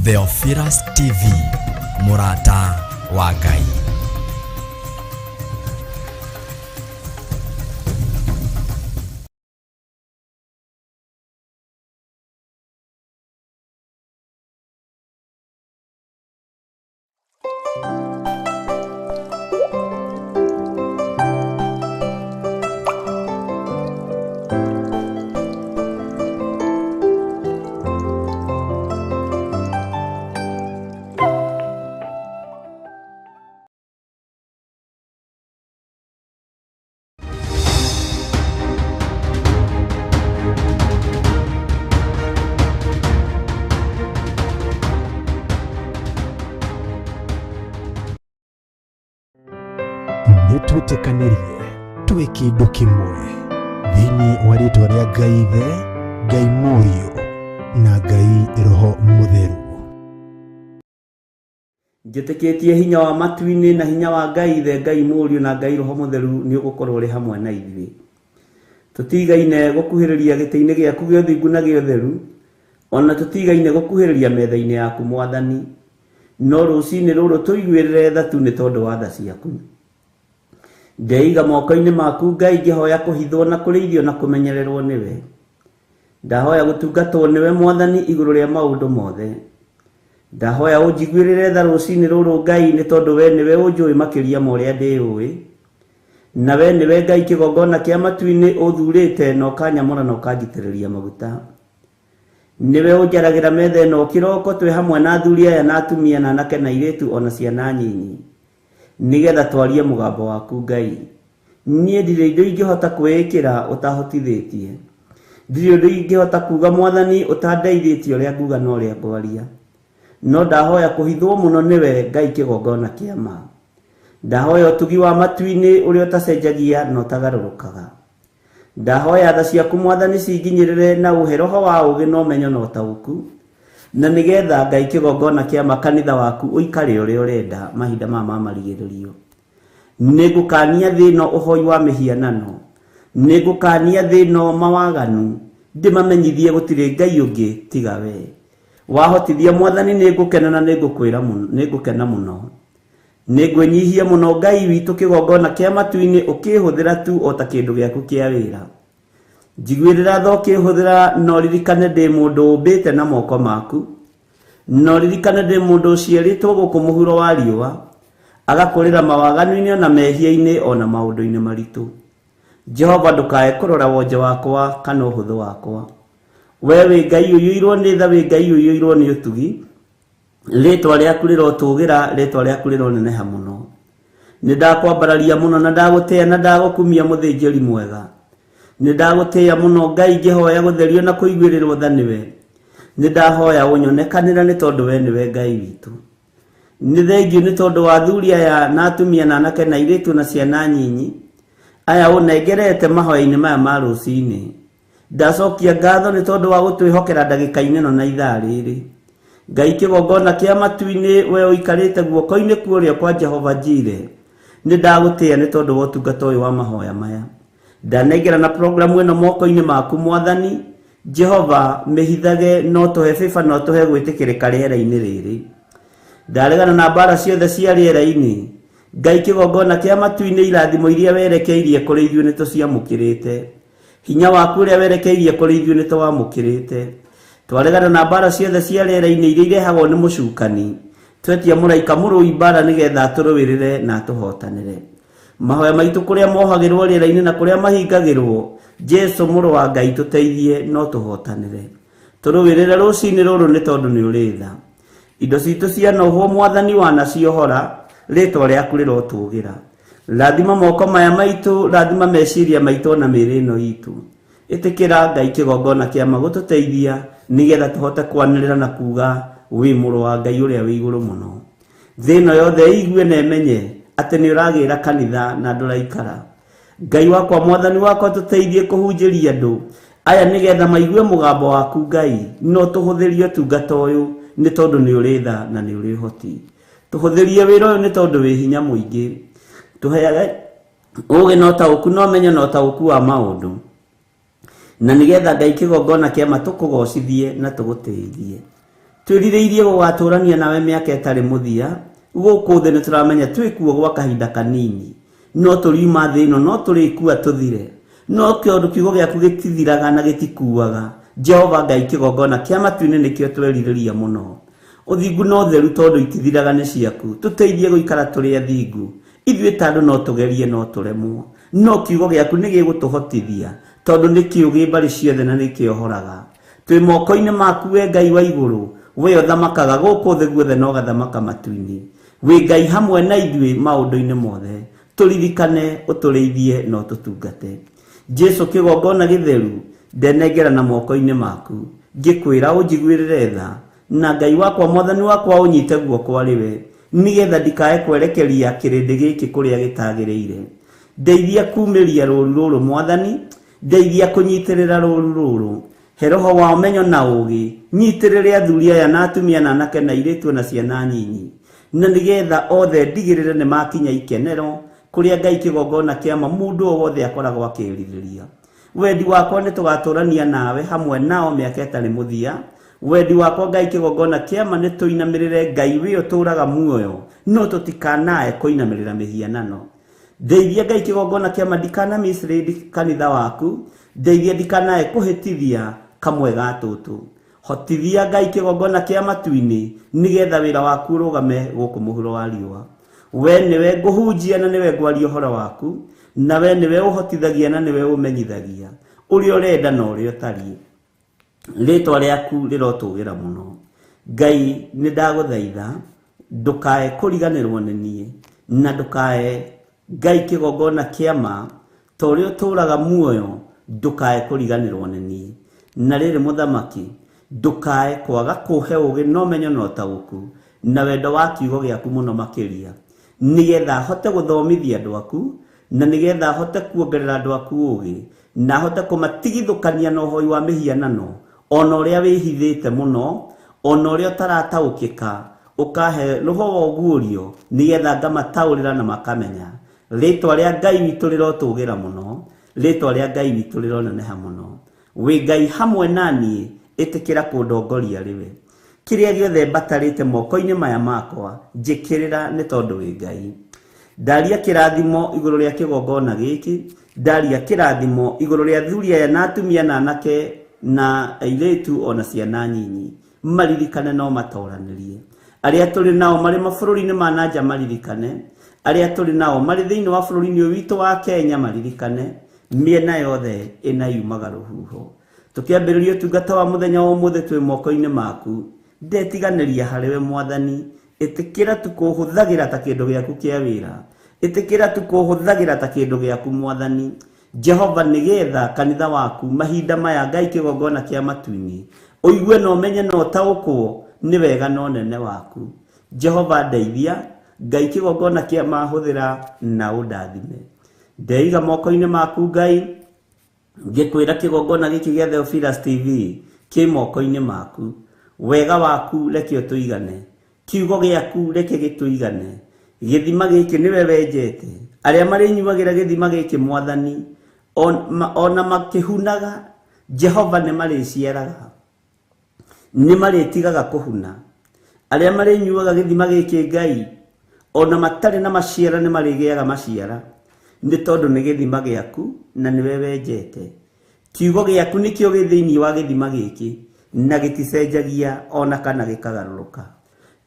Theophilus TV, mũrata wa Ngai. Nĩ twĩtĩkanĩrie twĩ kĩndũ kĩmwe thĩinĩ wa rĩtwa rĩa Ngai Ithe, Ngai Mũriũ na Ngai Roho Mũtheru. Njĩtĩkĩtie hinya wa matu-inĩ na hinya wa Ngai Ithe, Ngai Mũriũ na Ngai Roho Mũtheru nĩ ũgũkorwo ũrĩ hamwe na ithuĩ. Tũtigaine gũkuhĩrĩria gĩtĩ-inĩ gĩaku gĩa ũthingu na gĩa ũtheru, ona tũtigaine gũkuhĩrĩria metha-inĩ yaku Mwathani. No rũcinĩ rũrũ tũiguĩrĩre tha tu nĩ tondũ wa tha ciaku. Ndeiga moko-inĩ maku Ngai ngĩhoya kũhithwo na kũrĩithio na kũmenyererwo nĩwe. Ndahoya gũtungatwo nĩwe Mwathani igũrũ rĩa maũndũ mothe. Ndahoya ũnjiguĩrĩre tha rũcinĩ rũrũ Ngai nĩ tondũ we nĩwe ũnjũĩ makĩria ma ũrĩa ndĩũĩ. Na we nĩwe Ngai kĩgongona kĩa matu-inĩ ũthurĩte na ũkanyamũra na ũkanjitĩrĩria maguta. Nĩwe ũnjaragĩra metha ĩno kĩroko twĩ hamwe na athuri aya na atumia na anake na airĩtu ona ciana nyinyi. Nĩgetha twarie mũgambo waku Ngai. Niĩ ndirĩ indo ingĩhota kwĩĩkĩra ũtahotithĩtie. Ndirĩ ũndũ ingĩhota kuga Mwathani ũtandeithĩtie ũrĩa nguga na ũrĩa ngwaria. No ndahoya kũhithwo mũno nĩwe Ngai kĩgongona kĩa ma. Ndahoya ũtugi wa matu-inĩ ũrĩa ũtacenjagia na ũtagarũrũkaga. Ndahoya tha ciaku Mwathani cinginyĩrĩre na ũhe roho wa ũũgĩ na ũmenyo na ũtaũku, na nĩgetha Ngai kĩgongona kĩa ma kanitha waku ũikare ũrĩa ũrenda mahinda maya ma marigĩrĩrio. Nĩngũkania thĩ ĩno ũhoi wa mĩhianano, nĩngũkania thĩ ĩno mawaganu, ndĩmamenyithie gũtirĩ Ngai ũngĩ tiga we. Wahotithia Mwathani nĩngũkena na nĩngũkwĩra nĩngũkena mũno. Nĩngwĩnyihia mũno Ngai witũ kĩgongona kĩa matu-inĩ ũkĩhũthĩra tu o ta kĩndũ gĩaku kĩa wĩra. Njiguĩrĩra tha ũkĩhũthĩra na ũririkane ndĩ mũndũ ũmbĩte na moko maku. Na ũririkane ndĩ mũndũ ũciarĩtwo gũkũ mũhuro wa riũa, agakũrĩra mawaganu-inĩ ona mehia-inĩ ona maũndũ-inĩ maritũ. Jehova ndũkae kũrora wonje wakwa kana ũhũthũ wakwa. We wĩ Ngai ũiyũirwo nĩ tha, wĩ Ngai ũiyũirwo nĩ ũtugi. Rĩĩtwa rĩaku rĩrotũgĩra, rĩĩtwa rĩaku rĩroneneha mũno. Nĩ ndakwambararia mũno na ndagũtĩĩa na ndagũkumia mũthĩnjĩri mwega. Nĩ ndagũtĩĩa mũno Ngai ngĩhoya gũtherio na kũiguĩrĩrwo tha nĩwe. Nĩ ndahoya ũnyonekanĩre nĩ tondũ we nĩwe Ngai witũ. Nĩ thengiũ nĩ tondũ wa athuri aya na atumia na anake na airĩtu na ciana nyinyi aya ũnengerete mahoya-inĩ maya ma rũcinĩ. Ndacokia ngatho nĩ tondũ wa gũtwĩhokera ndagĩka-inĩ ĩno na ithaa rĩrĩ. Ngai kĩgongona kĩa matu-inĩ, we ũikarĩte guoko-inĩ kwa ũrĩo kwa Jehova Jire, nĩ ndagũtĩĩa nĩ tondũ wa ũtungata ũyũ wa mahoya maya. Ndanengerana programu ĩno moko-inĩ maku Mwathani, Jehova, mĩhithage na ũtũhe favor na ũtũhe gwĩtĩkĩrĩka rĩera-inĩ rĩrĩ. Ndaregana na mbara ciothe cia rĩera-inĩ. Ngai kĩgongona kĩa matu-inĩ, irathimo iria werekeirie kũrĩ ithuĩ nĩ tũciamũkĩrĩte. Hinya waku ũrĩa werekeirie kũrĩ ithuĩ nĩ tũwamũkĩrĩte. Twaregana na mbara ciothe cia rĩera-inĩ iria irehagwo nĩ mũcukani. Twetia mũraika mũrũi mbara nĩgetha atũrũĩrĩre na atũhotanĩre. Mahoya maitũ kũrĩa mohagĩrwo rĩera-inĩ na kũrĩa mahingagĩrwo, Jesu mũrũ wa Ngai tũteithie no tũhotanĩre. Tũrũĩrĩre rũcinĩ rũrũ nĩ tondũ nĩ ũrĩ tha. Indo citũ cianohwo Mwathani wanaciohora, rĩtwa rĩaku rĩrotũgĩra. Rathima moko maya maitũ, rathima meciria maitũ ona mĩĩrĩ ĩno itũ. Ĩtĩkĩra Ngai kĩgongona kĩa ma gũtũteithia nĩgetha tũhote kwanĩrĩra na kuga wĩ mũrũ wa Ngai ũrĩa wĩ igũrũ mũno. Thĩ ĩno yothe ĩigue na ĩmenye atĩ nĩ ũragĩra kanitha na ndũraikara. Ngai wakwa Mwathani wakwa tũteithie kũhunjĩria andũ aya nĩgetha maigue mũgambo waku Ngai no tũhũthĩrie ũtungata ũyũ nĩ tondũ nĩ ũrĩ tha na nĩ ũrĩ ũhoti. Tũhũthĩrie wĩra ũyũ nĩ tondũ wĩ hinya mũingĩ. Tũheage ũũgĩ na ũtaũku na ũmenyo na ũtaũku wa maũndũ. Na nĩgetha Ngai kĩgongona kĩa ma tũkũgocithie na tũgũtĩithie. Twĩrirĩirie gũgatũrania nawe mĩaka ĩtarĩ mũthia. Gũkũ thĩ nĩtũramenya twĩkuo gwa kahinda kanini, no tũriuma thĩ ĩno, no tũrĩkua tũthire, no kĩũndũ kiugo gĩaku gĩtithiraga na gĩtikuaga. Jehova Ngai kĩgongona kĩa matu-inĩ nĩkĩo twerirĩria mũno. Ũthingu na ũtheru tondũ itithiraga nĩ ciaku, tũteithie gũikara tũrĩ athingu. Ithuĩ ta andũ no tũgerie no tũremwo, no kiugo gĩaku nĩ gĩgũtũhotithia tondũ nĩ kĩũgĩ mbarĩ ciothe na nĩ kĩohoraga. Twĩ moko-inĩ maku we Ngai wa igũrũ, we ũthamakaga gũkũ thĩ guothe na ũgathamaka matu-inĩ. Wĩ Ngai hamwe na ithuĩ maũndũ-inĩ mothe, tũririkane, ũtũrĩithie na ũtũtungate. Jesu kĩgongona gĩtheru, ndenengera na moko-inĩ maku, ngĩkwĩra ũnjiguĩrĩre tha, na Ngai wakwa mwathani wakwa ũnyite guoko arĩ we, nĩgetha ndikae kwerekeria kĩrĩndĩ gĩkĩ kũrĩa gĩtagĩrĩire. Ndeithia kumĩria rũũru rũrũ mwathani, ndeithia kũnyitĩrĩra rũũru rũrũ, he roho wa ũmenyo na ũũgĩ, nyitĩrĩre athuri aya na atumia na anake na airĩtu na ciana nyinyi, na nĩgetha othe ndigĩrĩre nĩ makinya ikenero kũrĩa Ngai kĩgongona kĩa ma mũndũ o wothe akoragwo akĩrirĩria. Wendi wakwa nĩ tũgatũrania nawe hamwe nao mĩaka ĩtarĩ mũthia. Wendi wakwa Ngai kĩgongona kĩa ma nĩ tũinamĩrĩre Ngai wĩ ũtũũraga muoyo, no tũtikanae kũinamĩrĩra mĩhianano. Ndeithia Ngai kĩgongona kĩa ma ndikana mislead kanitha waku, ndeithia ndikanae kũhĩtithia kamwe ga tũtũ. Hotithia Ngai kĩgongona kĩa matu-inĩ nĩgetha wĩra waku ũrũgame gũkũ mũhuro wa riũa. We nĩwe ngũhunjia na nĩwe ngwaria ũhoro waku, na we nĩwe ũhotithagia na nĩwe ũmenyithagia ũrĩa ũrenda na ũrĩa ũtariĩ. Rĩtwa rĩaku rĩrotũgĩra mũno. Ngai nĩ ndagũthaitha ndũkae kũriganĩrwo nĩ niĩ, na ndũkae Ngai kĩgongona kĩa ma ta ũrĩa ũtũũraga muoyo, ndũkae kũriganĩrwo nĩ niĩ. Na rĩrĩ mũthamaki, ndũkae kwaga kũhe ũũgĩ na ũmenyo na ũtaũku na wendo wa kiugo gĩaku mũno makĩria, nĩgetha hote gũthomithia andũ aku, na nĩgetha hote kuongerera andũ aku ũũgĩ, na hote kũmatigithũkania na ũhoi wa mĩhianano, ona ũrĩa wĩhithĩte mũno, ona ũrĩa ũtarataũkĩka, ũkahe roho wa ũguũrio nĩgetha ngamataũrĩra na makamenya. Rĩtwa rĩa Ngai witũ rĩrotũgĩra mũno, rĩtwa rĩa Ngai witũ rĩroneneha mũno. Wĩ Ngai hamwe na niĩ, ĩtĩkĩra kũndongoria rĩwe. Kĩrĩa gĩothe mbatarĩte moko-inĩ maya makwa, njĩkĩrĩra nĩ tondũ wĩ Ngai. Ndaria kĩrathimo igũrũ rĩa kĩgongona gĩkĩ, ndaria kĩrathimo igũrũ rĩa athuri aya na atumia na anake na airĩtu ona ciana nyinyi, maririkane no matoranĩrie. Arĩa tũrĩ nao marĩ mabũrũri-inĩ ma na nja maririkane, arĩa tũrĩ nao marĩ thĩinĩ wa bũrũri-inĩ ũyũ witũ wa Kenya maririkane, mĩena yothe ĩna yumaga rũhuho. Tũkĩambĩrĩria ũtungata wa mũthenya wa ũmũthĩ twĩ moko-inĩ maku, ndetiganĩria harĩ we mwathani, ĩtĩkĩra tu kũhũthagĩra ta kĩndũ gĩaku kĩa wĩra, ĩtĩkĩra tu kũhũthagĩra ta kĩndũ gĩaku mwathani. Jehova nĩgetha kanitha waku mahinda maya Ngai kĩgongona kĩa matu-inĩ ũigue na ũmenye na ũtaũkwo nĩ wega na ũnene waku. Jehova ndeithia, Ngai kĩgongona kĩa mahũthĩra na ũndathime. Ndeiga moko-inĩ maku Ngai, ngĩkwĩra kĩgongona gĩkĩ gĩa Theophilus TV kĩ moko-inĩ maku. Wega waku reke ũtũigane, kiugo gĩaku reke gĩtũigane. Gĩthima gĩkĩ nĩwe wenjete, arĩa marĩnyuagĩra gĩthima gĩkĩ mwathani ona makĩhunaga, Jehova nĩ marĩciaraga, nĩ marĩtigaga kũhuna. Arĩa marĩnyuaga gĩthima gĩkĩ Ngai ona matarĩ na maciara nĩ marĩgĩaga maciara, nĩ tondũ nĩ gĩthima gĩaku na nĩwe wenjete. Kiugo gĩaku nĩkĩo gĩ thĩinĩ wa gĩthima gĩkĩ na gĩticenjagia ona kana gĩkagarũrũka.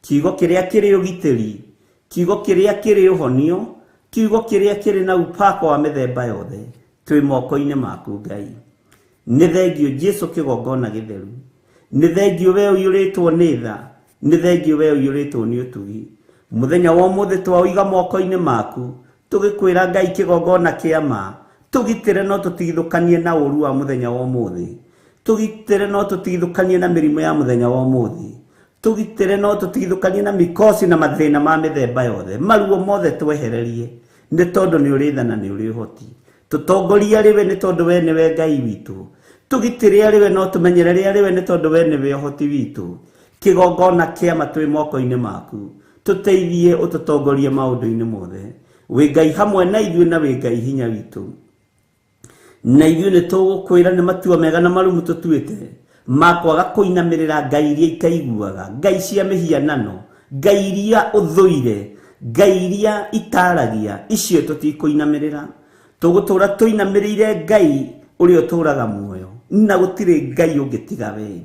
Kiugo kĩrĩa kĩrĩ ũgitĩri, kiugo kĩrĩa kĩrĩ ũhonio, kiugo kĩrĩa kĩrĩ na upako wa mĩthemba yothe, twĩ moko-inĩ maku Ngai. Nĩ thengio Jesu kĩgongona gĩtheru, nĩ thengio we ũiyũrĩtwo nĩ tha, nĩ thengio we ũiyũrĩtwo nĩ ũtugi. Mũthenya wa ũmũthĩ twaũiga moko-inĩ maku, tũgĩkwĩra Ngai kĩgongona kĩa ma, tũgitĩre no tũtigithũkanie na ũũru wa mũthenya wa ũmũthĩ, tũgitĩre no tũtigithũkanie na mĩrimũ ya mũthenya wa ũmũthĩ, tũgitĩre no tũtigithũkanie na mikosi na mathĩna ma mĩthemba yothe, maruo mothe twehererie, nĩ tondũ nĩ ũrĩ tha na nĩ ũrĩ ũhoti. Tũtongorie arĩ we nĩ tondũ we nĩwe Ngai witũ, tũgitĩre arĩ we no tũmenyerere arĩ we nĩ tondũ we nĩwe ũhoti witũ. Kĩgongona kĩa ma twĩ moko-inĩ maku, tũteithie ũtũtongorie maũndũ-inĩ mothe. Wĩ Ngai hamwe na ithuĩ na wĩ Ngai hinya witũ. Na ithuĩ nĩ tũgũkwĩra nĩ matua mega na marumu tũtuĩte, Ma kwaga kũinamĩrĩra ngai iria itaiguaga, ngai cia mĩhianano, ngai iria ũthũire, ngai iria itaragia, icio tũtikũinamĩrĩra. Tũgũtũra tũinamĩrĩire Ngai ũrĩa ũtũraga muoyo, na gũtirĩ Ngai ũngĩ tiga we.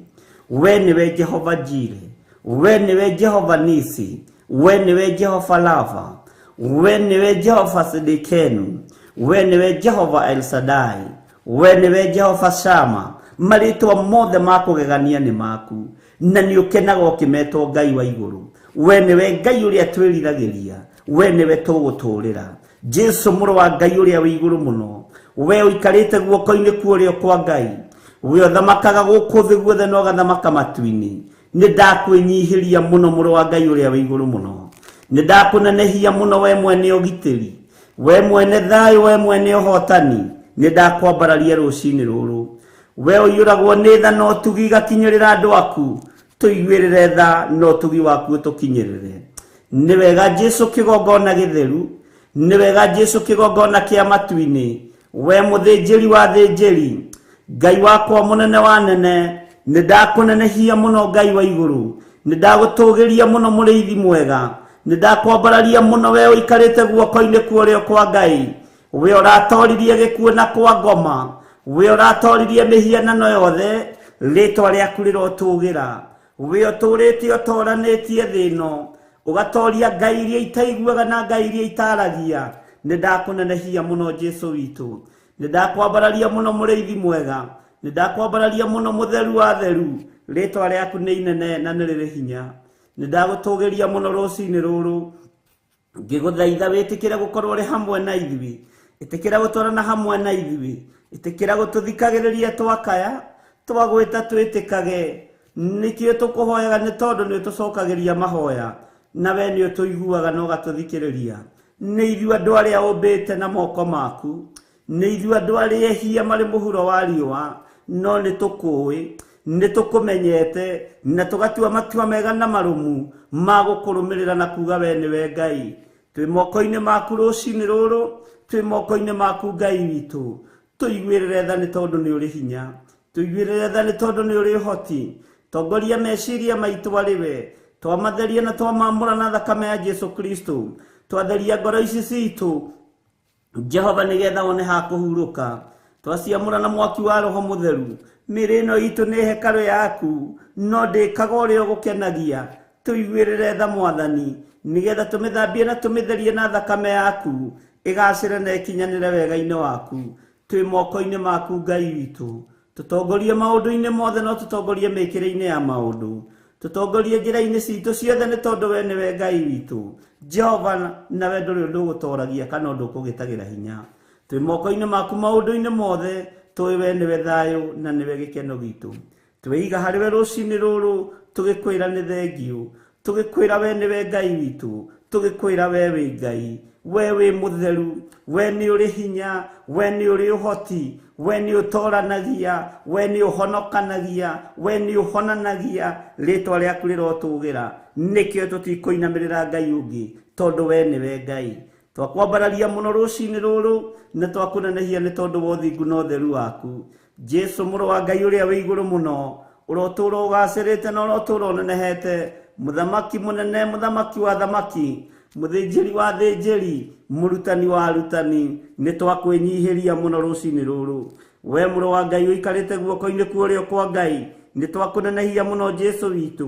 We nĩwe Jehova Jire, we nĩwe Jehova Nisi, we nĩwe Jehova Lava, we nĩwe Jehova Sidikenu, we nĩwe Jehova El Shaddai, we nĩwe Jehova Shama. Marĩtwa mothe ma kũgegania nĩ maku, na nĩ ũkenaga ũkĩmetwo Ngai wa igũrũ. We nĩwe Ngai ũrĩa twĩriragĩria, we nĩwe tũgũtũũrĩra. Jesu mũrũ wa Ngai ũrĩa wĩ igũrũ mũno, we ũikarĩte guoko-inĩ kwa ũrĩo kwa Ngai, we ũthamakaga gũkũ thĩ guothe na ũgathamaka matu-inĩ. Nĩ ndakwĩnyihĩria mũno mũrũ wa Ngai ũrĩa wĩ igũrũ mũno, nĩ ndakũnenehia mũno we mwene ũgitĩri, we mwene thayũ, we mwene ũhotani. Nĩ ndakwambararia rũcinĩ rũrũ. We ũiyũragwo nĩ tha na ũtugi igakinyĩrĩra andũ aku, tũiguĩrĩre tha na ũtugi waku ũtũkinyĩrĩre. Nĩ wega Jesu kĩgongona gĩtheru, nĩ wega Jesu kĩgongona kĩa matu-inĩ, we mũthĩnjĩri wa thĩnjĩri, Ngai wakwa mũnene wa nene. Nĩ ndakũnenehia mũno Ngai wa igũrũ, nĩ ndagũtũgĩria mũno mũrĩithi mwega, nĩ ndakwambararia mũno we ũikarĩte guoko-inĩ kwa ũrĩo kwa Ngai, we ũratoririe gĩkuũ na kwa ngoma, we ũratoririe mĩhianano yothe. Rĩtwa rĩaku rĩrotũgĩra, we ũtũrĩte ũtoranĩtie thĩ ĩno, ũgatoria ngai iria itaiguaga na ngai iria itaragia. Nĩ ndakũnenehia mũno Jesu witũ, nĩ ndakwambararia mũno mũrĩithi mwega, nĩ ndakwambararia mũno mũtheru wa theru. Rĩtwa rĩaku nĩ inene na nĩ rĩrĩ hinya. Nĩ ndagũtũgĩria mũno rũcinĩ rũrũ, ngĩgũthaitha wĩtĩkĩre gũkorwo ũrĩ hamwe na ithuĩ, ĩtĩkĩra gũtwarana hamwe na ithuĩ, ĩtĩkĩra gũtũthikagĩrĩria twakaya, twagwĩta twĩtĩkage. Nĩkĩo tũkũhoyaga, nĩ tondũ nĩ ũtũcokagĩria mahoya, na we nĩ ũtũiguaga na ũgatũthikĩrĩria. Nĩ ithuĩ andũ arĩa ũmbĩte na moko maku, nĩ ithuĩ andũ arĩa ehia marĩ mũhuro wa riũa, no nĩ tũkũĩ, nĩ tũkũmenyete, na tũgatua matua mega na marũmu ma gũkũrũmĩrĩra na kuga we nĩwe Ngai. Twĩ moko-inĩ maku rũcinĩ rũrũ, twĩ moko-inĩ maku Ngai witũ. Tũiguĩrĩre tha nĩ tondũ nĩ ũrĩ hinya, tũiguĩrĩre tha nĩ tondũ nĩ ũrĩ ũhoti. Tongoria meciria maitũ arĩ we, twamatheria na twamamũra na thakame ya Jesu Kristo. Twatheria ngoro ici citũ Jehova, nĩgetha wone ha kũhurũka. Twaciamũra na mwaki wa Roho Mũtheru. Mĩĩrĩ ĩno itũ nĩ hekarũ yaku, no ndĩkaga ũrĩa ũgũkenagia. Tũiguĩrĩre tha Mwathani, nĩgetha tũmĩthambie na tũmĩtherie na thakame yaku, ĩgacĩre na ĩkinyanĩre wega-inĩ waku. Twĩ moko-inĩ maku Ngai witũ, tũtongorie maũndũ-inĩ mothe, no tũtongorie mĩkĩre-inĩ ya maũndũ, tũtongorie njĩra-inĩ citũ ciothe, nĩ tondũ we nĩwe Ngai witũ Jehova, nawe ndũrĩ ũndũ ũgũtoragia kana ũndũ ũkũgĩtagĩra hinya. Twĩ moko-inĩ maku maũndũ-inĩ mothe, tũĩ we nĩwe thayũ na nĩwe gĩkeno gitũ. Twĩiga harĩ we rũcinĩ rũrũ, tũgĩkwĩra nĩ thengiũ, tũgĩkwĩra we nĩwe Ngai witũ, tũgĩkwĩra we wĩ Ngai, we wĩ mũtheru, we nĩ ũrĩ hinya, we nĩ ũrĩ ũhoti, we nĩ ũtoranagia, we nĩ ũhonokanagia, we nĩ ũhonanagia. Rĩtwa rĩaku rĩrotũgĩra. Nĩkĩo tũtikũinamĩrĩra Ngai ũngĩ, tondũ we nĩwe Ngai. Twakwambararia mũno rũcinĩ rũrũ, na twakũnenehia nĩ tondũ wa ũthingu na ũtheru waku. Jesu mũrũ wa Ngai ũrĩa wĩ igũrũ mũno, ũrotũũra ũgacĩrĩte na ũrotũũra ũnenehete, mũthamaki mũnene, mũthamaki wa thamaki, mũthĩnjĩri wa thĩnjĩri, mũrutani wa arutani. Nĩ twakwĩnyihĩria mũno rũcinĩ rũrũ. We mũrũ wa Ngai ũikarĩte guoko-inĩ kwa ũrĩo kwa Ngai, nĩ twakũnenehia mũno Jesu witũ,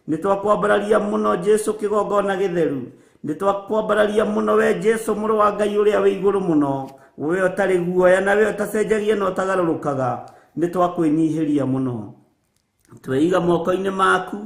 nĩ twakwambararia mũno Jesu kĩgongona gĩtheru, nĩ twakwambararia mũno we Jesu mũrũ wa Ngai ũrĩa wĩ igũrũ mũno, we ũtarĩ guoya na we ũtacenjagia na ũtagarũrũkaga. Nĩ twakwĩnyihĩria mũno. Tweiga moko-inĩ maku,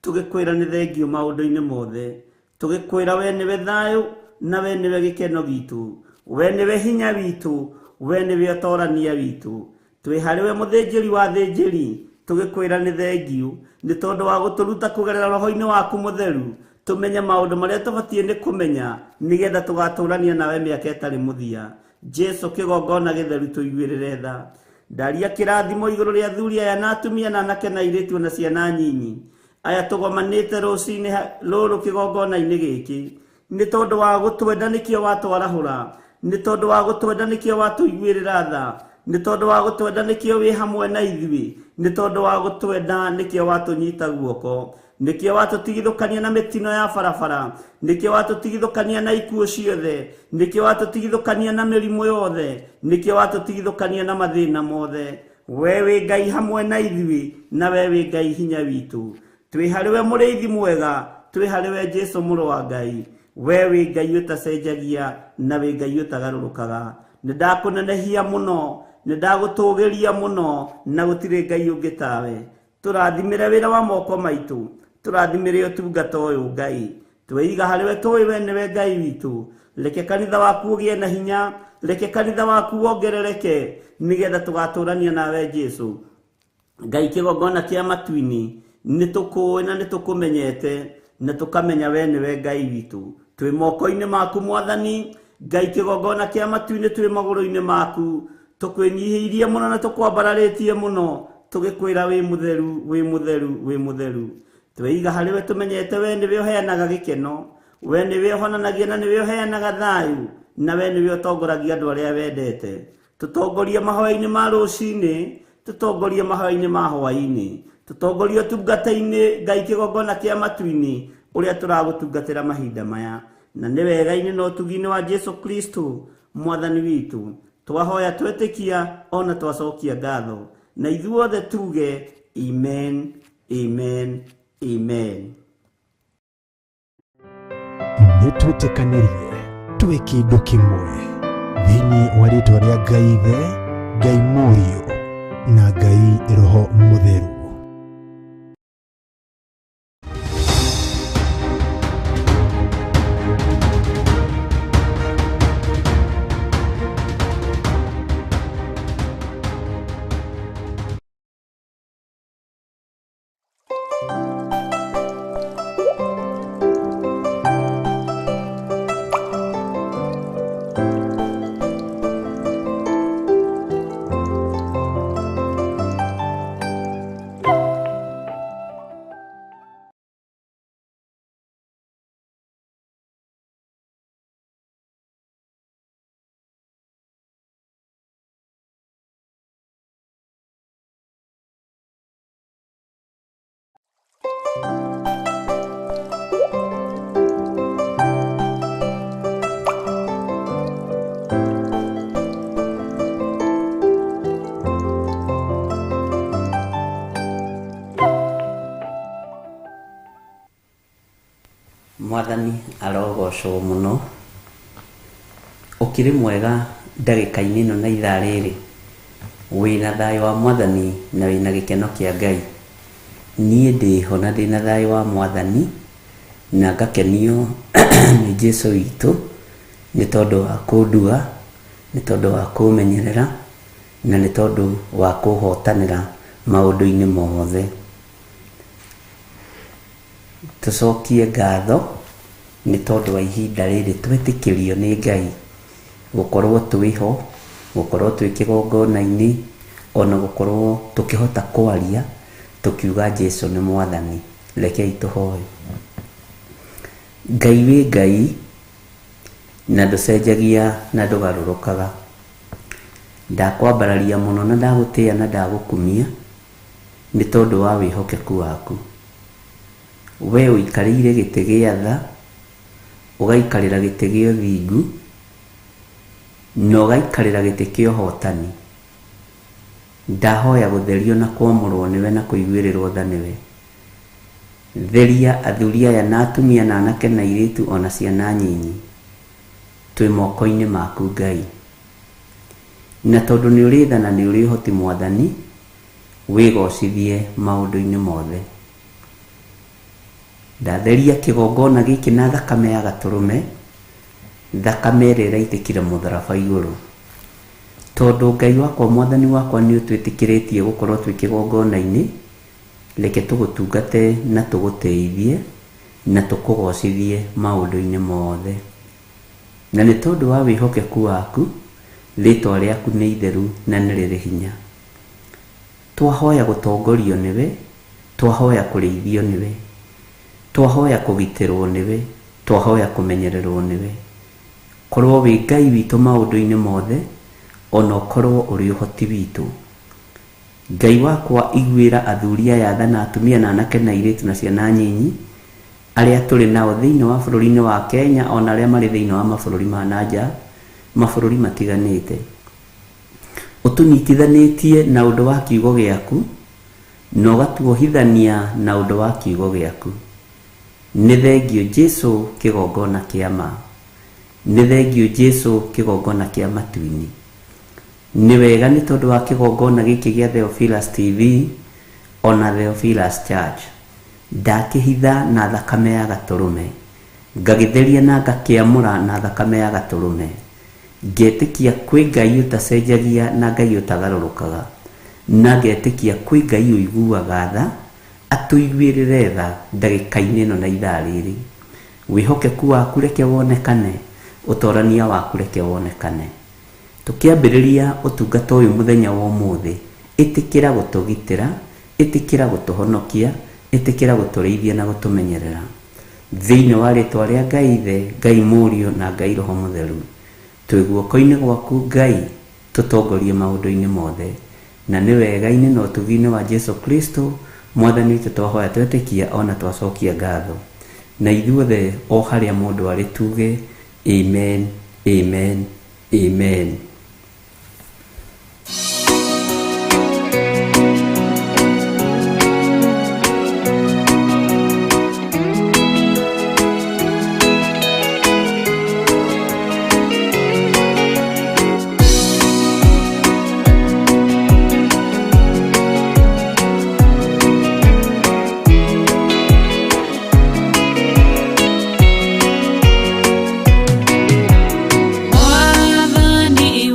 tũgĩkwĩra nĩ thengiũ maũndũ-inĩ mothe, tũgĩkwĩra we nĩwe thayũ na we nĩwe gĩkeno gitũ, we nĩwe hinya witũ, we nĩwe ũtorania witũ. Twĩ harĩ we mũthĩnjĩri wa thĩnjĩri, tũgĩkwĩra nĩ thengiũ nĩ tondũ wa gũtũruta kũgerera roho-inĩ waku mũtheru, tũmenye maũndũ marĩa tũbatiĩ nĩ kũmenya, nĩgetha tũgatũrania nawe mĩaka ĩtarĩ mũthia. Jesu kĩgongona gĩtheru, tũiguĩrĩre tha. Ndaria kĩrathimo igũrũ rĩa athuri aya na atumia na anake na airĩtu na ciana nyinyi aya tũgomanĩte rũcinĩ rũrũ kĩgongona-inĩ gĩkĩ. Nĩ tondũ wa gũtwenda nĩkĩo watwarahũra, nĩ tondũ wa gũtwenda nĩkĩo watũiguĩrĩra tha, Nĩ tondũ wa gũtwenda nĩkĩo wĩ hamwe na ithuĩ, nĩ tondũ wa gũtwenda nĩkĩo watũnyita guoko, nĩkĩo watũtigithũkania na mĩtino ya barabara, nĩkĩo watũtigithũkania na ikuũ ciothe, nĩkĩo watũtigithũkania na mĩrimũ yothe, nĩkĩo watũtigithũkania na mathĩna mothe. We wĩ Ngai hamwe na ithuĩ, na we wĩ Ngai hinya witũ. Twĩ harĩ we mũrĩithi mwega, twĩ harĩ we Jesũ mũrũ wa Ngai. We wĩ Ngai ũtacenjagia na wĩ Ngai ũtagarũrũkaga. Nĩ ndakũnenehia mũno, nĩ ndagũtũgĩria mũno, na gũtirĩ Ngai ũngĩ tawe. Tũrathimĩre wĩra wa moko maitũ, tũrathimĩre ũtungata ũyũ Ngai. Tweiga harĩ we, tũĩ we nĩwe Ngai witũ. Reke kanitha waku ũgĩe na hinya, reke kanitha waku wongerereke, nĩgetha tũgatũrania nawe Jesũ. Ngai kĩgongona kĩa matu-inĩ, nĩ tũkũĩ na nĩ tũkũmenyete, na tũkamenya we nĩwe Ngai witũ. Twĩ moko-inĩ maku Mwathani, Ngai kĩgongona kĩa matu-inĩ, twĩ magũrũ-inĩ maku. Tũkwĩnyihĩirie mũno na tũkwambararĩtie mũno, tũgĩkwĩra wĩ mũtheru, wĩ mũtheru, wĩ mũtheru. Tweiga harĩ we tũmenyete we nĩwe ũheanaga gĩkeno, we nĩwe ũhonanagia na nĩwe ũheanaga thayũ, na we nĩwe ũtongoragia andũ arĩa wendete. Tũtongorie mahoya-inĩ ma rũcinĩ, tũtongorie mahoya-inĩ ma hwaĩ-inĩ, tũtongorie ũtungata-inĩ Ngai kĩgongona kĩa matu-inĩ ũrĩa tũragũtungatĩra mahinda maya. Na nĩ wega-inĩ na ũtugi-inĩ wa Jesũ Kristo Mwathani witũ, twahoya twetĩkia ona twacokia ngatho, na ithuothe tuge amen, amen, amen. Nĩ twĩtĩkanĩrie twĩ kĩndũ kĩmwe thĩinĩ wa rĩtwa rĩa Ngai Ithe, Ngai Mũriũ na Ngai Roho Mũtheru. Mwathani arogocwo mũno. Ũkĩrĩ mwega ndagĩka-inĩ ĩno na ithaa rĩrĩ, wĩna thayũ wa Mwathani na wĩna gĩkeno kĩa Ngai. Niĩ ndĩho na ndĩna thayũ wa Mwathani na ngakenio nĩ Jesũ witũ nĩ tondũ wa kũndua, nĩ tondũ wa kũmenyerera, na nĩ tondũ wa kũhotanĩra maũndũ-inĩ mothe. Tũcokie ngatho nĩ tondũ wa ihinda rĩrĩ twetĩkĩrio nĩ Ngai gũkorwo twĩho, gũkorwo twĩ kĩgongona-inĩ, ona gũkorwo tũkĩhota kwaria tũkiuga Jesũ nĩ Mwathani. Rekei tũhoe. Ngai wĩ Ngai na ndũcenjagia na ndũgarũrũkaga. Ndakwambararia mũno na ndagũtĩĩa na ndagũkumia nĩ tondũ wa wĩhokeku waku. We ũikarĩire gĩtĩ gĩa tha, ũgaikarĩra gĩtĩ gĩa ũthingu, na ũgaikarĩra gĩtĩ kĩa ũhotani. Ndahoya gũtherio na kwamũrwo nĩwe na kũiguĩrĩrwo tha nĩwe. Theria athuri aya na atumia na anake na airĩtu ona ciana nyinyi. Twĩ moko-inĩ maku Ngai. Na tondũ nĩ ũrĩ tha na nĩ ũrĩ ũhoti Mwathani, wĩgocithie maũndũ-inĩ mothe. Ndatheria kĩgongona gĩkĩ na thakame ya gatũrũme, thakame ĩrĩa ĩraitĩkire mũtharaba igũrũ. Tondũ Ngai wakwa Mwathani wakwa nĩ ũtwĩtĩkĩrĩtie gũkorwo twĩ kĩgongona-inĩ, reke tũgũtungate na tũgũtĩithie na tũkũgocithie maũndũ-inĩ mothe. Na nĩ tondũ wa wĩhokeku waku, rĩtwa rĩaku nĩ itheru na nĩ rĩrĩ hinya. Twahoya gũtongorio nĩwe, twahoya kũrĩithio nĩwe, twahoya kũgitĩrwo nĩwe, twahoya kũmenyererwo nĩwe. Korwo wĩ Ngai witũ maũndũ-inĩ mothe, Ona ũkorwo ũrĩ ũhoti witũ. Ngai wakwa iguĩra athuri aya tha na atumia na anake na airĩtu na ciana nyinyi arĩa tũrĩ nao thĩinĩ wa bũrũri-inĩ wa Kenya ona arĩa marĩ thĩinĩ wa mabũrũri ma na nja, mabũrũri matiganĩte. Ũtũnyitithanĩtie na ũndũ wa kiugo gĩaku na ũgatuohithania na ũndũ wa kiugo gĩaku. Nĩ thengio Jesu kĩgongona kĩa ma. Nĩ thengio Jesu kĩgongona kĩa matu-inĩ. Nĩ wega nĩ tondũ wa kĩgongona gĩkĩ gĩa Theophilus TV ona Theophilus Church. Ndakĩhitha na thakame ya gatũrũme, ngagĩtheria na ngakĩamũra na thakame ya gatũrũme. Ngetĩkia kwĩ Ngai ũtacenjagia na Ngai ũtagarũrũkaga, na ngetĩkia kwĩ Ngai ũiguaga tha, atũiguĩrĩre tha ndagĩka-inĩ ĩno na ithaa rĩrĩ. Wĩhokeku waku reke wonekane, ũtorania waku reke wonekane. Tũkĩambĩrĩria ũtungata ũyũ mũthenya wa ũmũthĩ, ĩtĩkĩra gũtũgitĩra, ĩtĩkĩra gũtũhonokia, ĩtĩkĩra gũtũrĩithia na gũtũmenyerera. Thĩinĩ wa rĩtwa rĩa Ngai Ithe, Ngai Mũriũ na Ngai Roho Mũtheru, twĩ guoko-inĩ gwaku Ngai, tũtongorie maũndũ-inĩ mothe. Na nĩ wega-inĩ na ũtugi-inĩ wa Jesu Kristo, Mwathani witũ twahoya twetĩkia ona twacokia ngatho. Na ithuothe o harĩa mũndũ arĩ tuge, Amen, Amen, Amen. Mwathani.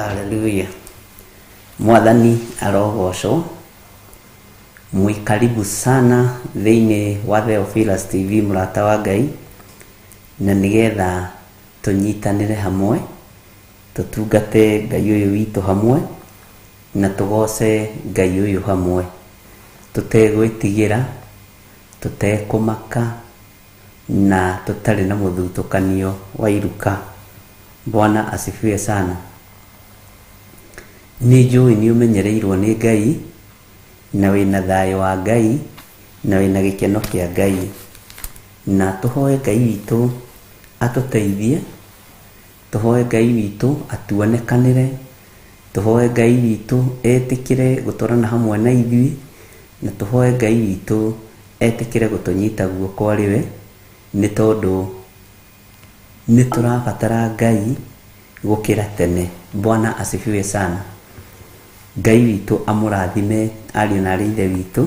Haleluya. Mwathani arogocwo. Mwĩ karibu sana thĩinĩ wa Theophilus TV, mũrata wa Ngai, na nĩgetha tũnyitanĩre hamwe, tũtungate Ngai ũyũ witũ hamwe, na tũgoce Ngai ũyũ hamwe, tũtegwĩtigĩra, tũtekũmaka, na tũtarĩ na mũthutũkanio wa iruka. Bwana asifiwe sana. Nĩ njũĩ nĩ ũmenyereirwo nĩ Ngai, na wĩna thayũ wa Ngai, na wĩna gĩkeno kĩa Ngai. Na tũhoe Ngai witũ atũteithie, tũhoe Ngai witũ atuonekanĩre, tũhoe Ngai witũ etĩkĩre gũtwarana hamwe na ithuĩ, na tũhoe Ngai witũ etĩkĩre gũtũnyita guoko arĩ we, nĩ tondũ nĩ tũrabatara Ngai gũkĩra tene. Bwana asifiwe sana. Ngai witũ amũrathime ariũ na arĩ ithe witũ,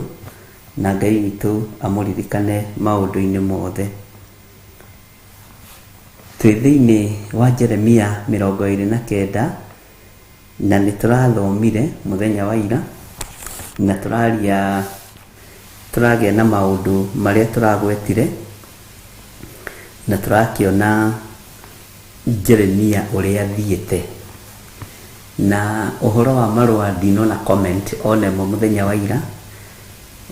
na Ngai witũ amũririkane maũndũ-inĩ mothe. Twĩ thĩinĩ wa Jeremia 29, na nĩ tũrathomire mũthenya wa ira, na tũraria tũragĩa na maũndũ marĩa tũragwetire, na tũrakĩona Jeremia ũrĩa athiĩte. Na ũhoro wa marũa ndinona comment ona ĩmwe mũthenya wa ira,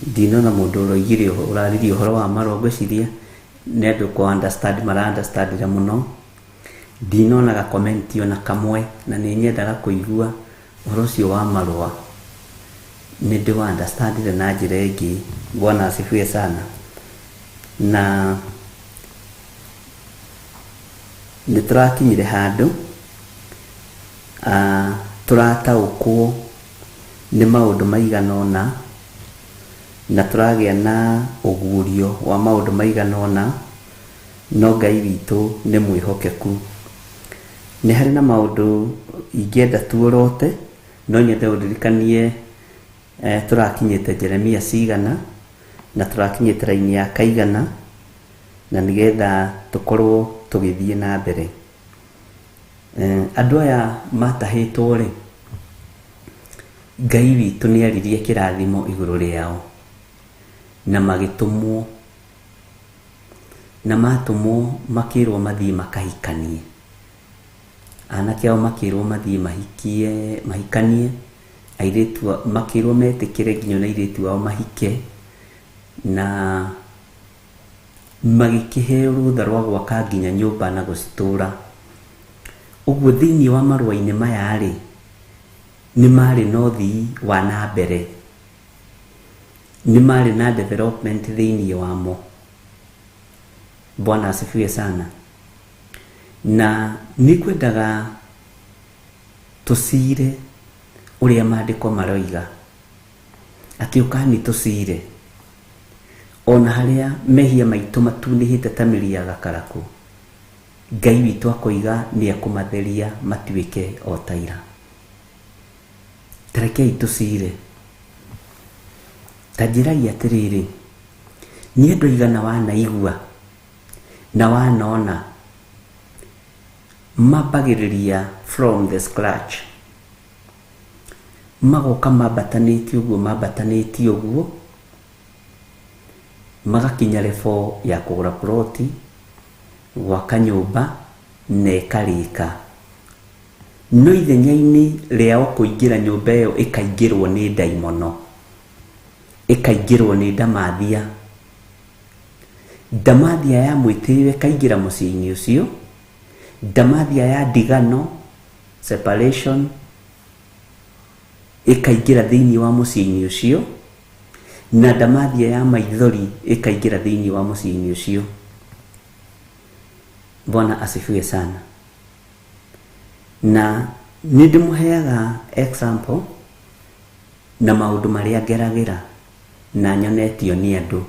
ndinona mũndũ ũroigire ũraririe ũhoro wa marũa, ngwĩciria nĩ andũ kũ understand mara understandire mũno. Ndinonaga comment ona kamwe, na nĩ nyendaga kũigua ũhoro ũcio wa marũa, nĩ ndĩ wa understandire na njĩra ĩngĩ. Bwana asifiwe sana. Na nĩ tũrakinyire handũ tũrataũkwo nĩ maũndũ maigana ũna, na tũragĩa na ũguũrio wa maũndũ maigana ũna, no Ngai witũ nĩ mwĩhokeku. Nĩ harĩ na maũndũ ingĩenda tuorote, no nyende ũndirikanie tũrakinyĩte Jeremia cigana, na tũrakinyĩte raini ya kaigana, na nĩgetha tũkorwo tũgĩthiĩ na mbere. Andũ aya matahĩtwo rĩ, Ngai witũ nĩ aririe kĩrathimo igũrũ rĩao, na magĩtũmwo, na matũmwo makĩrwo mathiĩ makahikanie. Anake ao makĩrwo mathiĩ mahikie, mahikanie, airĩtu makĩrwo metĩkĩre nginya ona airĩtu ao mahike, na magĩkĩheo rũtha rwa gwaka nginya nyũmba na gũcitũra. Ũguo thĩinĩ wa marũa-inĩ maya rĩ, nĩ marĩ na ũthii wa na mbere, nĩ marĩ na development thĩinĩ wamo. Bwana asifiwe sana. Na nĩ kwendaga tũcire ũrĩa maandĩko maroiga, atĩ ũkani tũcire ona harĩa mehia maitũ matunĩhĩte ta mĩri ya gakarakũ, Ngai witũ akoiga nĩ ekũmatheria matuĩke o ta ira. Tarekei tũcire. Ta njĩrai atĩrĩrĩ, nĩ andũ aigana wanaigua na wanona mambagĩrĩria from the scratch, magoka mambatanĩtie ũguo, mambatanĩtie ũguo, magakinya level ya kũgũra ploti, gwaka nyũmba na ĩkarĩka. No ithenya-inĩ rĩao kũingĩra nyũmba ĩyo ĩkaingĩrwo nĩ ndaimono, ĩkaingĩrwo nĩ ndamathia. Ndamathia ya mwĩtĩo ĩkaingĩra mũciĩ-inĩ ũcio, ndamathia ya ndigano, separation, ĩkaingĩra thĩinĩ wa mũciĩ-inĩ ũcio, na ndamathia ya maithori ĩkaingĩra thĩinĩ wa mũciĩ-inĩ ũcio. Bwana asifiwe sana. Na nĩ ndĩmũheaga example na maũndũ marĩa ngeragĩra na nyonetio nĩ andũ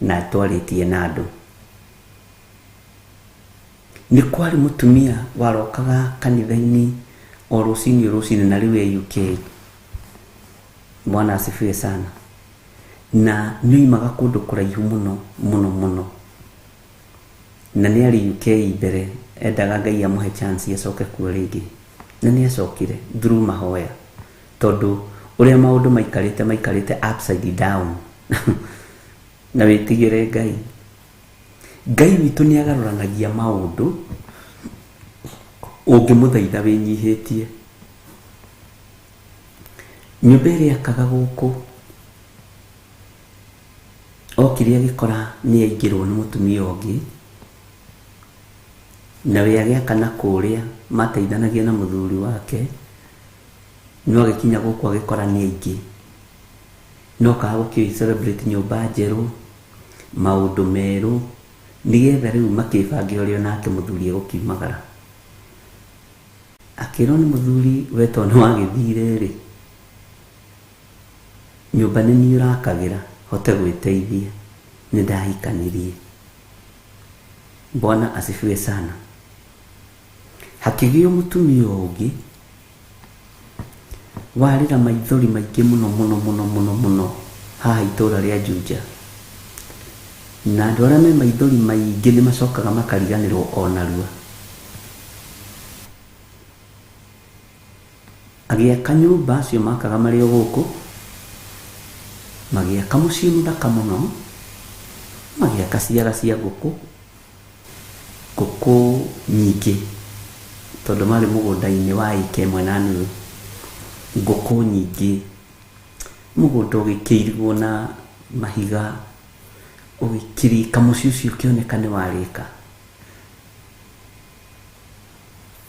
na twarĩtie na andũ. Nĩ kwarĩ mũtumia warokaga kanitha-inĩ o rũcinĩ rũcinĩ, na rĩu e UK. Bwana asifiwe sana. Na nĩ oimaga kũndũ kũraihu mũno mũno mũno, na nĩ arĩ UK mbere, endaga Ngai amũhe chance acoke kuo rĩngĩ. Na nĩ acokire through mahoya, tondũ ũrĩa maũndũ maikarĩte maikarĩte upside down. Na wĩtigĩre Ngai. Ngai witũ nĩ agarũranagia maũndũ ũngĩmũthaitha wĩnyihĩtie. Nyũmba ĩrĩa akaga gũkũ okire agĩkora nĩ aingĩrwo nĩ mũtumia ũngĩ, na we agĩaka na kũrĩa mateithanagia na mũthuri wake, no agĩkinya gũkũ agĩkora nĩ aingĩ. No kaga gũkĩ celebrate nyũmba njerũ, maũndũ merũ, nĩgetha rĩu makĩbange ũrĩa nake mũthuri egũkiumagara. Akĩrwo nĩ mũthuri we to nĩ wagĩthire rĩ, nyũmba nĩ niĩ ũrakagĩra hote gwĩteithia, nĩ ndahikanirie. Bwana asifiwe sana. Hakĩgĩo mũtumia ũngĩ warĩra maithori maingĩ mũno mũno mũno mũno mũno haha itũra rĩa Juja. Na andũ arĩa me maithori maingĩ nĩ macokaga makariganĩrwo o narua. Agĩaka nyũmba acio makaga marĩ o gũkũ, magĩaka mũciĩ mũthaka mũno, magĩaka ciaga cia ngũkũ, ngũkũ nyingĩ, tondũ marĩ mũgũnda-inĩ wa ĩka ĩmwe na nuthu, ngũkũ nyingĩ, mũgũnda ũgĩkĩirigwo na mahiga, ũgĩkirika, mũciĩ ũcio ũkĩoneka nĩ warĩka.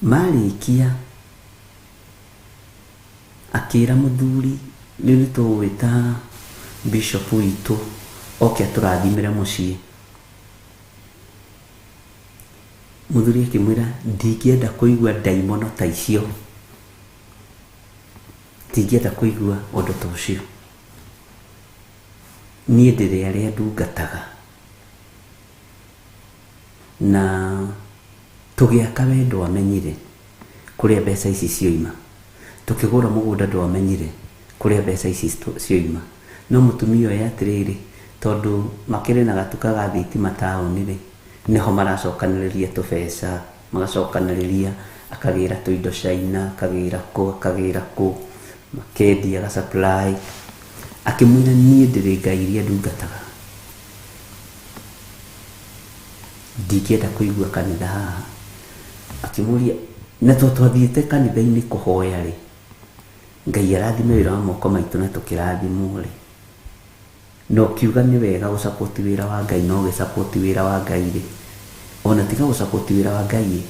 Marĩkia akĩra mũthuri, rĩu nĩ tũgwĩta bishop witũ oke atũrathimĩre mũciĩ. Mũthuri akĩmwĩra, ndingĩenda kũigua ndaimono ta icio, ndingĩenda kũigua ũndũ ta ũcio, niĩ ndĩrĩ arĩa ndungataga. Na tũgĩaka we ndwamenyire kũrĩa mbeca ici cioima, tũkĩgũra mũgũnda ndwamenyire kũrĩa mbeca ici cioima. No mũtumia ũyũ atĩrĩrĩ, tondũ makĩrĩ na gatuka ga thitima taũni rĩ, nĩho maracokanĩrĩria tũbeca, magacokanĩrĩria, akagĩra tũindo China, akagĩra kũ, akagĩra kũ, makendia aga supply. Akĩmwĩra niĩ ndĩrĩ Ngai iria ndungataga, ndingĩenda kũigua kanitha haha. Akĩmũria, na to twathiĩte kanitha-inĩ kũhoya rĩ, Ngai arathime wĩra wa moko maitũ na tũkĩrathimwo rĩ, na ũkiuga nĩ wega gũsupport wĩra wa Ngai, na ũgĩsupport wĩra wa Ngai rĩ, ona tiga gũsupport wĩra wa Ngai rĩ,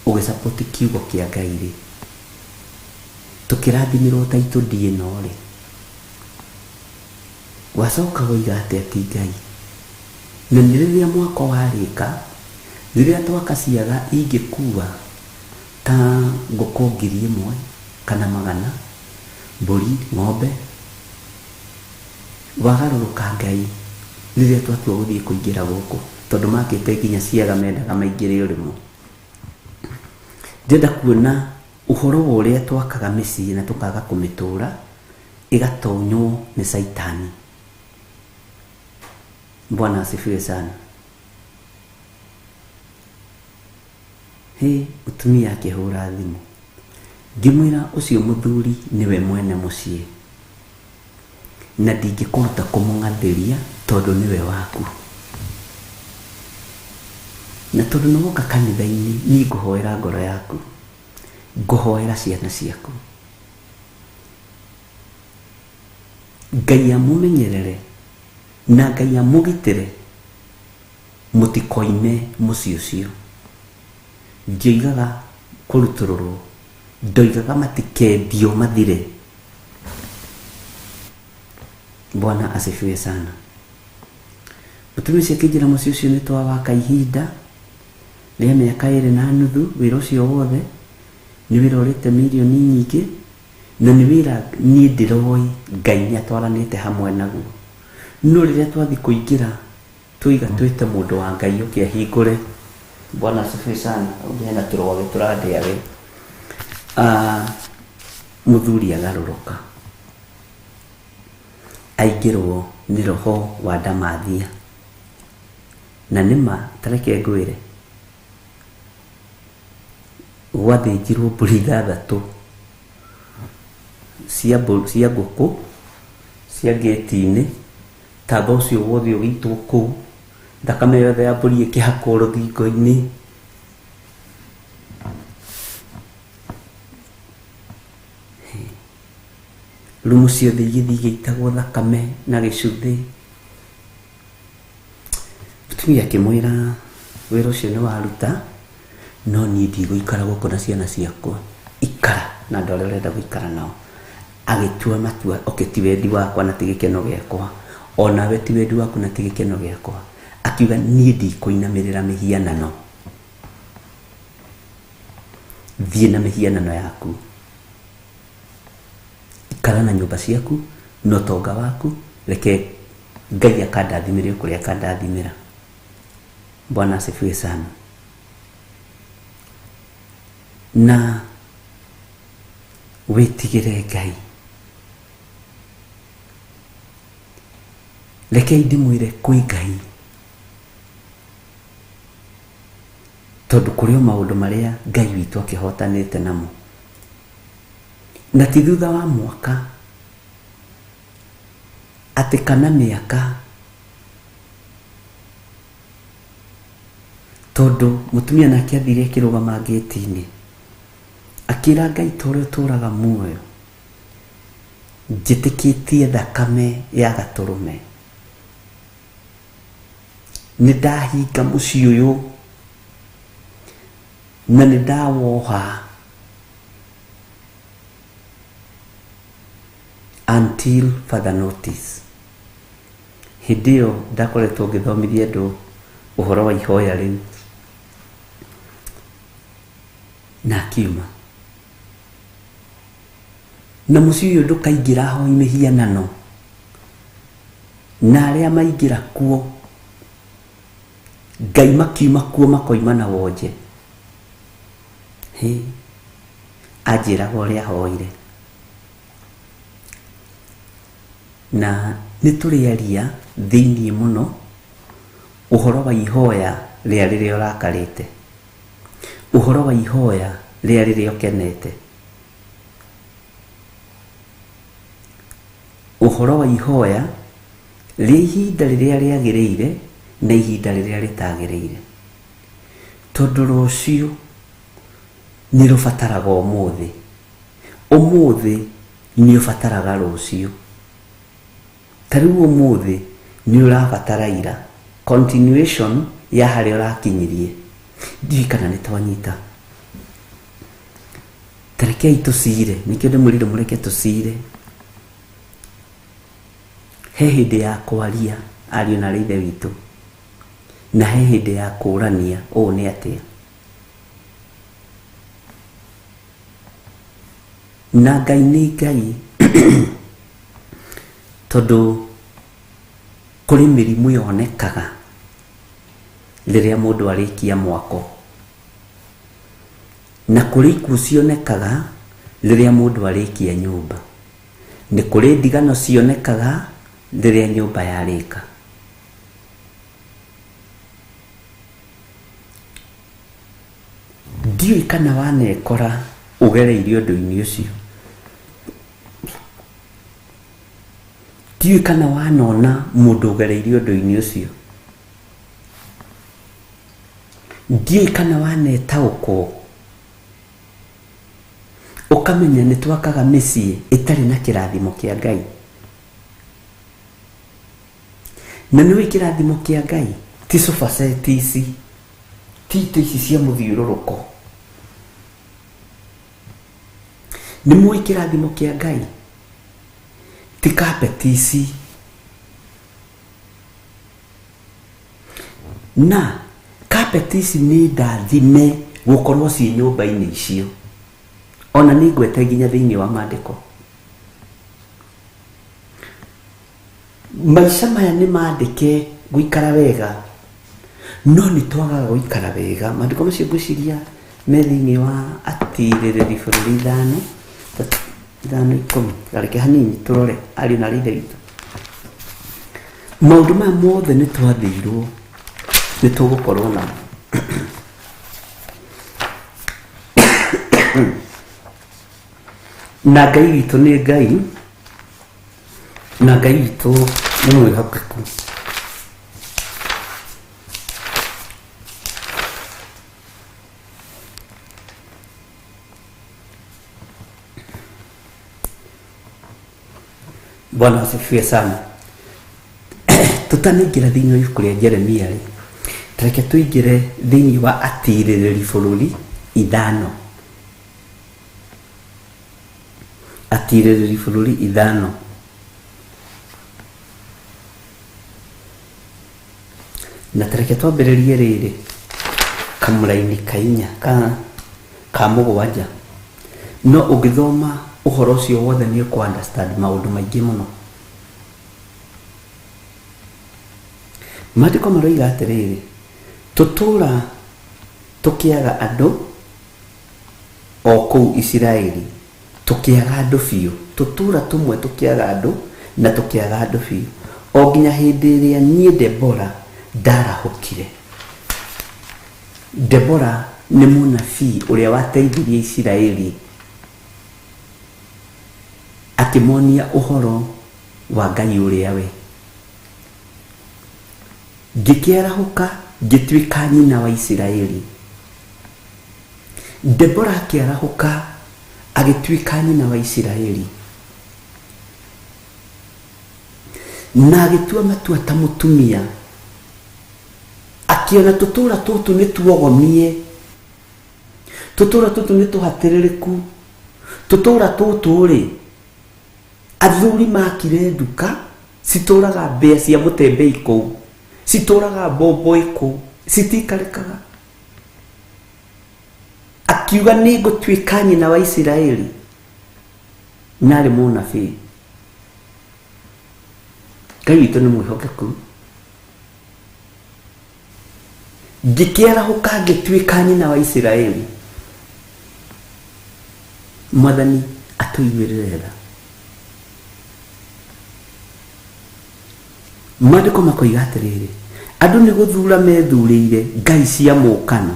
ũgĩsupport kiugo kĩa Ngai rĩ, tũkĩrathimĩrwo ta itũndi ĩno rĩ, wacoka woiga atĩa ti Ngai? Na nĩ rĩrĩa mwako warĩka, rĩrĩa twaka ciaga ingĩkua ta ngũkũ 1,000 kana 100, mbũri, ng'ombe, wagarũrũka Ngai rĩrĩa twatua gũthiĩ kũingĩra gũkũ, tondũ makĩte nginya ciaga mendaga maingĩre ũrĩmo. Ndĩrenda kuona ũhoro wa ũrĩa twakaga mĩciĩ na tũkaga kũmĩtũra, ĩgatonywo nĩ Caitani. Bwana asifiwe sana. Hĩ, mũtumia akĩhũra thimũ, ngĩmwĩra ũcio mũthuri nĩwe mwene mũciĩ, na ndingĩkũruta kũmũng'athĩria tondũ nĩwe waku. Na tondũ nĩ woka kanitha-inĩ, niĩ ngũhoera ngoro yaku, ngũhoera ciana ciaku, Ngai amũmenyerere na Ngai amũgitĩre mũtikoime mũciĩ ũcio. Ndioigaga kũrutũrũrwo, ndoigaga matikendio mathire. Bwana asifiwe sana. Mũtumia ũcio akĩnjĩra mũciĩ ũcio nĩ twawaka ihinda rĩa mĩaka 2 na nuthu, wĩra ũcio wothe nĩ wĩra ũrĩte mirioni nyingĩ, na nĩ wĩra niĩ ndĩroĩ Ngai nĩ atwaranĩte hamwe naguo. No rĩrĩa twathiĩ kũingĩra tũiga twĩte mũndũ wa Ngai ũke ahingũre. Bwana asifiwe sana. Hena tũrwagĩ tũrandĩa we. Mũthuri agarũrũka, aingĩrwo nĩ roho wa ndamathia. Na nĩma tareke ngwĩre, gwathĩnjirwo mbũri 6 cia cia ngũkũ cia ngĩti-inĩ, tamba ũcio wothe ũgĩitwo kũu, thakame yothe ya mbũri ĩkĩhakwo rũthingo-inĩ. Rumu ciothe igĩthiĩ igĩitagwo thakame na gĩcuthĩ. Mũtumia akĩmwĩra wĩra ũcio nĩ waruta, no niĩ ndigũikara gũkũ na ciana ciakwa, ikara na andũ arĩa ũrenda gũikara nao. Agĩtua matua, okay, ti wendi wakwa na ti gĩkeno gĩakwa, onawe ti wendi waku na ti gĩkeno gĩakwa. Akiuga niĩ ndikũinamĩrĩra mĩhianano, thiĩ na mĩhianano yaku, ikara na nyũmba ciaku na ũtonga waku, reke Ngai akandathimĩre o kũrĩa akandathimĩra. Bwana asifiwe sana. Na wĩtigĩre Ngai. Rekei ndĩmwĩre kwĩ Ngai, tondũ kũrĩ o maũndũ marĩa Ngai witũ akĩhotanĩte namo, na ti thutha wa mwaka atĩ kana mĩaka, tondũ mũtumia nake athire akĩrũgama ngĩti-inĩ akĩra Ngai ta ũrĩa ũtũraga muoyo, njĩtĩkĩtie thakame ya gatũrũme, nĩ ndahinga mũciĩ ũyũ na nĩ ndawoha until further notice. Hĩndĩ ĩyo ndakoretwo ngĩthomithia andũ ũhoro wa ihoya rĩu, na akiuma na mũciĩ ũyũ ndũkaingĩra ahoi mĩhianano, na arĩa maingĩra kuo Ngai makiuma kuo makoima na wonje. Hĩ, anjĩraga ũrĩa ahoire, na nĩ tũrĩaria thĩiniĩ mũno ũhoro wa ihoya rĩa rĩrĩa ũrakarĩte, ũhoro wa ihoya rĩa rĩrĩa ũkenete, ũhoro wa ihoya rĩa ihinda rĩrĩa rĩagĩrĩire na ihinda rĩrĩa rĩtagĩrĩire, tondũ rũciũ nĩ rũbataraga ũmũthĩ, ũmũthĩ nĩ ũbataraga rũciũ. Ta rĩu ũmũthĩ nĩ ũrabatara ira, continuation ya harĩa ũrakinyirie. Ndiũĩ kana nĩ twanyita. Ta rekei tũcire, nĩkĩo ndĩmwĩrire mũreke tũcire. He hĩndĩ ya kwaria ariũ na aarĩ a Ithe witũ, na he hĩndĩ ya kũrania ũũ nĩ atĩa. Na Ngai nĩ Ngai, tondũ kũrĩ mĩrimũ yonekaga rĩrĩa mũndũ arĩkia mwako, na kũrĩ ikuũ cionekaga rĩrĩa mũndũ arĩkia nyũmba, nĩ kũrĩ ndigano cionekaga rĩrĩa nyũmba yarĩka. Ndiũĩ kana wanekora ũgereirie ũndũ-inĩ ũcio, ndiũĩ kana wanona mũndũ ũgereirie ũndũ-inĩ ũcio, ndiũĩ kana wanetaũkwo ũkamenya nĩ twakaga mĩciĩ ĩtarĩ na kĩrathimo kĩa Ngai. Na nĩ ũĩ kĩrathimo kĩa Ngai ti sofa set ici, ti itĩ ici cia mũthiũrũrũko. Nĩ mũĩ kĩrathimo kĩa Ngai ti carpet ici. Na carpet ici nĩ ndathime gũkorwo ciĩ nyũmba-inĩ icio, ona nĩ ngwete nginya thĩinĩ wa maandĩko. Maica maya nĩ mandĩke gũikara wega, no nĩ twagaga gũikara wega. Maandĩko macio ngwĩciria me thĩinĩ wa atirĩrĩri bũrũri ithano, ithano ikũmi. Kareke hanini tũrore ariũ na aarĩ a Ithe witũ. Maũndũ maya mothe nĩ twathĩirwo nĩ tũgũkorwo namo. Na Ngai witũ nĩ Ngai, na Ngai witũ nĩ mwĩhokeku. Bwana asifiwe sana. Tutanaingĩra thĩinĩ wa ibuku rĩa Jeremia rĩ, tareke tũingĩre thĩinĩ wa atirĩrĩri bũrũri ithano. Atirĩrĩri bũrũri ithano. Na tareke twambĩrĩrie rĩrĩ kamũraini ka inya ka mũgwanja. No ũngĩthoma ũhoro ũcio wothe nĩ ũkũ understand maũndũ maingĩ mũno. Maandĩko maroiga atĩrĩrĩ, tũtũra tũkĩaga andũ o kũu Isiraeli, tũkĩaga andũ biũ, tũtũra tũmwe tũkĩaga andũ na tũkĩaga andũ biũ, o nginya hĩndĩ ĩrĩa niĩ Debora ndarahũkire. Debora nĩ mũnabii ũrĩa wateithirie Isiraeli akĩmonia ũhoro wa Ngai ũrĩa we. Ngĩkĩarahũka ngĩtuĩka nyina wa Isiraeli. Debora akĩarahũka agĩtuĩka nyina wa Isiraeli. Na agĩtua matua ta mũtumia, akĩona tũtũra tũtũ nĩ tuogomie, tũtũra tũtũ nĩ tũhatĩrĩrĩku, tũtũra tũtũ rĩ, athuri makire nduka citũraga mbĩa cia mũtembei kũu, citũraga mbombo kũu, citiikarĩkaga. Akiuga nĩ ngũtuĩka nyina wa Isiraeli, na arĩ mũnabii. Ngai witũ nĩ mwĩhokeku. Ngĩkĩarahũka ngĩtuĩka nyina wa Isiraeli. Mwathani atũiguĩrĩre tha. Maandĩko makoiga atĩrĩrĩ, andũ nĩ gũthura methurĩire ngai cia mũũkano,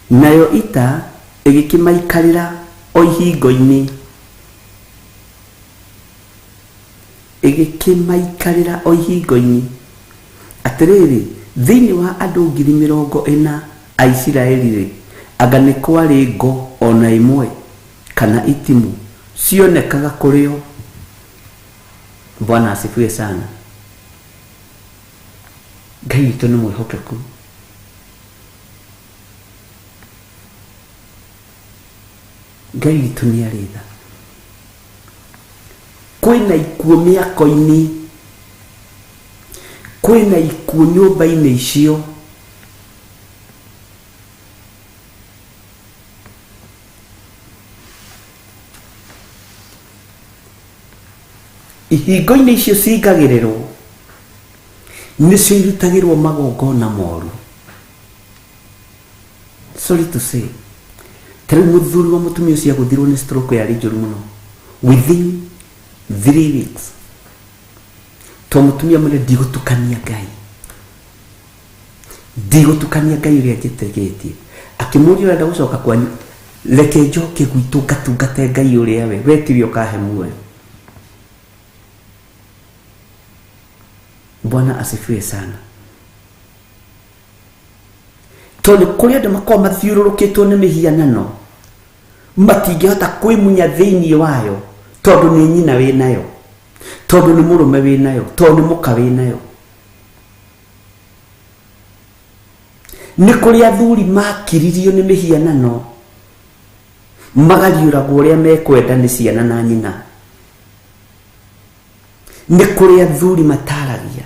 nayo ita ĩgĩkĩmaikarĩra o ihingo-inĩ, ĩgĩkĩmaikarĩra o ihingo-inĩ. Atĩrĩrĩ, thĩinĩ wa andũ 40,000 a Isiraeli rĩ, anga nĩ kwarĩ ngo o na ĩmwe kana itimũ cionekaga kũrĩ o? Bwana asifiwe sana. Ngai witũ nĩ mwĩhokeku. Ngai witũ nĩ arĩ tha. Kwĩna ikuũ mĩako-inĩ, kwĩna ikuũ nyũmba-inĩ icio. Ihingo-inĩ icio cingagĩrĩrwo nĩcio irutagĩrwo magongona moru. Sorry to say, ta rĩu mũthuri wa mũtumia ũcio agũthirwo nĩ stroke yarĩ njũru mũno within 3 weeks. To mũtumia mũnene, ndigũtukania Ngai, ndigũtukania Ngai ũrĩa njĩtĩkĩtie. Akĩmũria, ũrenda gũcoka kwanyu? Reke njoke gwitũ ngatungate Ngai ũrĩa we tiwe ũkahe muoyo. Bwana asifiwe sana. Tondũ kũrĩ andũ makoragwo mathiũrũrũkĩtwo nĩ mĩhianano, matingĩhota kwĩmunya thĩinĩ wayo, tondũ nĩ nyina wĩ nayo, tondũ nĩ mũrũme wĩ nayo, tondũ nĩ mũka wĩ nayo. Nĩ kũrĩ athuri makiririo nĩ mĩhianano, magariũragwo ũrĩa mekwenda nĩ ciana na nyina. Nĩ kũrĩ athuri mataragia,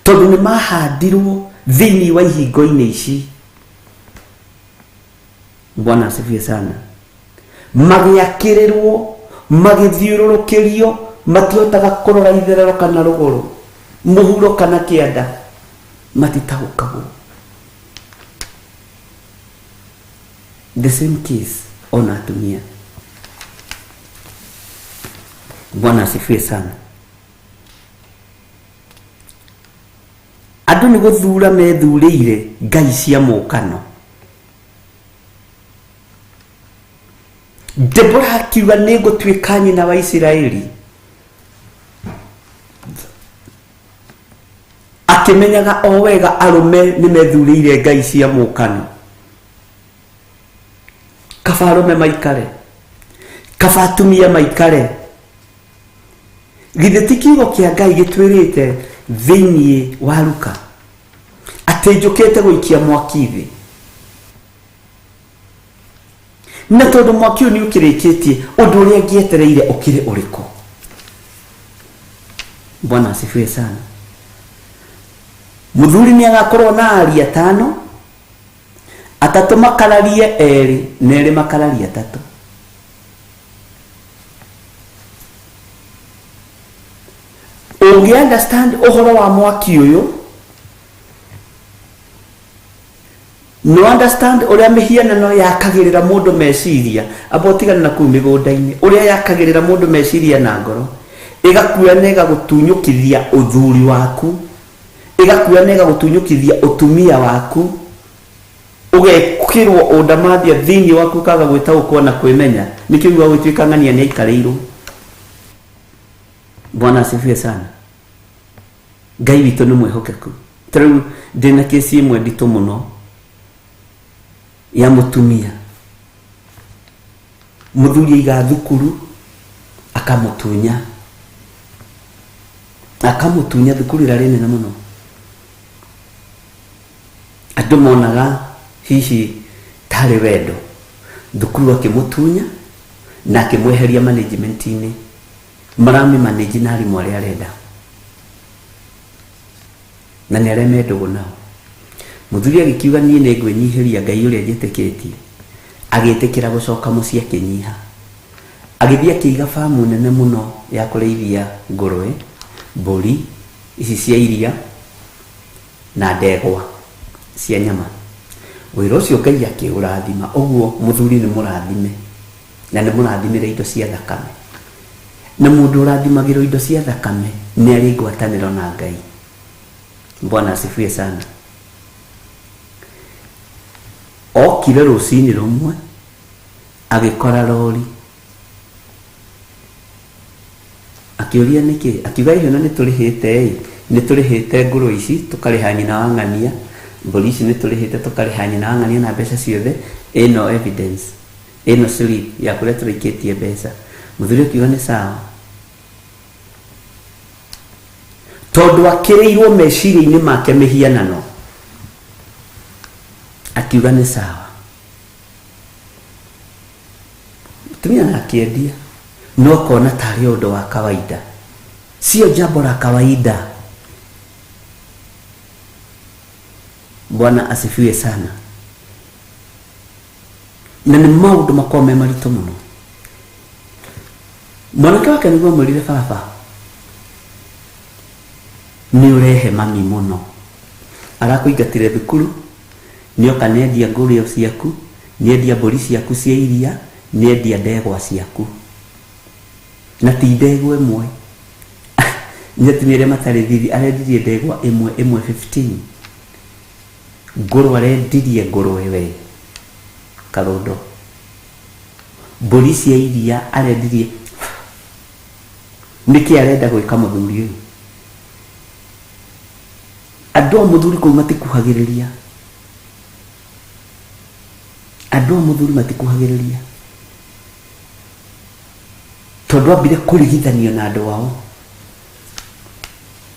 tondũ nĩ mahandirwo thĩinĩ wa ihingo-inĩ ici. Bwana asifiwe sana. Magĩakĩrĩrwo, magĩthiũrũrũkĩrio, matihotaga kũrora itherero kana rũgũrũ, mũhuro kana kĩanda, matitaũkagwo. The same case ona atumia. Bwana asifiwe sana. Andũ nĩ gũthura methurĩire ngai cia mũũkano. Debora akiuga nĩ ngũtuĩka nyina wa Isiraeli, akĩmenyaga o wega arũme nĩ methurĩire ngai cia mũkano. Kaba arũme maikare, kaba atumia maikare. Githĩ ti kiugo kĩa Ngai gĩtwĩrĩte thĩinĩ wa Luka atĩ njũkĩte gũikia mwaki thĩ, na tondũ mwaki ũyũ nĩ ũkĩrĩkĩtie, ũndũ ũrĩa ngĩetereire ũkĩrĩ ũrĩkũ? Bwana asifiwe sana. Mũthuri nĩ agakorwo na aria 5, 3 makararie 2 na 2 makararie 3. Ũngĩ understand ũhoro wa mwaki ũyũ, no understand ũrĩa mĩhianano yakagĩrĩra mũndũ meciria, amba ũtigane na kũu mĩgũnda-inĩ, ũrĩa yakagĩrĩra mũndũ meciria na ngoro, ĩgakuoya na ĩgagũtunyũkithia ũthuri waku, ĩgakuoya na ĩgagũtunyũkithia ũtumia waku, ũgekĩrwo ũndamathia thĩinĩ waku ũkaga gwĩtaũkwo na kwĩmenya. Nĩkĩo ugaga gũtuĩka ng'ania nĩ aikarĩirwo. Bwana asifiwe sana. Ngai witũ nĩ mwĩhokeku. Ta rĩu ndĩna kesi ĩmwe nditũ mũno ya mũtumia. Mũthuri aiga thukuru akamũtunya, akamũtunya thukuru ĩrarĩ nene mũno. Andũ monaga hihi tarĩ wendo, thukuru akĩmũtunya na akĩmweheria management-inĩ, marami manage na arimũ arĩa arenda, na nĩ arĩa me ndũgũ nao. Mũthuri agĩkiuga niĩ nĩ ngwĩnyihĩria Ngai ũrĩa njĩtĩkĩtie, agĩtĩkĩra gũcoka mũciĩ akĩnyiha. Agĩthiĩ akĩiga famu nene mũno ya kũrĩithia ngũrwe, mbũri ici cia iria na ndegwa cia nyama. Wĩra ũcio Ngai akĩũrathima, ũguo mũthuri nĩ mũrathime na nĩ mũrathimĩre indo cia thakame. Na mũndũ ũrathimagĩrwo indo cia thakame nĩ arĩ ngwatanĩro na Ngai. Bwana asifiwe sana. Okire rũcinĩ rũmwe agĩkora rori, akĩũria nĩkĩ, akiuga hihi ona nĩ tũrĩhĩte ĩ, nĩ tũrĩhĩte ngũrwe ici tũkarĩha nyina wa ng'ania, mbũri ici nĩ tũrĩhĩte tũkarĩha nyina wa ng'ania na mbeca ciothe, ĩno evidence, ĩno slip ya kũrĩa tũraikĩtie mbeca. Mũthuri akiuga nĩ sawa, tondũ akĩrĩirwo meciria-inĩ make mĩhianano, akiuga nĩ sawa. Mũtumia na akĩendia, no kona tarĩ ũndũ wa kawaida, sio jambo la kawaida. Bwana asifiwe sana. Na nĩ maũndũ makoragwo me maritũ mũno. Mwanake wake nĩguo amwĩrire, baba nĩ ũrehe mami mũno, arakũingatire thukuru, nĩoka nĩendia ngũrwe ciaku, nĩendia mbũri ciaku cia iria, nĩendia ndegwa ciaku, na ti ndegwa ĩmwe. Nĩ atumia arĩa matarĩ thithi, arendirie ndegwa ĩmwe ĩmwe 15, ngũrwe arendirie ngũrwe we karũndo, mbũri cia iria arendirie. Nĩkĩ arenda gwĩka mũthuri ũyũ? Andũ a mũthuri kũu matikuhagĩrĩria, andũ a mũthuri matikuhagĩrĩria, tondũ ambire kũrigithanio na andũ ao.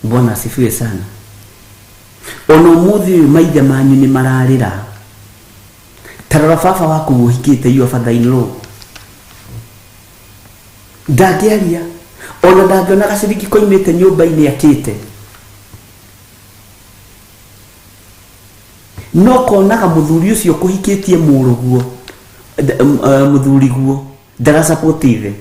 Bwana asifiwe sana. Ona ũmũthĩ ũyũ maithe manyu nĩ mararĩra. Ta rora baba waku ũhikĩte your father in law, ndangĩaria ona ndangĩona gaciringi koimĩte nyũmba-inĩ akĩte, no konaga mũthuri ũcio kũhikĩtie mũrũguo, mũthuriguo ndarasupport ithe.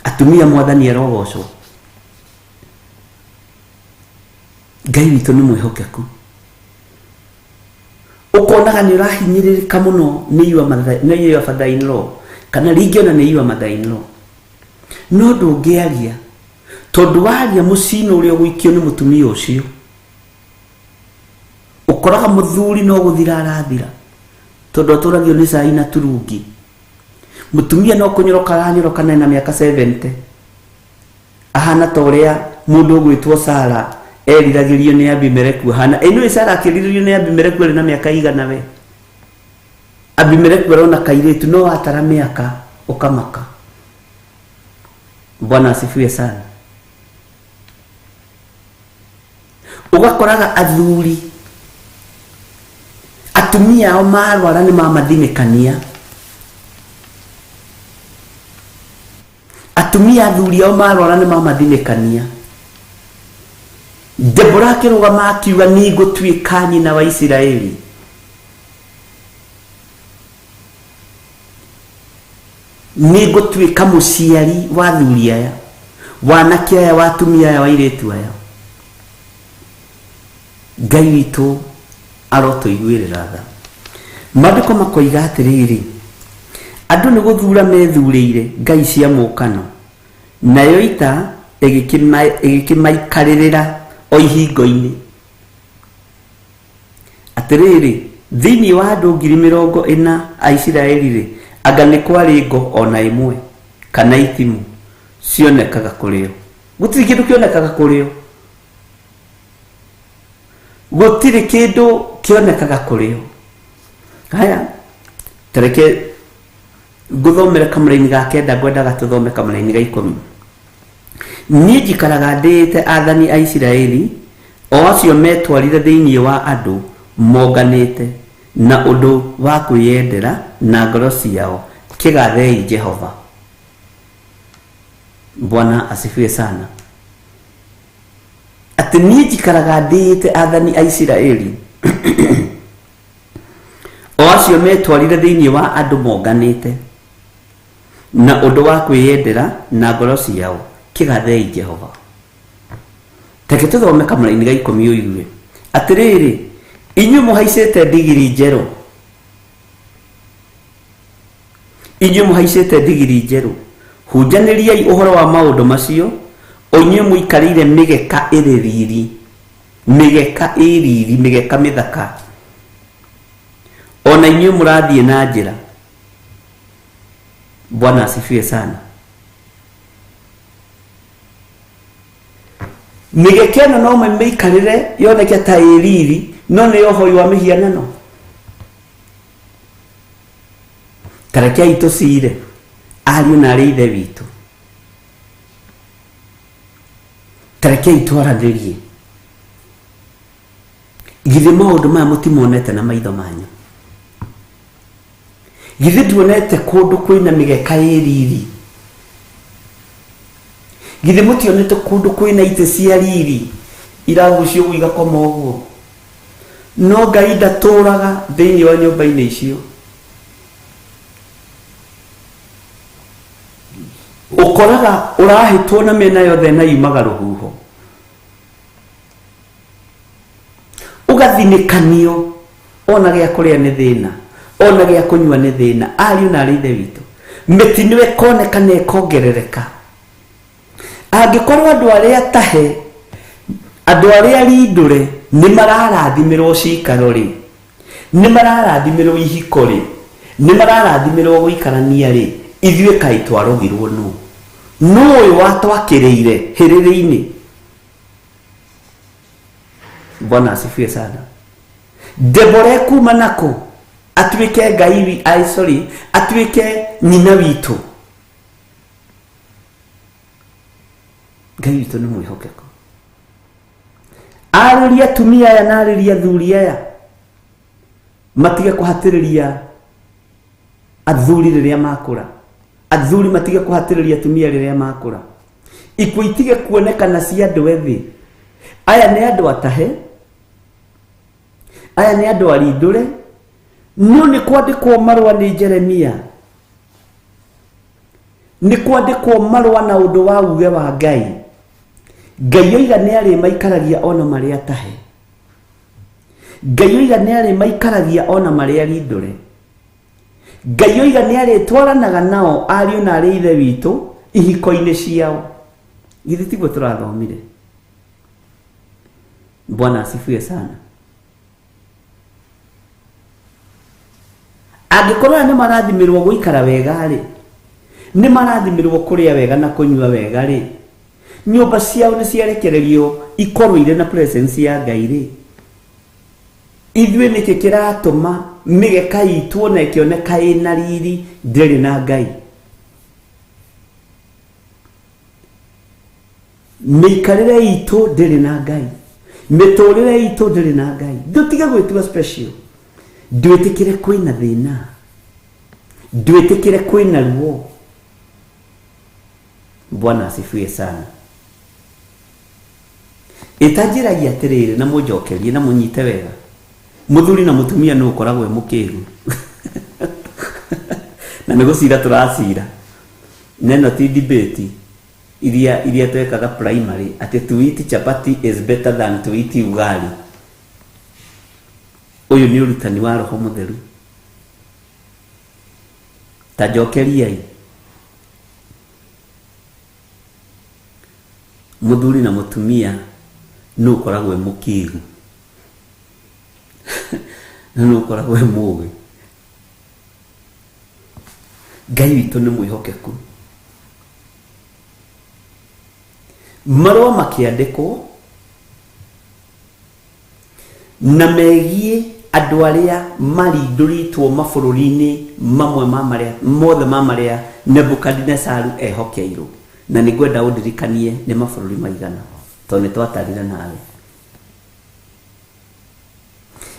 Atumia mwathani arogocwo. Ngai witũ nĩ mwĩhokeku. Ũkonaga nĩ ũrahinyĩrĩrĩka mũno nĩ your mother, nĩ your father in law, kana rĩngĩ ona nĩ your mother in law, no ndũngĩaria, tondũ waria mũcino ũrĩa ũgũikio nĩ mũtumia ũcio. Ũkoraga mũthuri no gũthira arathira, Tondũ atũragio nĩ cai na turungi. Mũtumia no kũnyoroka aranyoroka na ena mĩaka 70. Ahana ta ũrĩa mũndũ ũgwĩtwo Sara eriragĩrio nĩ Abimeleku ahana. Ĩno Sara akĩrirĩrio nĩ Abimeleku arĩ na mĩaka igana we. Abimeleku arona kairĩtu no atara mĩaka ũkamaka. Bwana asifiwe sana. Ũgakoraga athuri atumia ao marwara nĩ mamathinĩkania. Atumia athuri ao marwara nĩ mamathinĩkania. Debora akĩrũgama akiuga nĩ ngũtuĩka nyina wa Isiraeli. Nĩ ngũtuĩka mũciari wa athuri aya, wa anake aya, wa atumia aya, wa airĩtu aya. Ngai witũ arotũiguĩrĩra tha. Maandĩko makoiga atĩrĩrĩ, andũ nĩ gũthura methurĩire ngai cia mũũkano, nayo ita ĩgĩkĩmaikarĩrĩra o ihingo-inĩ. Atĩrĩrĩ, thĩinĩ wa andũ 40,000 a Isiraeli rĩ, anga nĩ kwarĩ ngo ona ĩmwe kana itimũ cionekaga kũrĩ o. Gũtirĩ kĩndũ kĩonekaga kũrĩ o. Gũtirĩ kĩndũ kĩonekaga kũrĩ o. Haya, tareke ngũthomere kamũraini ga 9, ngwendaga tũthome kamũraini ga 10. Niĩ njikaraga ndĩĩte athani a Isiraeli o acio metwarire thĩinĩ wa andũ monganĩte na ũndũ wa kwĩyendera na ngoro ciao. Kĩgathei Jehova. Bwana asifiwe sana. Atĩ niĩ njikaraga ndĩĩte athani a Isiraeli o acio metwarire thĩinĩ wa andũ monganĩte na ũndũ wa kwĩyendera na ngoro ciao. Kĩgathei Jehova. Reke tũthome kamũraini ga 10 ũigue. Atĩrĩrĩ, inyuĩ mũhaicĩte ndigiri njerũ. Inyuĩ mũhaicĩte ndigiri njerũ. Hunjanĩriai ũhoro wa maũndũ macio, o inyuĩ mũikarĩire mĩgeka ĩrĩ riri. Mĩgeka ĩ riri, mĩgeka mĩthaka. Ona inyuĩ mũrathiĩ na njĩra. Bwana asifiwe sana. Mĩgeka ĩno no mĩmĩikarĩre yoneke ta ĩ riri, no nĩ ũhoi wa mĩhianano. Ta rekei tũcire ariũ na arĩ ithe witũ. Ta rekei twaranĩrie. Githĩ maũndũ maya mũtimonete na maitho manyu? Githĩ nduonete kũndũ kwĩna mĩgeka ĩ riri? Githĩ mũtionete kũndũ kwĩna itĩ cia riri iragucio ũguo igakoma ũguo? No Ngai ndatũraga thĩinĩ wa nyũmba-inĩ icio. Ũkoraga ũrahĩtwo na mĩena yothe na yumaga rũhuho. Ũgathinĩkanio ona gĩa kũrĩa nĩ thĩna, ona gĩa kũnyua nĩ thĩna. Ariũ na arĩ ithe witũ, mĩtino ĩkoneka na ĩkongerereka. Angĩkorwo andũ arĩa tahe, andũ arĩa rindũre nĩ mararathimĩrwo cikaro rĩ, nĩ mararathimĩrwo ihiko rĩ, nĩ mararathimĩrwo gũikarania rĩ, ithuĩ kaĩ twarogirwo nũ? Nũ ũyũ watwakĩrĩire hĩrĩrĩ-inĩ? Bwana asifiwe sana. Debora ekuma nako atuĩke Ngai wi, ai sorry, atuĩke nyina witũ. Ngai witũ nĩ mwĩhokeku. Arĩria atumia aya na arĩria athuri aya matige kũhatĩrĩria athuri rĩrĩa makũra, athuri matige kũhatĩrĩria atumia rĩrĩa makũra. Ikuũ itige kuonekana cia andũ ethĩ. Aya nĩ andũ atahe, aya nĩ andũ arindũre. No nĩ kwandĩkwo marũa nĩ Jeremia, nĩ kwandĩkwo marũa na ũndũ wa uge wa Ngai. Ngai oiga nĩ arĩmaikaragia ona marĩ atahe. Ngai oiga nĩ arĩmaikaragia ona marĩ arindũre. Ngai oiga nĩ arĩtwaranaga nao ariũ na arĩ ithe witũ ihiko-inĩ ciao. Githĩ tiguo tũrathomire? Bwana asifiwe sana. Angĩkorwo aya nĩ marathimirwo gũikara wega rĩ, nĩ marathimirwo kũrĩa wega na kũnyua wega rĩ, nyũmba ciao nĩ ciarekererio ikorwo irĩ na presence ya Ngai rĩ, ithuĩ nĩkĩ kĩratũma mĩgeka itũ ona ĩkĩoneka ĩna riri ndĩrĩ na Ngai? Mĩikarĩre itũ ndĩrĩ na Ngai, mĩtũrĩre itũ ndĩrĩ na Ngai. Ndũtige gwĩtua special, ndwĩtĩkĩre kwĩna thĩna, ndwĩtĩkĩre kwĩna ruo. Bwana asifiwe sana. Ĩtanjĩragia atĩrĩrĩ, na mũnjokerie na mũnyite wega, mũthuri na mũtumia nũ ũkoragwo e mũkĩgu? Na nĩ gũcira tũracira, na ĩno ti debate iria twekaga primary atĩ to eat chapati is better than to eat ugali. Ũyũ nĩ ũrutani wa Roho Mũtheru. Ta njokeriai, mũthuri na mũtumia nũ ũkoragwo e mũkĩgu na nũ ũkoragwo e mũgĩ? Ngai witũ nĩ mwĩhokeku. Marũa makĩandĩkwo na megiĩ andũ arĩa marindũrĩtwo mabũrũri-inĩ mamwe ma marĩa mothe ma marĩa Nebukadinesaru ehokeirwo, na nĩ ngwenda ũndirikanie nĩ mabũrũri maigana, tondũ nĩ twatarire nawe.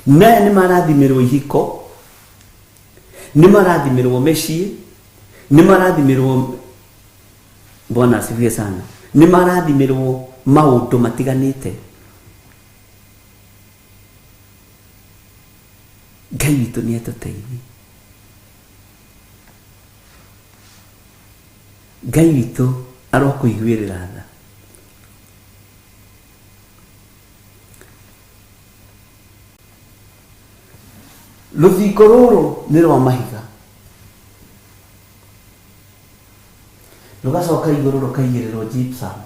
Naya nĩ marathimirwo ihiko, nĩ marathimirwo mĩciĩ, nĩ marathimirwo, Bwana asifiwe sana, nĩ marathimirwo maũndũ matiganĩte. Ngai witũ nĩ atũteithie, Ngai witũ arokũiguĩrĩra tha. Rũthingo rũrũ nĩ rwa mahiga, rũgacoka igũrũ rũkaigĩrĩrwo gypsum.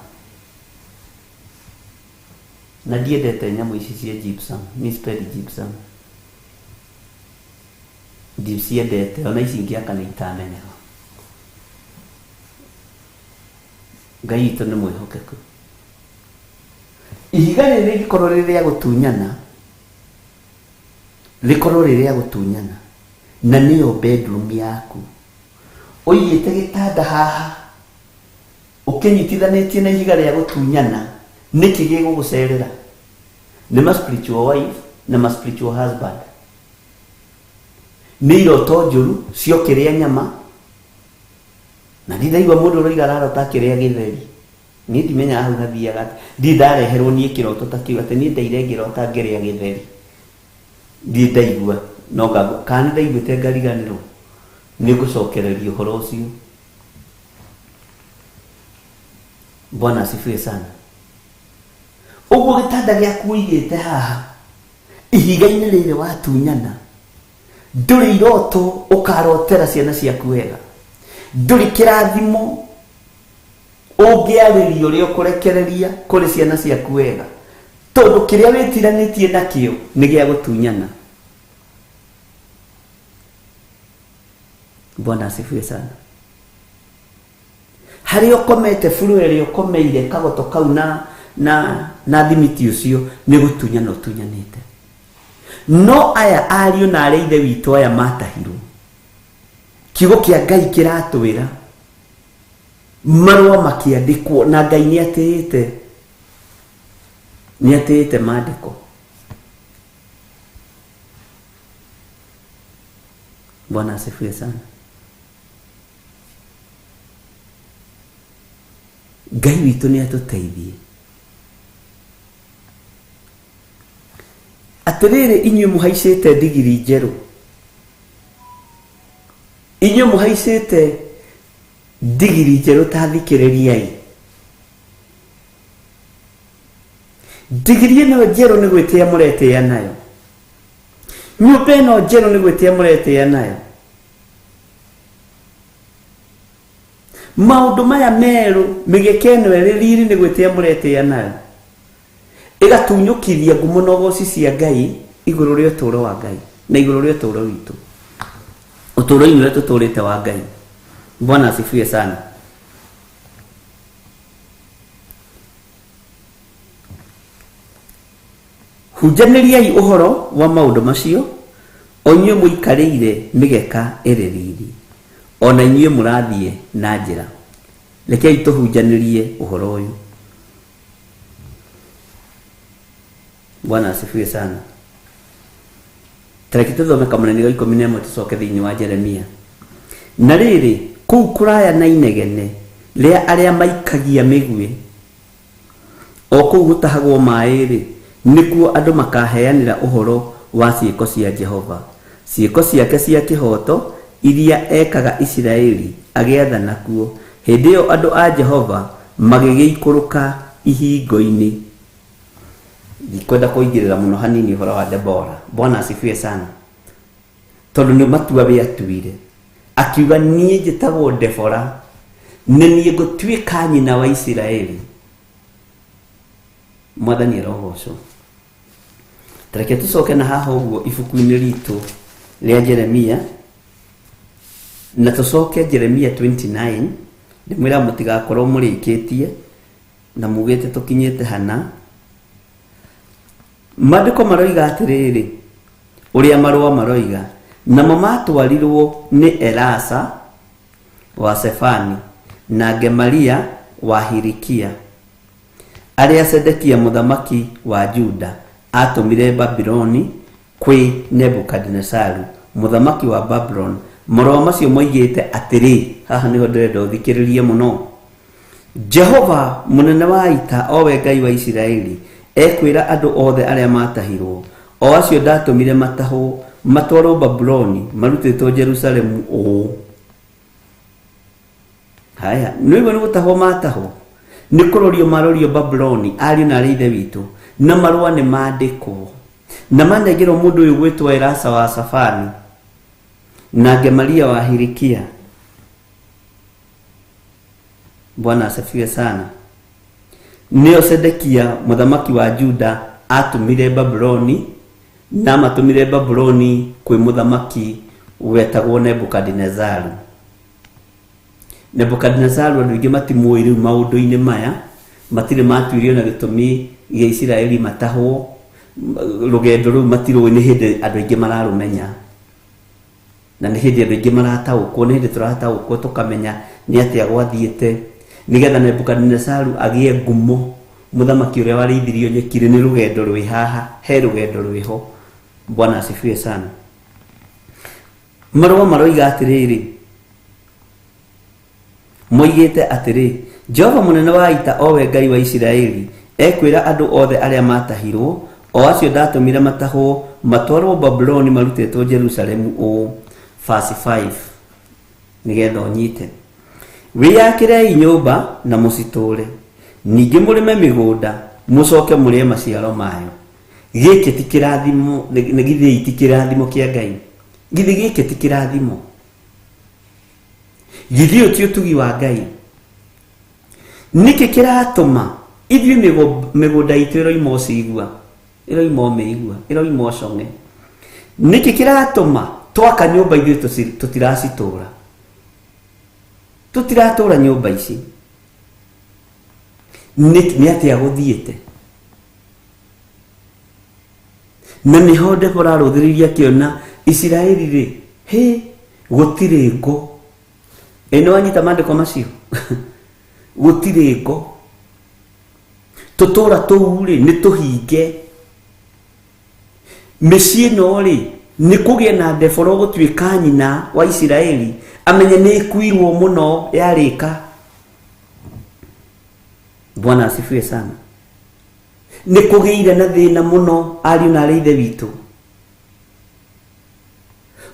Na ndiendete nyamũ ici cia gypsum, niĩ sipendi gypsum, ndiciendete, ona ici ingĩaka nĩ itamenyaga. Ngai witũ nĩ mwĩhokeku. Ihiga rĩrĩ rĩngĩkorwo rĩrĩ rĩa gũtunyana, rĩkorwo rĩrĩ rĩa gũtunyana, na nĩyo bedroom yaku, ũigĩte gĩtanda haha ũkĩnyitithanĩtie na ihiga rĩa gũtunyana, nĩkĩ gĩgũgũcerera? Nĩ ma spiritual wife na ma spiritual husband. Nĩ iroto njũru cia ũkĩrĩa nyama, na ndindaigua mũndũ ũroiga ararota akĩrĩa gĩtheri. Niĩ ndimenyaga hau hathiaga atĩa. Ndirĩ ndareherwo niĩ kĩroto ta kĩu atĩ niĩ ndaire ngĩrota ngĩrĩa gĩtheri. Ndirĩ ndaigua, no kana nĩ ndaiguĩte ngariganĩrwo. Nĩ ngũcokereria ũhoro ũcio. Bwana asifiwe sana. Ũguo gĩtanda gĩaku ũigĩte haha ihiga-inĩ rĩrĩ watunyana, ndũrĩ iroto ũkarotera ciana ciaku wega, ndũrĩ kĩrathimo ũngĩarĩria ũrĩa ũkũrekereria kũrĩ ciana ciaku wega, tondũ kĩrĩa wĩtiranĩtie nakĩo nĩ gĩa gũtunyana. Bwana asifiwe sana. Harĩa ũkomete, buru ĩrĩa ũkomeire kagoto kau na thimiti ũcio nĩ gũtunyana ũtunyanĩte. No aya ariũ na arĩa ithe witũ aya matahirwo, kiugo kĩa Ngai kĩratwĩra marũa makĩandĩkwo, na Ngai nĩ atĩĩte maandĩko. Bwana asifiwe sana. Ngai witũ nĩ atũteithie. Atĩrĩrĩ inyuĩ mũhaicĩte ndigiri njerũ, inyuĩ mũhaicĩte ndigiri njerũ, ta thikĩrĩriai. Ndigiri ĩno njerũ nĩ gwĩtĩa mũretĩa nayo, nyũmba ĩno njerũ nĩ gwĩtĩa mũretĩa nayo, maũndũ maya merũ, mĩgĩka ĩno ĩrĩ riri nĩ gwĩtĩa mũretĩa nayo, ĩgatunyũkithia ngumo na ũgoci cia Ngai igũrũ rĩa ũtũũro wa Ngai na igũrũ rĩa ũtũũro witũ. Ũtũũro-inĩ ũrĩa tũtũũrĩte wa Ngai. Bwana asifiwe sana. Hunjanĩriai ũhoro wa maũndũ macio, o inyuĩ mũikarĩire mĩgeka ĩrĩ riri, o na inyuĩ mũrathiĩ na njĩra. Rekei tũhunjanĩrie ũhoro ũyũ. Bwana asifiwe sana. Tareke tũthome kamũnene ga 11 tũcoke thĩinĩ wa Jeremia. Na rĩrĩ, kũu kũraya na inegene rĩa arĩa maikagia mĩguĩ, o kũu gũtahagwo maĩ-rĩ, nĩkuo andũ makaheanĩra ũhoro wa ciĩko cia Jehova, ciĩko ciake cia kĩhooto iria ekaga Isiraeli agĩathana kuo. Hĩndĩ ĩyo andũ a Jehova magĩgĩikũrũka ihingo-inĩ. Ndikwenda kũingĩrĩra mũno hanini ũhoro wa Debora. Bwana asifiwe sana. Tondũ nĩ matua we atuire. Akiuga niĩ njĩtagwo Debora, nĩ niĩ ngũtuĩka nyina wa Isiraeli. Mwathani arogocwo. Tareke tũcoke na haha ũguo ibuku-inĩ ritũ rĩa Jeremia na tũcoke Jeremia 29. Ndĩmwĩra mũtigakorwo mũrĩkĩtie na mugĩte tũkinyĩte hana. Maandĩko maroiga atĩrĩrĩ, ũrĩa marũa maroiga, namo matwarirwo nĩ Elasa wa Sefani na Gemaria wa Hilikia, arĩa Sedekia mũthamaki wa Juda atũmire Babuloni kwĩ Nebukadinesaru mũthamaki wa Babuloni. Marũa macio moigĩte atĩrĩ, haha nĩho ndĩrenda ũthikĩrĩrie mũno. Jehova mũnene wa ita, o we Ngai wa Isiraeli, ekwĩra andũ othe arĩa matahirwo, o acio ndatũmire matahwo matwarwo Babuloni marutĩtwo Jerusalemu ũũ. Haya, nĩguo nĩ gũtahwo matahwo, nĩ kũrorio marorio Babuloni, ariũ na arĩ ithe witũ, na marũa nĩ mandĩkwo na manengerwo mũndũ ũyũ gwĩtwo Elasa wa Safani na Gemaria wa Hilikia. Bwana asifiwe sana. Nĩo Sedekia mũthamaki wa Juda atũmire Babuloni, na amatũmire Babuloni kwĩ mũthamaki wetagwo Nebukadinezaru. Nebukadinezaru andũ aingĩ matimũĩ rĩu maũndũ-inĩ maya, matirĩ matuirio na gĩtũmi gĩa Isiraeli matahwo, rũgendo rũu matirũĩ, nĩ hĩndĩ andũ aingĩ mararũmenya, na nĩ hĩndĩ andũ aingĩ marataũkwo, nĩ hĩndĩ tũrataũkwo tũkamenya nĩ atĩa gwathiĩte, nĩgetha Nebukadinezaru agĩe ngumo, mũthamaki ũrĩa warĩithirio nyeki-rĩ, nĩ rũgendo rwĩ haha, he rũgendo rwĩho. Bwana asifiwe sana. Marũa maroiga atĩrĩrĩ, moigĩte atĩrĩ, Jehova mũnene wa ita, o we Ngai wa Isiraeli, ekwĩra andũ othe arĩa matahirwo, o acio ndatũmire matahwo matwarwo Babuloni marutĩtwo Jerusalemu ũũ. Verse 5, nĩgetha ũnyite. Wĩyakĩrei nyũmba na mũcitũũre, ningĩ mũrĩme mĩgũnda mũcoke mũrĩe maciaro mayo. Gĩkĩ ti kĩrathimo, nĩ githĩ ti kĩrathimo kĩa Ngai? Githĩ gĩkĩ ti kĩrathimo? Githĩ ũyũ ti ũtugi wa Ngai? Nĩkĩ kĩratũma ithuĩ mĩgũnda itũ ĩroima ũcigua, ĩroima ũmĩigua, ĩroima ũcong'e? Nĩkĩ kĩratũma twaka nyũmba ithuĩ tũtiracitũra? Tũtiratũra nyũmba ici. Nĩ atĩa gũthiĩte? Na nĩho Debora arũthĩrĩirie akĩona Isiraeli rĩ, hĩ, gũtirĩ ngo. Ĩ nĩ wanyita maandĩko macio? Gũtirĩ ngo. Tũtũra tũu rĩ, nĩ tũhinge. Mĩciĩ ĩno rĩ, nĩ kũgĩe na Debora ũgũtuĩka nyina wa Isiraeli, amenye nĩ ĩkuirwo mũno yarĩka. Bwana asifiwe sana. Nĩ kũgĩire na thĩna mũno ariũ na arĩ ithe witũ.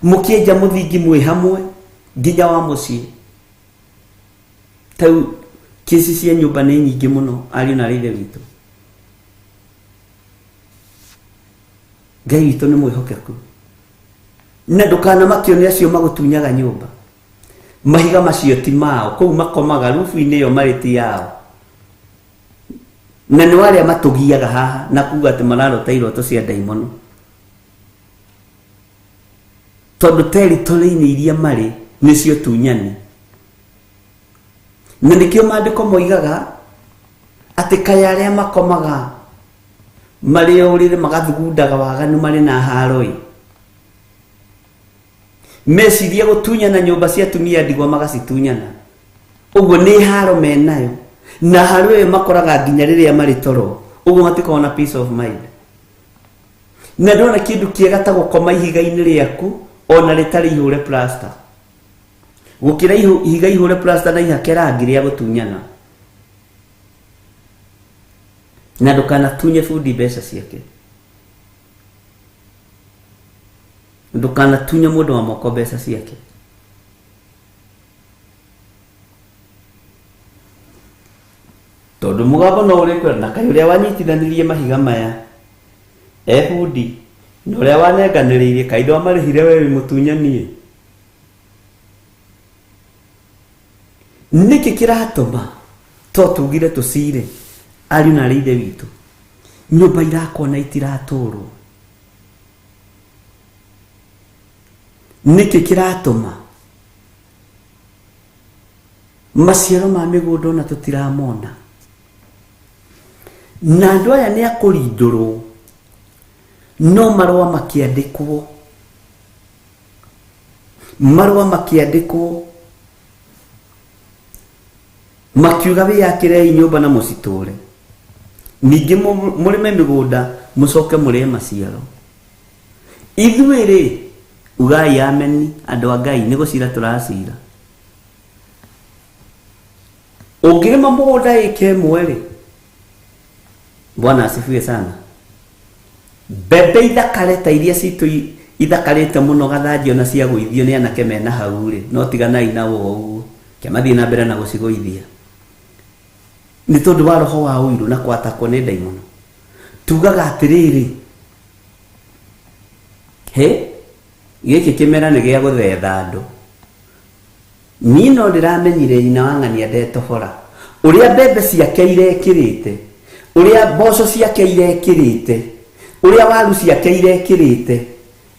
Mũkĩenja mũthingi mwĩ hamwe nginya wa mũciĩ. Tau kĩci cia nyũmba nĩ nyingĩ mũno ariũ na arĩ ithe witũ. Ngai witũ nĩ mwĩhokeku. Na ndũkanamakio nĩ acio magũtunyaga nyũmba. Mahiga macio ti mao, kũu makomaga rubu-inĩ ĩyo marĩ ti yao. Na nĩ arĩa matũgiaga haha na kuga atĩ mararota iroto cia ndaimono. Tondũ territory-inĩ iria marĩ nĩcio tunyani. Na nĩkĩo maandĩko moigaga atĩ kaĩ arĩa makomaga marĩ o ũrĩrĩ magathugundaga waganu marĩ na haro-ĩ. Meciria gũtunyana nyũmba cia atumia ndigwa magacitunyana. Ũguo nĩ haro menayo. Na haro ĩyo makoraga nginya rĩrĩa marĩ toro. Ũguo matikoragwo na peace of mind. Na ndona kĩndũ kĩega ta gũkoma ihiga-inĩ rĩaku ona rĩtarĩ ihũre plaster. Gũkĩra ihiga ihũre plaster na ihake rangi rĩa gũtunyana. Na ndũkanatunye bundi mbeca ciake. Ndũkanatunye mũndũ wa moko mbeca ciake. Tondũ mũgambo no ũrĩkwĩra na kaĩ ũrĩa wanyitithanirie mahiga maya e bundi na ũrĩa wanenganĩrĩirie kaĩ ndwamarĩhire we wĩ mũtunyani? Nĩkĩ kĩratũma to tugire tũcire ariũ na arĩ ithe witũ nyũmba irakwo na itiratũrwo? Nĩkĩ kĩratũma maciaro ma mĩgũnda ona tũtiramona? Na andũ aya nĩ akũrindũrwo no marũa makĩandĩkwo, marũa makĩandĩkwo makiuga wĩyakĩrei nyũmba na mũcitũre, ningĩ mũrĩme mĩgũnda mũcoke mũrĩe maciaro. Ithuĩ rĩ, ugai ameni andũ a Ngai, nĩ gũcira tũracira. Ũngĩrĩma mũgũnda ĩka ĩmwe rĩ, Bwana asifiwe sana, mbembe ithakare ta iria citũ ithakarĩte mũno gathanjio na ciagũithio nĩ anake mena hau rĩ, no tiganai na ũguo, ke mathiĩ na mbere na gũcigũithia nĩ tondũ wa roho wa ũiru na kwatakwo nĩ ndaimono. Tugaga atĩrĩrĩ, he gĩkĩ kĩmera nĩ gĩa gũthetha andũ. Niĩ no ndĩramenyire nyina wa ng'ania ndetobora ũrĩa mbembe ciake irekĩrĩte, ũrĩa mboco ciake irekĩrĩte, ũrĩa waru ciake irekĩrĩte.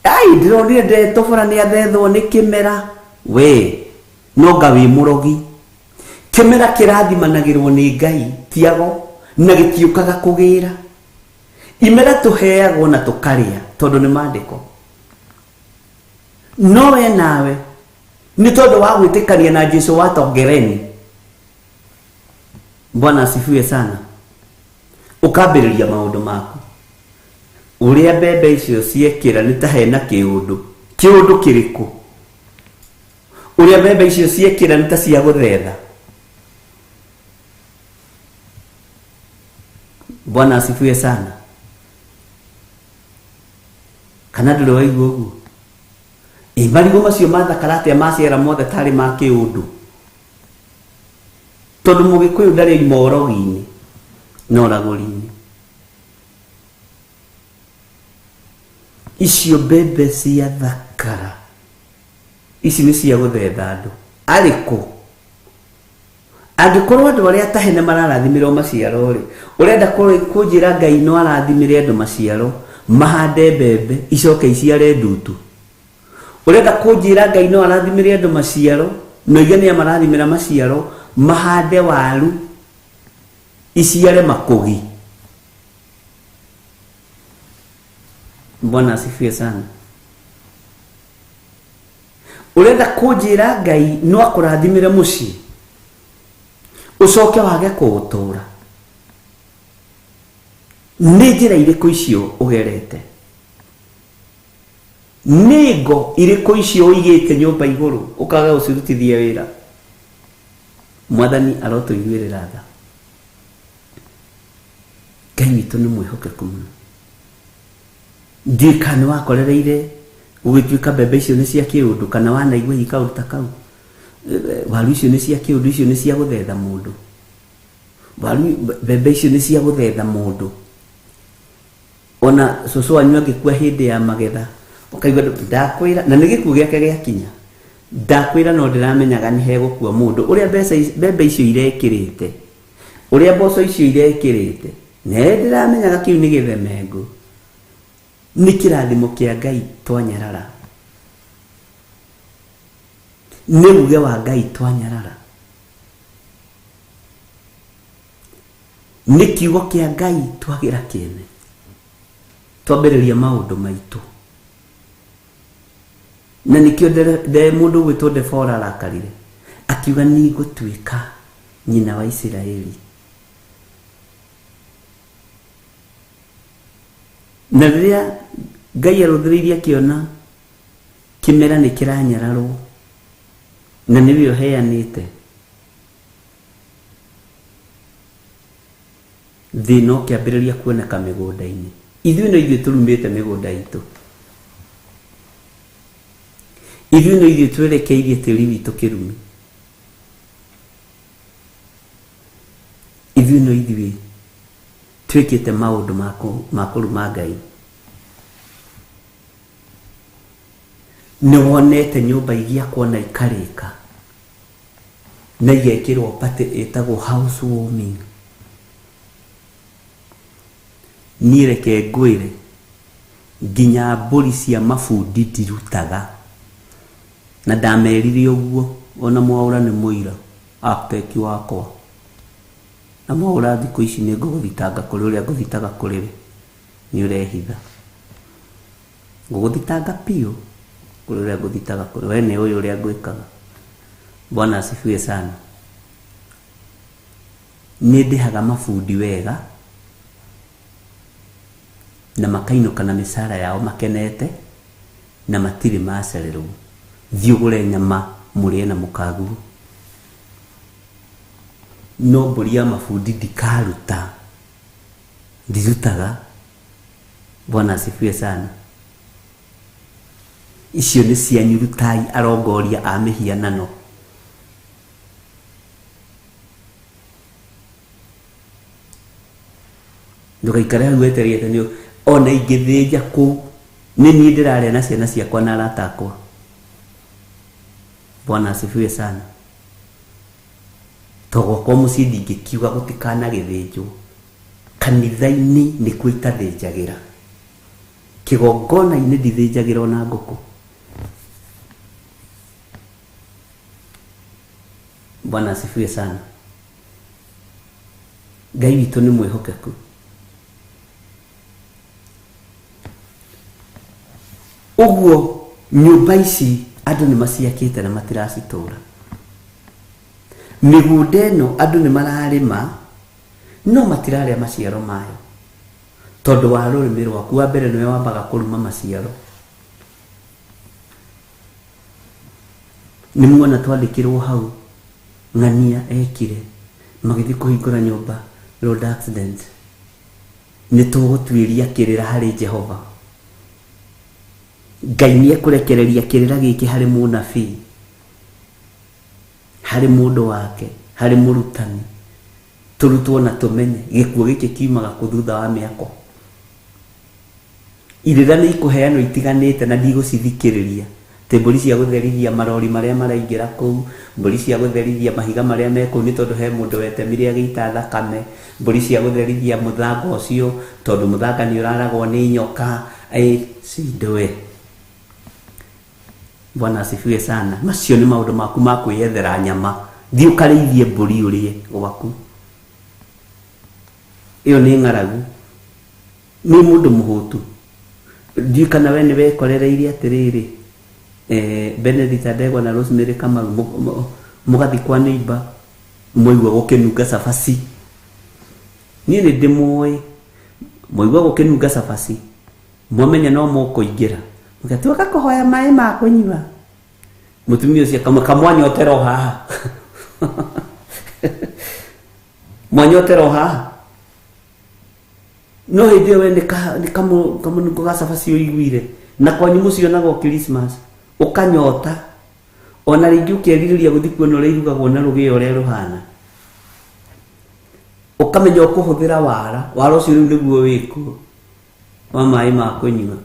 Ai, ndĩronire ndetobora nĩ athethwo nĩ kĩmera. We no nga wĩ mũrogi. Kĩmera kĩrathimanagĩrwo nĩ Ngai tiago na gĩtiũkaga kũgĩra. Imera tũheagwo na tũkarĩa tondũ nĩ maandĩko. No we nawe nĩ tondũ wa gwĩtĩkania na Jesu wa Tongereni, Bwana asifiwe sana, ũkambĩrĩria maũndũ maku. Ũrĩa mbembe icio ciekĩra nĩ ta hena kĩũndũ. Kĩũndũ kĩrĩkũ? Ũrĩa mbembe icio ciekĩra nĩ ta cia gũthetha. Bwana asifiwe sana. Kana ndũrĩ waigua ũguo? Ĩ marigũ macio mathakara atĩa maciara mothe tarĩ ma kĩũndũ? Tondũ mũgĩkũyũ ndarĩ oima ũrogi-inĩ na ũragũri-inĩ. Icio mbembe cia thakara ici nĩ cia gũthetha andũ arĩkũ? Angĩkorwo andũ arĩa atahe nĩ mararathimĩrwo maciaro rĩ, ũrenda kũnjĩra Ngai no arathimĩre andũ maciaro mahande mbembe icoke iciare ndutu? Ũrenda kũnjĩra Ngai no arathimĩre andũ maciaro na oige nĩ amarathimĩra maciaro mahande waru iciare makũgi? Bwana asifiwe sana. Ũrenda kũnjĩra Ngai no akũrathimĩre mũciĩ ũcoke wage kũũtũra? Nĩ njĩra irĩkũ icio ũgerete? Nĩ ngo irĩkũ icio ũigĩte nyũmba igũrũ ũkaga gũcirutithia wĩra? Mwathani arotũiguĩrĩra tha. Ngai witũ nĩ mwĩhokeku mũno. Ndiũĩ kana nĩ wakorereire gũgĩtuĩka mbembe icio nĩ cia kĩũndũ, kana wanaigua hihi kaũndũ ta kau. Waru icio nĩ cia kĩũndũ, icio nĩ cia gũthetha mũndũ. Waru, mbembe icio nĩ cia gũthetha mũndũ. Ona cũcũ wanyu angĩkua hĩndĩ ya magetha, ũkaigua ndakwĩra, na nĩ gĩkuũ gĩake gĩakinya, ndakwĩra no ndĩramenyaga nĩ hegũkua mũndũ. Ũrĩa mbeca mbembe icio irekĩrĩte, ũrĩa mboco icio irekĩrĩte, nĩ ndĩramenyaga kĩu nĩ gĩthemengũ. Nĩ kĩrathimo kĩa Ngai twanyarara. Nĩ uge wa Ngai twanyarara. Nĩ kiugo kĩa Ngai twagĩra kĩene. Twambĩrĩria maũndũ maitũ. Na nĩkĩo mũndũ ũgwĩtwo Debora arakarire. Akiuga nĩ ngũtuĩka nyina wa Isiraeli. Na rĩrĩa Ngai arũthĩrĩirie akĩona kĩmera nĩ kĩranyararwo na nĩwe ũheanĩte, thĩna ũkĩambĩrĩria kuoneka mĩgũnda-inĩ. Ithuĩ no ithuĩ tũrumĩte mĩgũnda itũ. Ithuĩ no ithuĩ twerekeirie tĩri witũ kĩrumi. Ithuĩ no ithuĩ twĩkĩte maũndũ ma kũruma Ngai. Nĩ wonete nyũmba igĩakwo na ikarĩka na igekĩrwo party ĩtagwo house warming. Niĩ reke ngwĩre, nginya mbũri cia mabundi ndirutaga. Na ndamerire ũguo, ona Mwaũra nĩ mũira, architect wakwa. Na Mwaũra thikũ ici nĩ ngũgũthitanga kũrĩ ũrĩa ngũthitaga kũrĩ we, nĩ ũrehitha. Ngũgũthitanga biũ kũrĩ ũrĩa ngũthitaga kũrĩ we, nĩ ũyũ ũrĩa ngwĩkaga. Bwana asifiwe sana. Nĩ ndĩhaga mabundi wega na makainũka na mĩcara yao makenete na matirĩ macererwo. Thiĩ ũgũre nyama mũrĩe na mũkaguo. No mbũri ya mabundi ndikaruta, ndirutaga. Bwana asifiwe sana. Icio nĩ cianyu, rutai arongoria a mĩhianano. Ndũgaikare hau wetereire nĩ ona ingĩthĩnja kũu, nĩ niĩ ndĩrarĩa na ciana ciakwa na arata akwa. Bwana asifiwe sana. To gwakwa mũciĩ ndingĩkiuga gũtikanagĩthĩnjwo. Kanitha-inĩ nĩkuo itathĩnjagĩra. Kĩgongona-inĩ ndithĩnjagĩra ona ngũkũ. Bwana asifiwe sana. Ngai witũ nĩ mwĩhokeku. Ũguo nyũmba ici andũ nĩ maciakĩte na matiracitũra. Mĩgũnda ĩno andũ nĩ mararĩma no matirarĩa maciaro mayo. Tondũ wa rũrĩmĩ rwaku, wa mbere nĩwe wambaga kũruma maciaro. Nĩ muona twandĩkĩrwo hau ng'ania ekire magĩthiĩ kũhingũra nyũmba road accident. Nĩ tũgũtuĩria kĩrĩra harĩ Jehova. Ngai nĩ ekũrekereria kĩrĩra gĩkĩ harĩ mũnabii, harĩ mũndũ wake, harĩ mũrutani. Tũrutwo na tũmenye gĩkuũ gĩkĩ kiumaga kũ thutha wa mĩako. Irĩra nĩ ikũheanwo itiganĩte na ndigũcithikĩrĩria. Atĩ mbũri cia gũtherithia marori marĩa maraingĩra kũu, mbũri cia gũtherithia mahiga marĩa me kũu nĩ tondũ he mũndũ wetemire agĩita thakame, mbũri cia gũtherithia mũthanga ũcio tondũ mũthanga nĩ ũraragwo nĩ nyoka, cindwe. Bwana asifiwe sana. Macio nĩ maũndũ maku ma kwĩyethera nyama. Thiĩ ũkarĩithie mbũri ũrĩe gwaku. Ĩyo nĩ ng'aragu. Nĩ mũndũ mũhũtu. Ndiũĩ kana we nĩ wekorereirie atĩrĩrĩ, Benedict Ndegwa na Rosemary Kamau mũgathiĩ kwa neighbor mwaigua gũkĩnunga cabaci. Niĩ nĩ ndĩmũĩ. Mwaigua gũkĩnunga cabaci, mwamenya no mũkũingĩra. Mũgatuĩka kũhoya maĩ ma kũnyua. Mũtumia ũcio kamwanyotera o haha. Mwanyotera o haha. No hĩndĩ ĩyo we nĩ kamũnungo ga cabaci ũiguire. Na kwanyu mũciĩ onagwo Christmas. Ũkanyota. Ona rĩngĩ ũkerirĩria gũthiĩ kuona ũrĩa irugagwo na rũgĩo ũrĩa rũhana. Ũkamenya ũkũhũthĩra wara. Wara ũcio rĩu nĩguo wĩkuo wa maĩ ma kũnyua.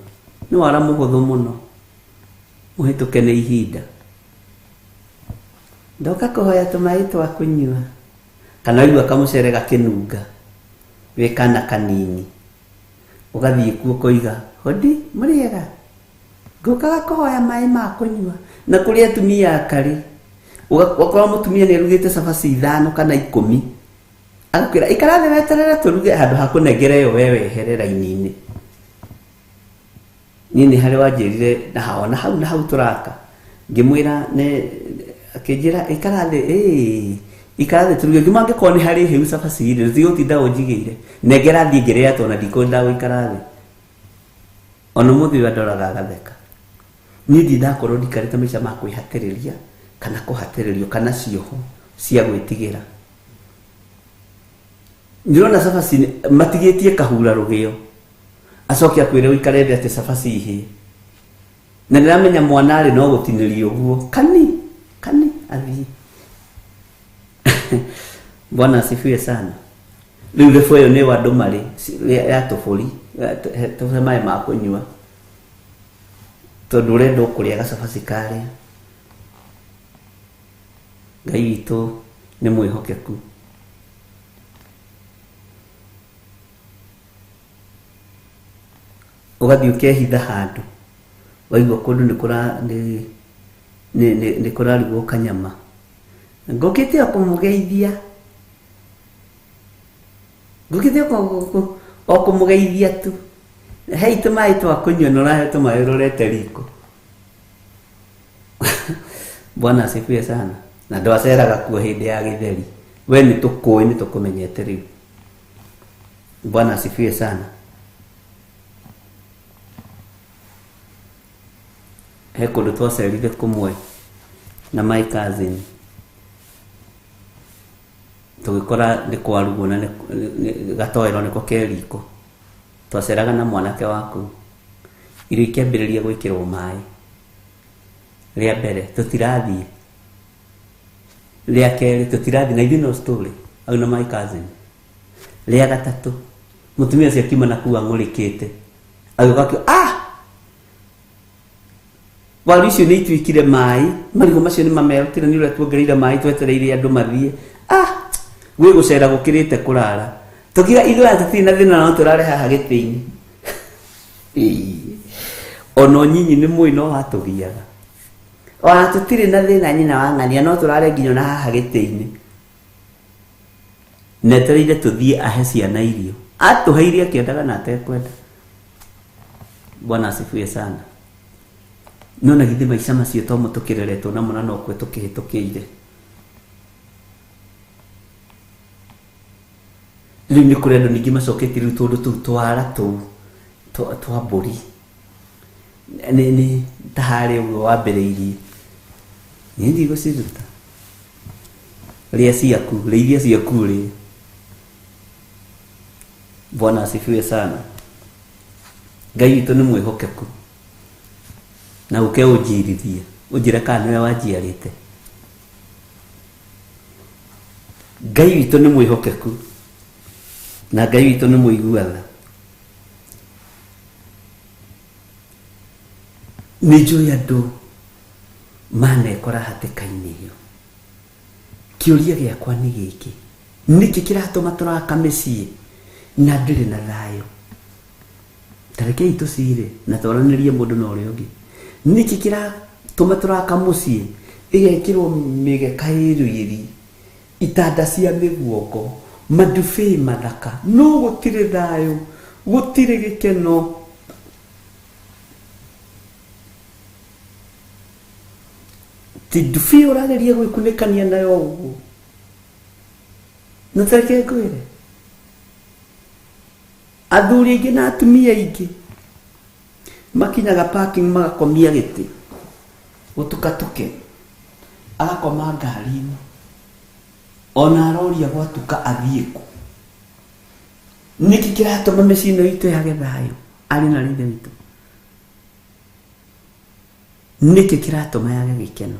Nĩ wara mũhũthũ mũno. Mũhĩtũke nĩ ihinda. Ndoka kũhoya tũmaĩ twa kũnyua. Kana waigua kamũcere gakĩnunga wĩ kana kanini. Ũgathiĩ kuo ũkoiga, hodi mũrĩega? Ngũkaga kũhoya maĩ ma kũnyua. Na kũrĩ atumia akarĩ. Ũgakora mũtumia nĩ arugĩte cabaci 5 kana 10 agakwĩra ikara thĩ weterere tũruge handũ ha kũnengera ĩyo we wehere raini-inĩ. Niĩ nĩ harĩ wanjĩrire na hao na hau na hau tũraka ngĩmwĩra nĩ akĩnjĩra ikara thĩ ikara thĩ tũruge ngĩmwĩra angĩkorwo nĩ harĩ hĩu cabaci rĩ tũtigũtinda ũnjigĩire nengera thiĩ ngĩrĩa tondũ ndikwenda gũikara thĩ. Ona ũmũthĩ ũyũ andoraga agatheka. Niĩ ndirĩ ndakorwo ndikarĩte maica ma kwĩhatĩrĩria kana kũhatĩrĩrio kana cioho cia gwĩtigĩra. Ndĩrona cabaci matigĩtie kahura rũgĩo acoke akwĩre ũikare thĩ atĩ cabaci ihĩe na ndĩramenya mwana arĩ no gũtinĩrio ũguo kani kani athiĩ. Bwana asifiwe sana. Rĩu rĩbũ ĩyo nĩ andũ marĩ ya tũbũri tũhe maĩ ma kũnyua tondũ ũrenda ũkũrĩa gacabaci karĩa. Ngai witũ nĩ mwĩhokeku. Ũgathiĩ ũkehitha handũ waigua kũndũ nĩ kũrarugwo kanyama ngũkĩte o kũmũgeithia ngũkĩte o kũmũgeithia tu hei tũmaĩ twa kũnyua na ũrahe tũmaĩ ũrorete riko. Bwana asifiwe sana. Na ndwaceraga kuo hĩndĩ ya gĩtheri we nĩ tũkũĩ nĩ tũkũmenyete rĩu. Bwana asifiwe sana. He kũndũ twacerire kũmwe na my cousin tũgĩkora nĩ kwarugwo na gatoero nĩko ke riko. Twaceraga na mwanake waku irio ikĩambĩrĩria gwĩkĩrwo maĩ. Rĩa mbere tũtirathiĩ, rĩa kerĩ tũtirathiĩ na ithuĩ no story au na my cousin. Rĩa gatatũ mũtumia ũcio akiuma na kũu ang'ũrĩkĩte agĩũka akiuga ah waru icio nĩ ituĩkire maĩ marigũ macio nĩ mamerutire nĩ ũrĩa tuongereire maĩ twetereire andũ mathiĩ ah gwĩ gũcera gũkĩrĩte kũrara tũkiuga ithuĩ aya tũtirĩ na thĩna no tũrare haha gĩtĩ-inĩ. Ona ũnyinyi nĩ mũĩ no watũgiaga ona tũtirĩ na thĩna nyina wa ng'ania no tũrare nginya na haha gĩtĩ-inĩ. Netereire tũthiĩ ahe ciana irio atũheire akĩendaga na atekwenda. Bwana asifiwe sana. No na githĩ maica macio tomo tũkĩreretwo namo na no kwe tũkĩhĩtũkĩire. Rĩu nĩ kũrĩ andũ ningĩ macoketie rĩu tũndũ tũu twara tũu twa mbũri nĩ ta harĩa ũguo wambĩrĩirie niĩ ndigũciruta. Rĩa ciaku rĩithia ciaku rĩ. Bwana asifiwe sana. Ngai witũ nĩ mwĩhokeku na ũke ũnjirithie ũnjĩre kana nĩwe wanjiarĩte. Ngai witũ nĩ mwĩhokeku na Ngai witũ nĩ mũigua tha. Nĩ njũĩ andũ manekora hatĩka-inĩ ĩyo. Kĩũria gĩakwa nĩ gĩkĩ, nĩkĩ kĩratũma tũraka mĩciĩ na ndĩrĩ na thayũ? Ta rekei tũcire na twaranĩrie mũndũ na ũrĩa ũngĩ. Nĩkĩ kĩratũma tũraka mũciĩ ĩgekĩrwo mĩgeka ĩrũĩri, itanda cia mĩguongo, madubai mathaka, no gũtirĩ thayũ, gũtirĩ gĩkeno. Ti ndubi ũrageria gwĩkunĩkania nayo ũguo. Na ta reke ngwĩre, athuri aingĩ na atumia aingĩ makinyaga parking magakomia gĩtĩ gũtukatuke, agakoma ngari-inĩ ona aroria gwatuka athiĩ kũ. Nĩkĩ kĩratũma mĩciĩ ĩno itũ yage thayũ arĩ na ithe witũ? Nĩkĩ kĩratũma yage gĩkeno?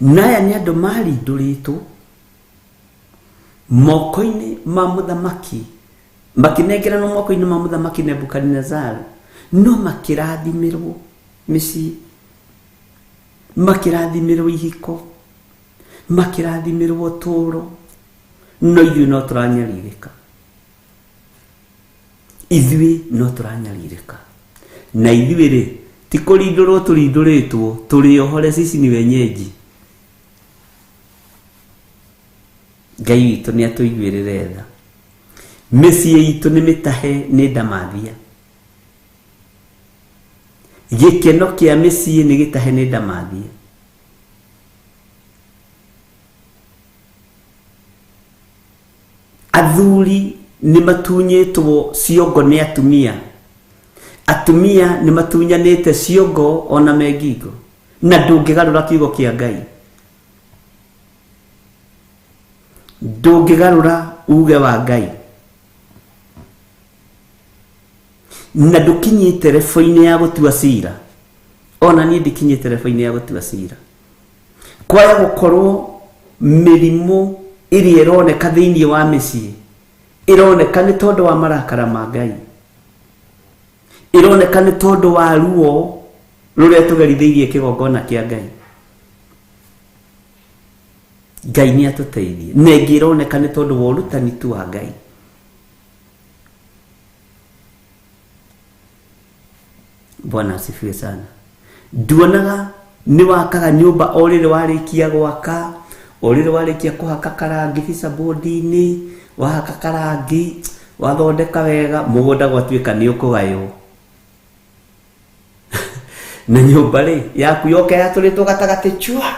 Naya nĩ andũ marindũrĩtwo moko-inĩ ma mũthamaki, makĩnengeranwo moko-inĩ ma mũthamaki Nebukadinezari, no makĩrathimĩrwo mĩciĩ, makĩrathimĩrwo ihiko, makĩrathimĩrwo ũtũũro, no ithuĩ no tũranyarirĩka. Ithuĩ no tũranyarirĩka. Na ithuĩ rĩ Ti kũrindũrwo tũrindũrĩtwo, tũrĩ ohore sisi ni wenyeji. Ngai witũ nĩ atũiguĩrĩre tha. Mĩciĩ itũ nĩ mĩtahe nĩ ndamathia. Gĩkeno kĩa mĩciĩ nĩ gĩtahe nĩ ndamathia. Athuri nĩ matunyĩtwo ciongo nĩ atumia. Atumia nĩ matunyanĩte ciongo ona me ngingo. Na ndũngĩgarũra kiugo kĩa Ngai. Ndũngĩgarũra uge wa Ngai. Na ndũkinyĩte rebo-inĩ ya gũtua cira. Ona niĩ ndikinyĩte rebo-inĩ ya gũtua cira. Kwaya gũkorwo mĩrimũ ĩrĩa ĩroneka thĩinĩ wa mĩciĩ ĩroneka nĩ tondũ wa marakara ma Ngai, ĩroneka nĩ tondũ wa ruo rũrĩa tũgerithĩirie kĩgongona kĩa Ngai. Ngai nĩ atũteithie. Na ĩngĩ ĩroneka nĩ tondũ wa ũrutani tu wa Ngai. Bwana asifiwe sana. Nduonaga nĩ wakaga nyũmba o rĩrĩ warĩkia gwaka, o rĩrĩ warĩkia kũhaka karangi bicabũndi-inĩ, wahaka karangi, wathondeka wega, mũgũnda gwatuĩka nĩ ũkũgaywo. Na nyũmba rĩ, yaku yoke yatũrĩtwo gatagatĩ chua.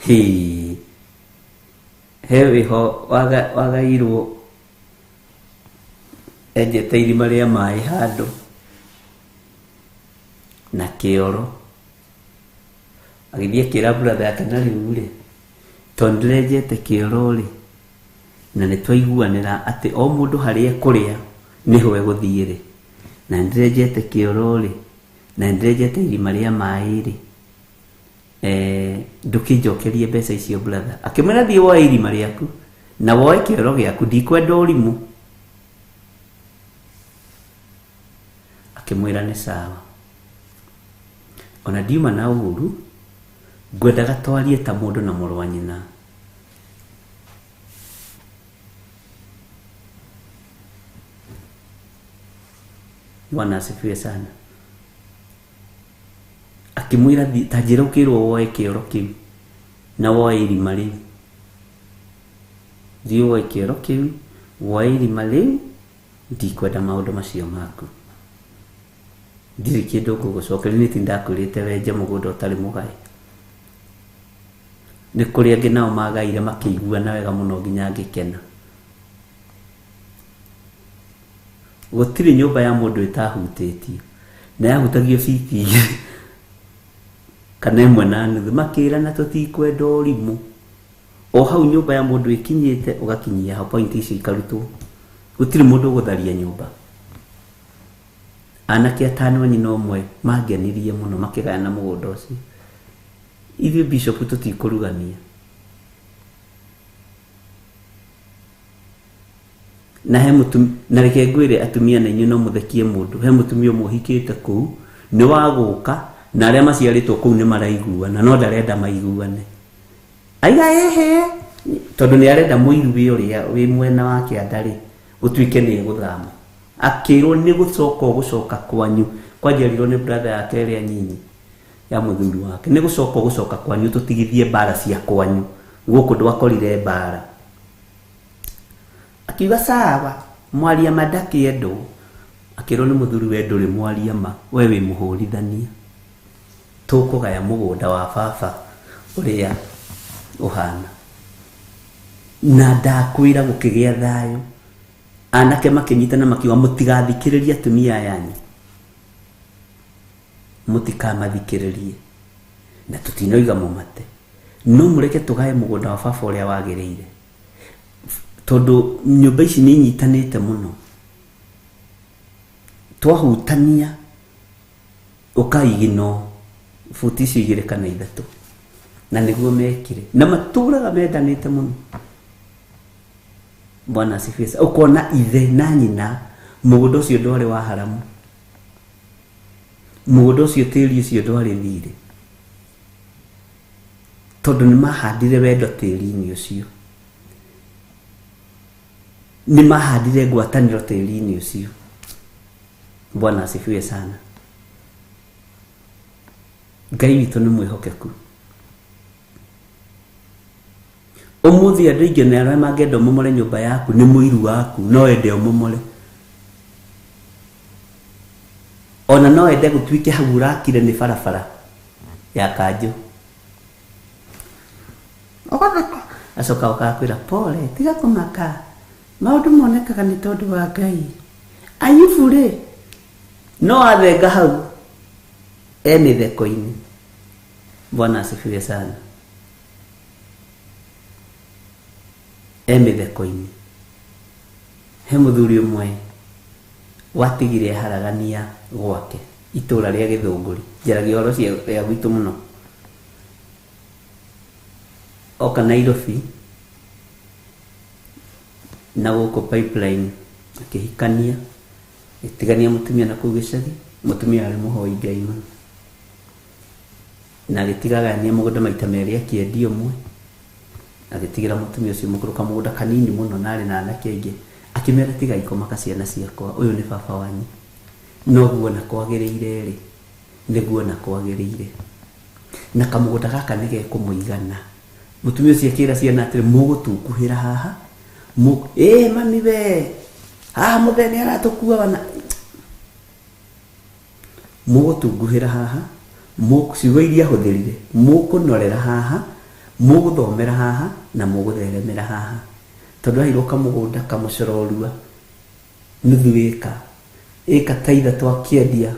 Hĩ, he wĩho wagairwo enjete irima rĩa maĩ handũ na kĩoro, agĩthiĩ akĩra brother yake, na rĩu rĩ, tondũ ndĩrenjete kĩoro rĩ, na nĩ twaiguanĩra atĩ o mũndũ harĩa ekũrĩa nĩho egũthiĩ rĩ, na nĩndĩrenjete kĩoro rĩ, na nĩndĩrenjete irima rĩa maĩ rĩ, ndũkĩnjokerie mbeca icio brother. Akĩmwĩra thiĩ woe irima rĩaku na woe kĩoro gĩaku, ndikwenda ũrimũ. Akĩmwĩra nĩ sawa. Ona ndiuma na ũru, ngwendaga twarie ta mũndũ na mũrũ wa nyina. Bwana asifiwe sana. Akĩmwĩra ta njĩra ũkĩrwo woe kĩoro kĩu na woe irima rĩu. Thiĩ woe kĩoro kĩu, woe irima rĩu, ndikwenda maũndũ macio maku. Ndirĩ kĩndũ ngũgũcokeria, nĩ ti ndakwĩrĩte wenje mũgũnda ũtarĩ mũgae. Nĩ kũrĩ angĩ nao magaire makĩiguana wega mũno nginya ngĩkena. Gũtirĩ nyũmba ya mũndũ ĩtahutĩtio, na yahutagio biti igĩrĩ kana ĩmwe na nuthu, makĩrana tũtikwenda ũrimũ. O hau nyũmba ya mũndũ ĩkinyĩte, ũgakinyia hau, point icio ikarutwo. Gũtirĩ mũndũ ũgũtharia nyũmba. Anake atano a nyina ũmwe mangenirie mũno makĩgayana mũgũnda ũcio. Ithuĩ bishop tũtikũrugania. Na he na reke ngwĩre atumia na inyuĩ no mũthekie mũndũ. He mũtumia ũmwe ũhikĩte kũu, nĩ wa gũka, na arĩa maciarĩtwo kũu nĩ maraiguana, no ndarenda maiguane. Aiga ehe, tondũ nĩ arenda mũiruĩ ũrĩa wĩ mwena wa kĩanda rĩ, ũtuĩke nĩ egũthama. Akĩrwo nĩ gũcoka ũgũcoka kwanyu, kwanjĩrirwo nĩ brother yake ĩrĩa nyinyi ya mũthuri wake, nĩ gũcoka ũgũcoka kwanyu tũtigithie mbara cia kwanyu, gũkũ ndwakorire mbara. Akiuga sawa, mwaria ma ndakĩendwo. Akĩrwo nĩ mũthuri, we ndũrĩ mwaria ma, we wĩ mũhũrithania. Tũkũgaya mũgũnda wa baba ũrĩa ũhana. Na ndakwĩra gũkĩgĩa thayũ. Anake makĩnyitana makiuga mũtigathikĩrĩrie atumia aya anyu. Mũtikamathikĩrĩrie. Na tũtinoiga mũmate. No mũreke tũgae mũgũnda wa baba ũrĩa wagĩrĩire. Tondũ nyũmba ici nĩ inyitanĩte mũno. Twahutania ũkaigino buti icio igĩrĩ kana ithatũ. Na nĩguo mekire. Na matũraga mendanĩte mũno. Bwana asifiwe. Ũkona ithe na nyina mũgũnda ũcio ndwarĩ wa haramu. Mũgũnda ũcio tĩri ũcio ndwarĩ thirĩ. Tondũ nĩ mahandire wendo tĩri-inĩ ũcio. Nĩ mahandire ngwatanĩro tĩri-inĩ ũcio. Bwana asifiwe sana. Ngai witũ nĩ mwĩhokeku. Ũmũthĩ andũ aingĩ nĩ arĩa mangĩenda ũmomore nyũmba yaku nĩ mũiru waku, no ende ũmomore. Ona no ende gũtuĩke hau ũrakire nĩ barabara ya kanjũ. Acoka ũkakwĩra pole, tiga kũmaka. Maũndũ monekaga nĩ tondũ wa Ngai. Ayubu rĩ, no athenga hau e mĩtheko-inĩ. Bwana asifiwe sana. E mĩtheko-inĩ. He mũthuri ũmwe watigire haragania gwake itũra rĩa Gĩthũngũri. Njaragia ũhoro cia gwitũ mũno. Oka Nairobi na gũkũ Pipeline akĩhikania, agĩtigania mũtumia na kũu gĩcagi. Mũtumia arĩ mũhoi Ngai mũno. Na agĩtigagania mũgũnda maita merĩ akĩendia ũmwe. Agĩtigĩra mũtumia ũcio mũkũrũ kamũgũnda kanini mũno na arĩ na anake aingĩ. Akĩmera tigai kũmaka ciana ciakwa, ũyũ nĩ baba wanyu. No guona kwagĩrĩire rĩ, nĩguo na kwagĩrĩire. Na kamũgũnda gaka nĩ gekũmũigana. Mũtumia ũcio akĩra ciana atĩrĩ, mũgũtunguhĩra haha. Ĩ mami we, haha mũthee nĩ aratũkua wana. Mũgũtunguhĩra haha, ciugo iria ahũthĩrire, mũkũnorera haha, mũgũthomera haha, na mũgũtheremera haha. Tondũ aheirwo kamũgũnda kamũcororua nuthu ĩka, ĩka ta ithatũ akĩendia.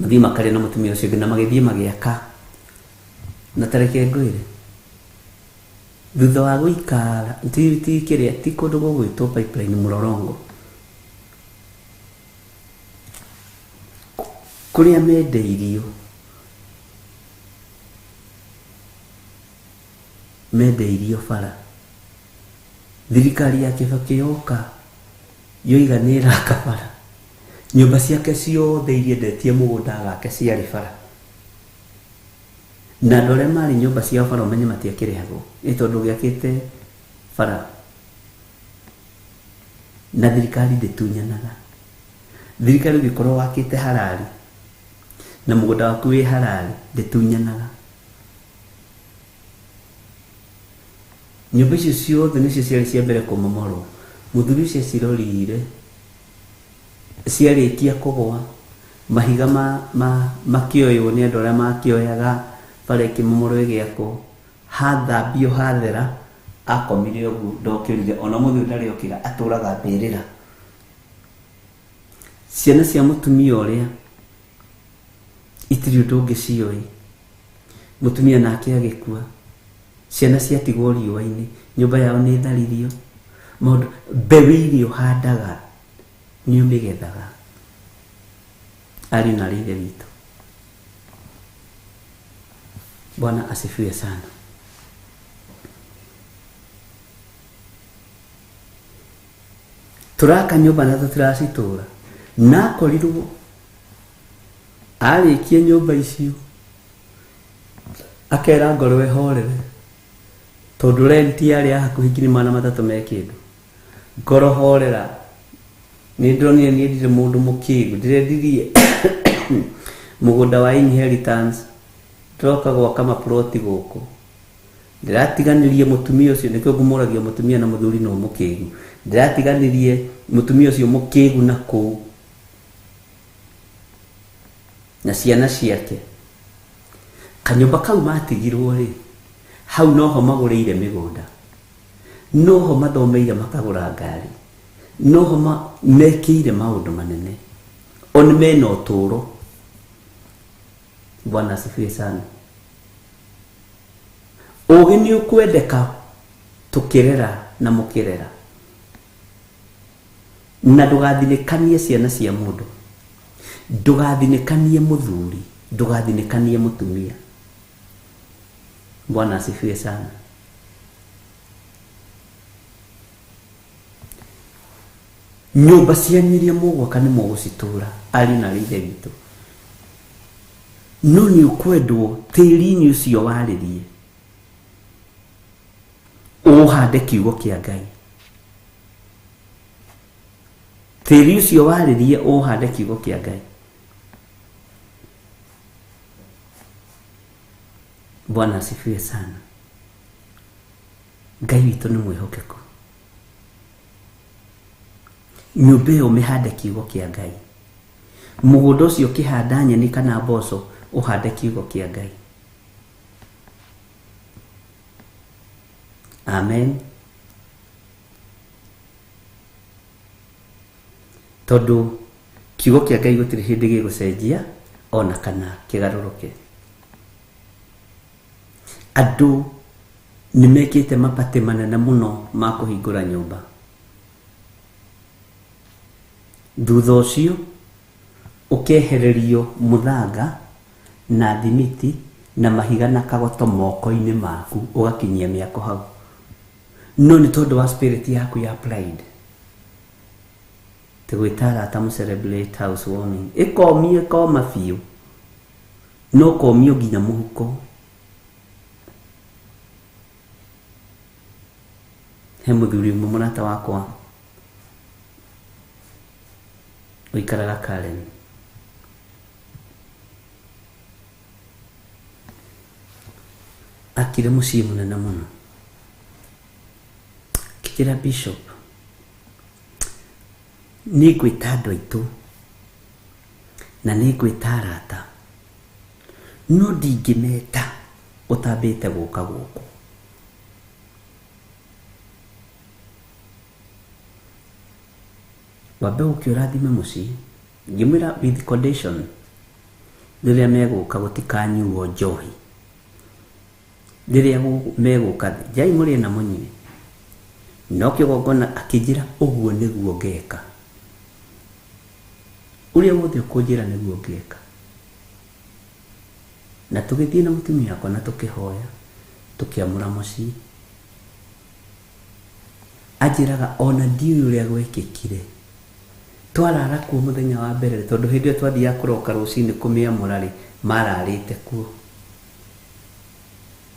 Mathiĩ makarĩa na mũtumia ũcio ũngĩ na magĩthiĩ magĩaka. Na ta reke ngwĩre, thutha wa gũikara, ti kĩrĩa, ti kũndũ gũgwĩtwo Pipeline Mlolongo. Kũrĩa mendeirio, mendeirio bara. Thirikari ya Kibaki yoka yoiga nĩ ĩraka bara. Nyũmba ciake ciothe iria endetie mũgũnda wake ciarĩ bara. Na andũ arĩa marĩ nyũmba ciao bara ũmenye matiakĩrĩhagwo, nĩ tondũ gĩakĩte bara. Na thirikari ndĩtunyanaga. Thirikari ũngĩkorwo wakĩte harari na mũgũnda waku wĩ harari ndĩtunyanaga. Nyũmba icio ciothe nĩcio ciarĩ cia mbere kũmomorwo. Mũthuri ũcio acirorire ciarĩkia kũgwa, mahiga makĩoywo nĩ andũ arĩa makĩoyaga bara ĩkĩmomorwo ĩgĩakwo, hathambio hathera, akomire ũguo ndokĩrire, ona ũmũthĩ ũyũ ndarĩ okĩra, atũraga mbĩrĩra. Ciana cia mũtumia ũrĩa itirĩ ũndũ ũngĩ ciũĩ. Mũtumia nake agĩkua, ciana ciatigwo riũa-inĩ, nyũmba yao nĩ ĩtharirio. Maũndũ, mbeũ iria ũhandaga nĩ ũmĩgethaga. Ariũ na aarĩ a Ithe witũ, Bwana asifiwe sana. Tũraka nyũmba na tũtiracitũra. Na akorirwo arĩkia nyũmba icio akera ngoro ĩhorere, tondũ rent yarĩ ya hakuhĩ 300,000 me kĩndũ. Ngoro horera, nĩ ndĩronire niĩ ndirĩ mũndũ mũkĩgu, ndĩrendirie mũgũnda wa inheritance, ndĩroka gwaka maploti gũkũ. Ndĩratiganĩrie mũtumia ũcio, nĩkĩo ngũmũragia mũtumia na mũthuri no mũkĩgu. Ndĩratiganĩrie mũtumia ũcio mũkĩgu na kũu na ciana ciake. Kanyũmba kau matigirwo rĩ, hau noho magũrĩire mĩgũnda, noho mathomeire makagũra ngari, noho mekĩire maũndũ manene, o nĩ mena ũtũũro. Bwana asifiwe sana. Ũgĩ nĩ ũkwendeka tũkĩrera na mũkĩrera. Na ndũgathinĩkanie ciana cia mũndũ, ndũgathinĩkanie mũthuri, ndũgathinĩkanie mũtumia. Bwana asifiwe sana. Nyũmba cianyu iria mũgwaka nĩ mũgũcitũra, ariũ na aarĩ a Ithe witũ. No nĩ ũkwendwo tĩri-inĩ ũcio warĩrie. Ũhande kiugo kĩa Ngai. Tĩri ũcio warĩrie ũhande kiugo kĩa Ngai. Bwana asifiwe sana. Ngai witũ nĩ mwĩhokeku. Nyũmba ĩyo ũmĩhande kiugo kĩa Ngai. Mũgũnda ũcio ũkĩhanda nyeni kana mboco ũhande kiugo kĩa Ngai. Amen. Tondũ kiugo kĩa Ngai gũtirĩ hĩndĩ gĩgũcenjia ona kana kĩgarũrũke. Andũ nĩ mekĩte mapatĩ manene mũno ma kũhingũra nyũmba. Thutha ũcio ũkehererio mũthanga na thimiti na mahiga na kagoto moko-inĩ maku ũgakinyia mĩako hau. No nĩ tondũ wa spirit yaku ya pride tũgwĩta arata mũ celebrate house warming ĩkomio ĩkoma biũ no komio nginya mũhuko. He mũthuri ũmwe mũrata wakwa ũikaraga Karen. Akire mũciĩ mũnene mũno. Akĩnjĩra bishop, nĩ ngwĩta andũ aitũ na nĩ ngwĩta arata no ndingĩmeta ũtambĩte gũka gũkũ. Wambe ũke ũrathime mũciĩ. Ngĩmwĩra with condition rĩrĩa megũka gũtikanyuo njohi. Rĩrĩa megũka njai mũrĩe na mũnyue. No kĩgongona akĩnjĩra ũguo nĩguo ngeka. Ũrĩa wothe ũkũnjĩra nĩguo ngeka. Na tũgĩthiĩ na mũtumia wakwa na tũkĩhoya tũkĩamũra mũciĩ. Anjĩraga ona ndiũĩ ũrĩa gwekĩkire. Twarara kuo mũthenya wa mbere tondũ hĩndĩ ĩyo twathiaga kũroka rũcinĩ kũmĩamũra rĩ mararĩte kuo.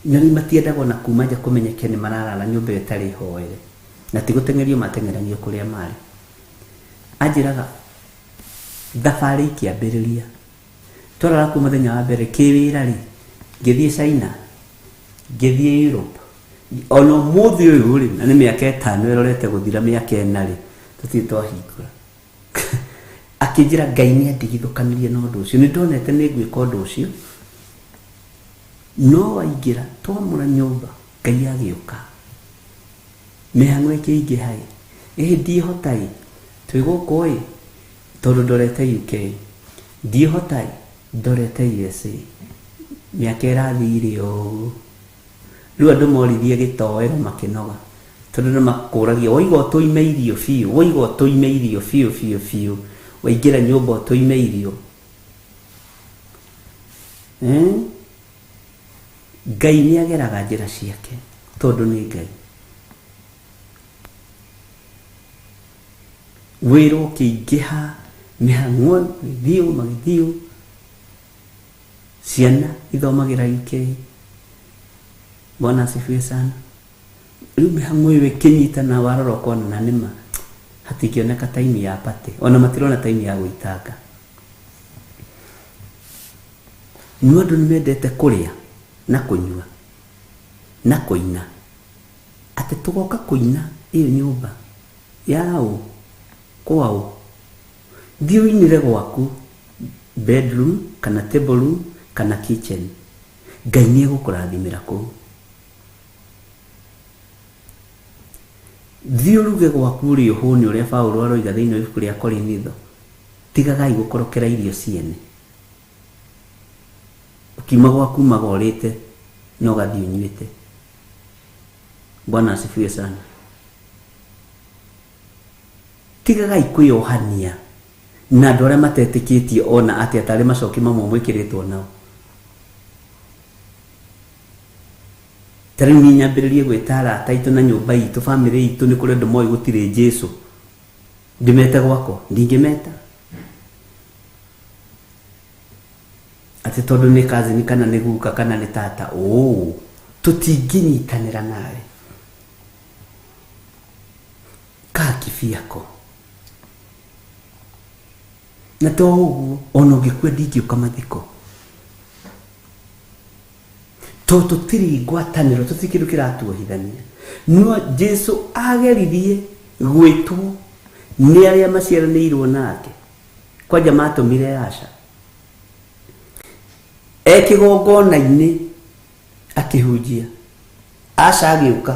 Na rĩu matiendaga ona kuma nja kũmenyeke nĩ mararara nyũmba ĩyo ĩtarĩ hoere. Na ti gũteng'erio mateng'eragio kũrĩa marĩ. Anjĩraga thabarĩ ikĩambĩrĩria. Twarara kuo mũthenya wa mbere kĩwĩra rĩ ngĩthiĩ China, ngĩthiĩ Europe. Ona ũmũthĩ ũyũ rĩ na nĩ mĩaka 5 ĩrorete gũthira mĩaka 4 rĩ tũtirĩ twahingũra. Akĩnjĩra Ngai nĩ andigithũkanirie na ũndũ ũcio. Nĩ ndonete nĩ ngwĩka ũndũ ũcio. No waingĩra twamũra nyũmba Ngai agĩũka. Mĩhang'o ĩkĩingĩha ĩ. Ĩ ndiĩhota ĩ. Twĩ gũkũ ĩ tondũ ndorete UK. Ndiĩhota ĩ ndorete USA. Mĩaka ĩrathire ũguo. Rĩu andũ morithie gĩtoero makĩnoga. Tondũ nĩ makũragia woiga ũtũime irio biũ, woiga ũtũime irio biũ biũ biũ. Waingĩra nyũmba ũtũime irio. Ngai nĩ ageraga njĩra ciake tondũ nĩ Ngai. Wĩra ũkĩingĩha, mĩhang'o magĩthiĩ magĩthiĩ. Ciana ithomagĩra UK. Bwana asifiwe sana. Rĩu mĩhang'o ĩyo ĩkĩnyitana warora ũkona na nĩma hatingĩoneka time ya party ona matirona time ya gũitanga. No andũ nĩ mendete kũrĩa na kũnyua na kũina. Atĩ tũgoka kũina ĩyo nyũmba yaũ kwaũ. Thiĩ ũinĩre gwaku bedroom kana table room kana kitchen. Ngai nĩ egũkũrathimĩra kũu. Thiĩ ũruge gwaku ũrĩ ũhũne ũrĩa Paũlũ aroiga thĩinĩ wa ibuku rĩa Korinitho. Tigagai gũkorokera irio ciene. Ũkiuma gwaku umaga ũrĩte na ũgathiĩ ũnyuĩte. Bwana asifiwe sana. Tigagai kwĩyohania na andũ arĩa matetĩkĩtie ona atĩa tarĩ macoki mamwe mwĩkĩrĩtwo nao. Ta rĩu niĩ nyambĩrĩrie gwĩta arata aitũ na nyũmba itũ, bamĩrĩ itũ nĩ kũrĩ andũ moĩ gũtirĩ Jesũ. Ndĩmete gwakwa? Ndingĩmeta. Atĩ tondũ nĩ cousin kana nĩ guka kana nĩ tata, ũũ tũtingĩnyitanĩra nawe. vehicle. Na to ũguo ona ũngĩkua ndingĩũka mathiko. To tũtirĩ ngwatanĩro, tũtirĩ kĩndũ kĩratuohithania. No Jesu ageririe gwĩtwo nĩ arĩa maciaranĩirwo nake. Kwanja matũmire aca. E kĩgongona-inĩ akĩhunjia. Aca agĩũka.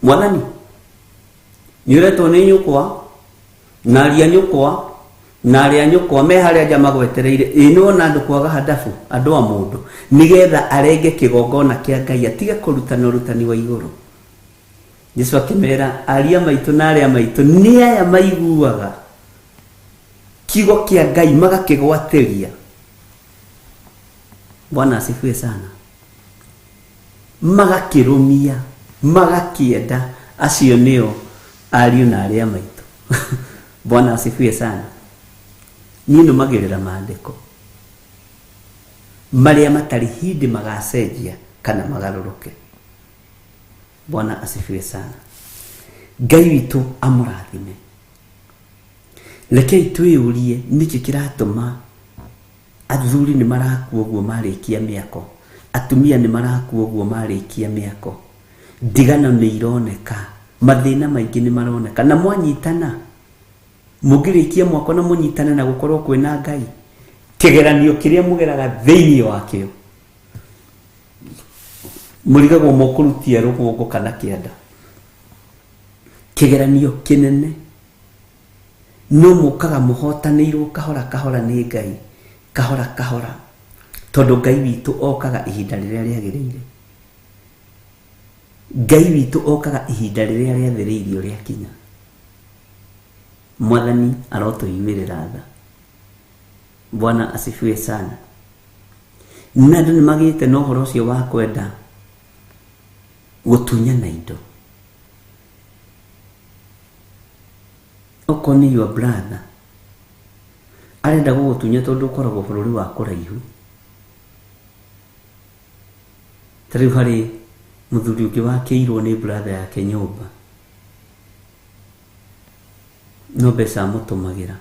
Mwathani, nĩ ũretwo nĩ nyũkwa na aria nyũkwa na arĩa nyũkwa me harĩa nja magwetereire. Ĩ nĩwona andũ kwaga handabu, andũ a mũndũ, nĩgetha arenge kĩgongona kĩa Ngai atige kũrutana ũrutani wa igũrũ. Jesu akĩmera aria maitũ na arĩa maitũ nĩ aya maiguaga kiugo kĩa Ngai magakĩgwatĩria. Bwana asifiwe sana. Magakĩrũmia, magakĩenda, acio nĩo ariũ na arĩa maitũ. Bwana asifiwe sana. Niĩ nũmagĩrĩra maandĩko marĩa matarĩ hĩndĩ magacenjia kana magarũrũke. Bwana asifiwe sana. Ngai witũ amũrathime. Rekei twĩyũrie nĩkĩ kĩratũma athuri nĩ marakua ũguo marĩkia mĩako, atumia nĩ marakua ũguo marĩkia mĩako, ndigano nĩ ironeka, mathĩna maingĩ nĩ maroneka, na mwanyitana mũngĩrĩkia mwako na mũnyitane na gũkorwo kwĩna Ngai, kĩgeranio kĩrĩa mũgeraga thĩinĩ wakĩo mũrigagwo mũkũrutia rũgongo kana kĩanda. Kĩgeranio kĩnene no mũkaga mũhotanĩirwo kahora kahora nĩ Ngai, kahora kahora, tondũ Ngai witũ okaga ihinda rĩrĩa rĩagĩrĩire. Ngai witũ okaga ihinda rĩrĩa rĩathĩrĩirio rĩakinya. Mwathani arotũiguĩrĩra tha. Bwana asifiwe sana. Na andũ nĩ magĩte na ũhoro ũcio wa kwenda gũtunyana indo. Okorwo nĩ your brother arenda gũgũtunya tondũ ũkoragwo bũrũri wa kũraihu. Ta rĩu harĩ mũthuri ũngĩ wakĩirwo nĩ brother yake nyũmba, no mbeca amũtũmagĩra.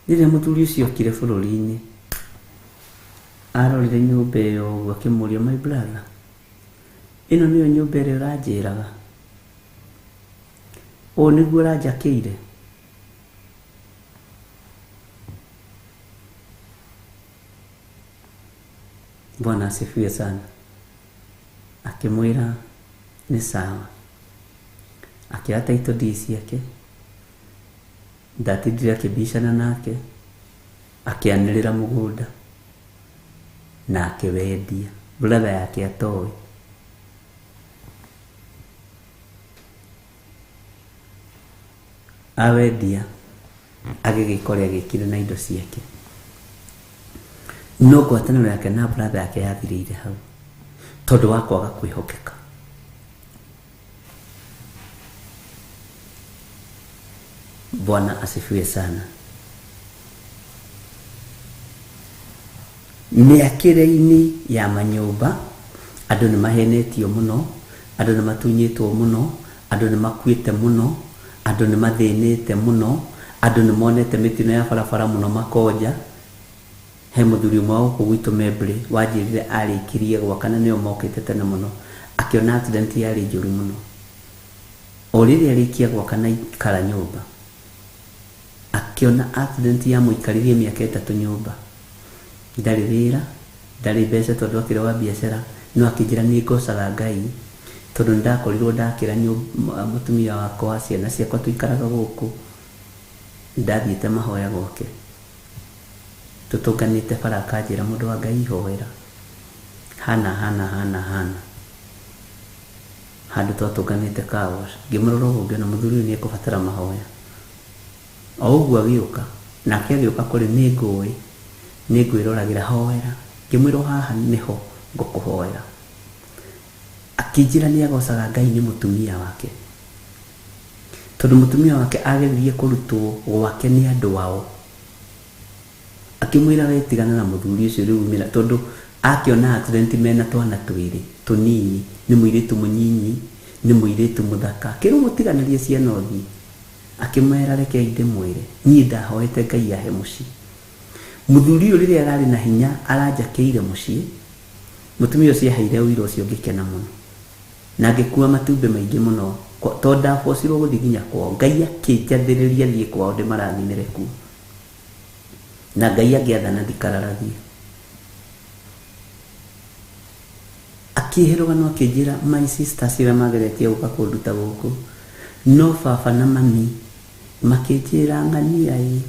Rĩrĩa mũthuri ũcio okire bũrũri-inĩ, arorire nyũmba ĩyo ũguo akĩmũria, my brother, ĩno nĩyo nyũmba ĩrĩa ũranjĩraga? Ũũ nĩguo ũranjakĩire? Bwana asifiwe sana. Akĩmwĩra nĩ sawa. Akĩoya title deed ciake, ndatindire akĩbicana nake, akĩanĩrĩra mũgũnda na akĩwendia. Brother yake atoĩ. Awendia agĩgĩka ũrĩa agĩkire na indo ciake. No ngwatanĩro yake na brother yake yathirĩire hau tondũ wa kwaga kwĩhokeka. Bwana asifiwe sana. Mĩakĩre-inĩ ya manyũmba andũ nĩ mahenetio mũno, andũ nĩ matunyĩtwo mũno, andũ nĩ makuĩte mũno, andũ nĩ mathĩnĩte mũno, andũ nĩ monete mĩtino ya barabara mũno makonja. He mũthuri ũmwe wa gũkũ gwitũ Membley wanjĩrire arĩkirie gwaka na nĩo mokĩte tene mũno, akĩona accident yarĩ njũru mũno. O rĩrĩa arĩkia gwaka na ikara nyũmba, akĩona accident yamũikaririe mĩaka 3 nyũmba. Ndarĩ wĩra, ndarĩ mbeca tondũ akĩrĩ wa biacara, no akĩnjĩra nĩ ngocaga Ngai tondũ nĩndakorirwo ndakĩra mũtumia wakwa, ciana ciakwa tũikaraga gũkũ, ndathiĩte mahoya gwake. Tũtũnganĩte bara akanjĩra mũndũ wa Ngai hoera. Hana hana hana hana. Handũ twatũnganĩte car wash. Ngĩmũrora ũguo ngĩona mũthuri ũyũ nĩekũbatara mahoya. O ũguo agĩũka, nake agĩũka kũrĩ nĩ ngũĩ, nĩ ngwĩroragĩra hoera. Ngĩmwĩra haha nĩho ngũkũhoera. Akĩnjĩra nĩ agocaga Ngai nĩ mũtumia wake. Tondũ mũtumia wake ageririe kũrutwo gwake nĩ andũ ao. Akĩmwĩra we tigana na mũthuri ũcio rĩu umĩra, tondũ akĩona accident mena twana twĩrĩ tũnini, nĩ mũirĩtu mũnyinyi Nĩ mũirĩtu mũthaka. Akĩrwo mũtiganĩrie ciana ũthiĩ. Akĩmwĩra rekei ndĩmwĩre, niĩ ndahoete Ngai ahe mũciĩ. Mũthuri ũyũ rĩrĩa ararĩ na hinya aranjakĩire mũciĩ, mũtumia ũcio aheire ũira ũcio ngĩkena mũno. Na ngĩkua matumbĩ maingĩ mũno, tondũ ndabocirwo gũthiĩ nginya kwao. Ngai akĩnjathĩrĩria thiĩ kwao ndĩmarathimĩre kuo. Na Ngai angĩathana ndikararagia. Akĩhe rũgano akĩnjĩra my sisters arĩa mageretie gũka kũnduta gũkũ, no baba na mami makĩnjĩra ng'ania ĩ,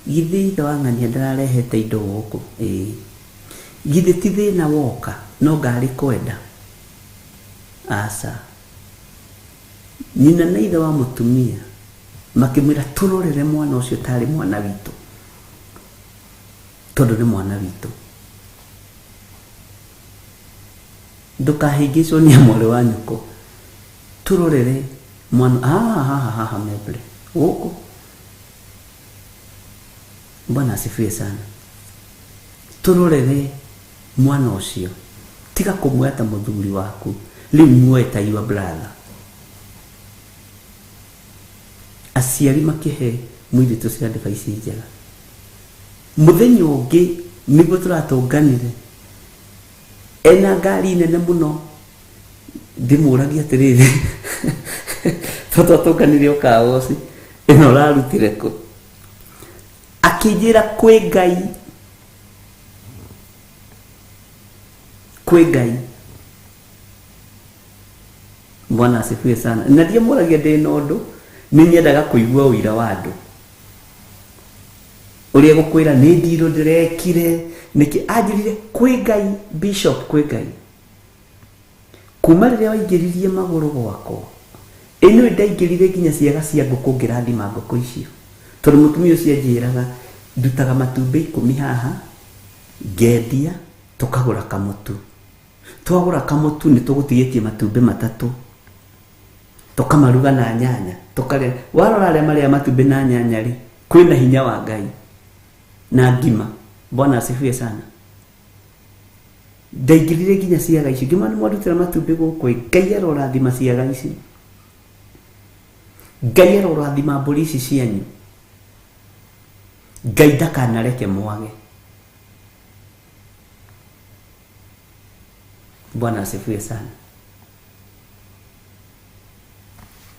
githĩ ithe wa ng'ania ndararehete indo gũkũ? Ĩĩ. Githĩ ti thĩna woka, no ngarĩ kwenda? Aca. Nyina na ithe wa mũtumia makĩmwĩra tũrorere mwana ũcio tarĩ mwana witũ, tondũ nĩ mwana witũ. Ndũkahĩngĩcwo nĩ mwarĩ wa nyũkwa, tũrorere mwana haha haha haha meble gũkũ. Bwana asifiwe sana. Tũrorere mwana ũcio, tiga kũmuoya ta mũthuri waku, rĩu muoe ta your brother. Aciari makĩhe mũirĩtu ũcio advice njega. Mũthenya ũngĩ nĩguo tũratũnganire, ena ngari nene mũno, ndĩmũragia atĩrĩrĩ, tondũ twatũnganire o kawoci, ĩno ũrarutire kũ? Akĩnjĩra kwĩ Ngai, kwĩ Ngai. Bwana asifiwe sana. Na ndiamũragia ndĩ na ũndũ, nĩ nyendaga kũigua ũira wa andũ. Ũrĩa gũkwĩra nĩ ndirũ ndĩrekire, nĩkĩ anjĩrire kwĩ Ngai, Bishop, kwĩ Ngai. Kuma rĩrĩa waingĩririe magũrũ gwakwa, ĩno ndaingĩrire nginya ciaga cia ngũkũ ngĩrathima ngũkũ icio. Tondũ mũtumia ũcio anjĩraga ndutaga matumbĩ 10 haha, ngendia, tũkagũra kamũtu. Twagũra kamũtu nĩ tũgũtigĩtie matumbĩ 3. Tũkamaruga na nyanya, tũkarĩa. Warora arĩa marĩa matumbĩ na nyanya rĩ, kwĩna hinya wa Ngai na ngima. Bwana asifiwe sana. Ndaingĩrire nginya ciaga ici, ngĩmona nĩ mwandutĩra matumbĩ gũkũ, Ngai arorathima ciaga ici. Ngai arorathima mbũri ici cianyu. Ngai ndakanareke mwage. Bwana asifiwe sana.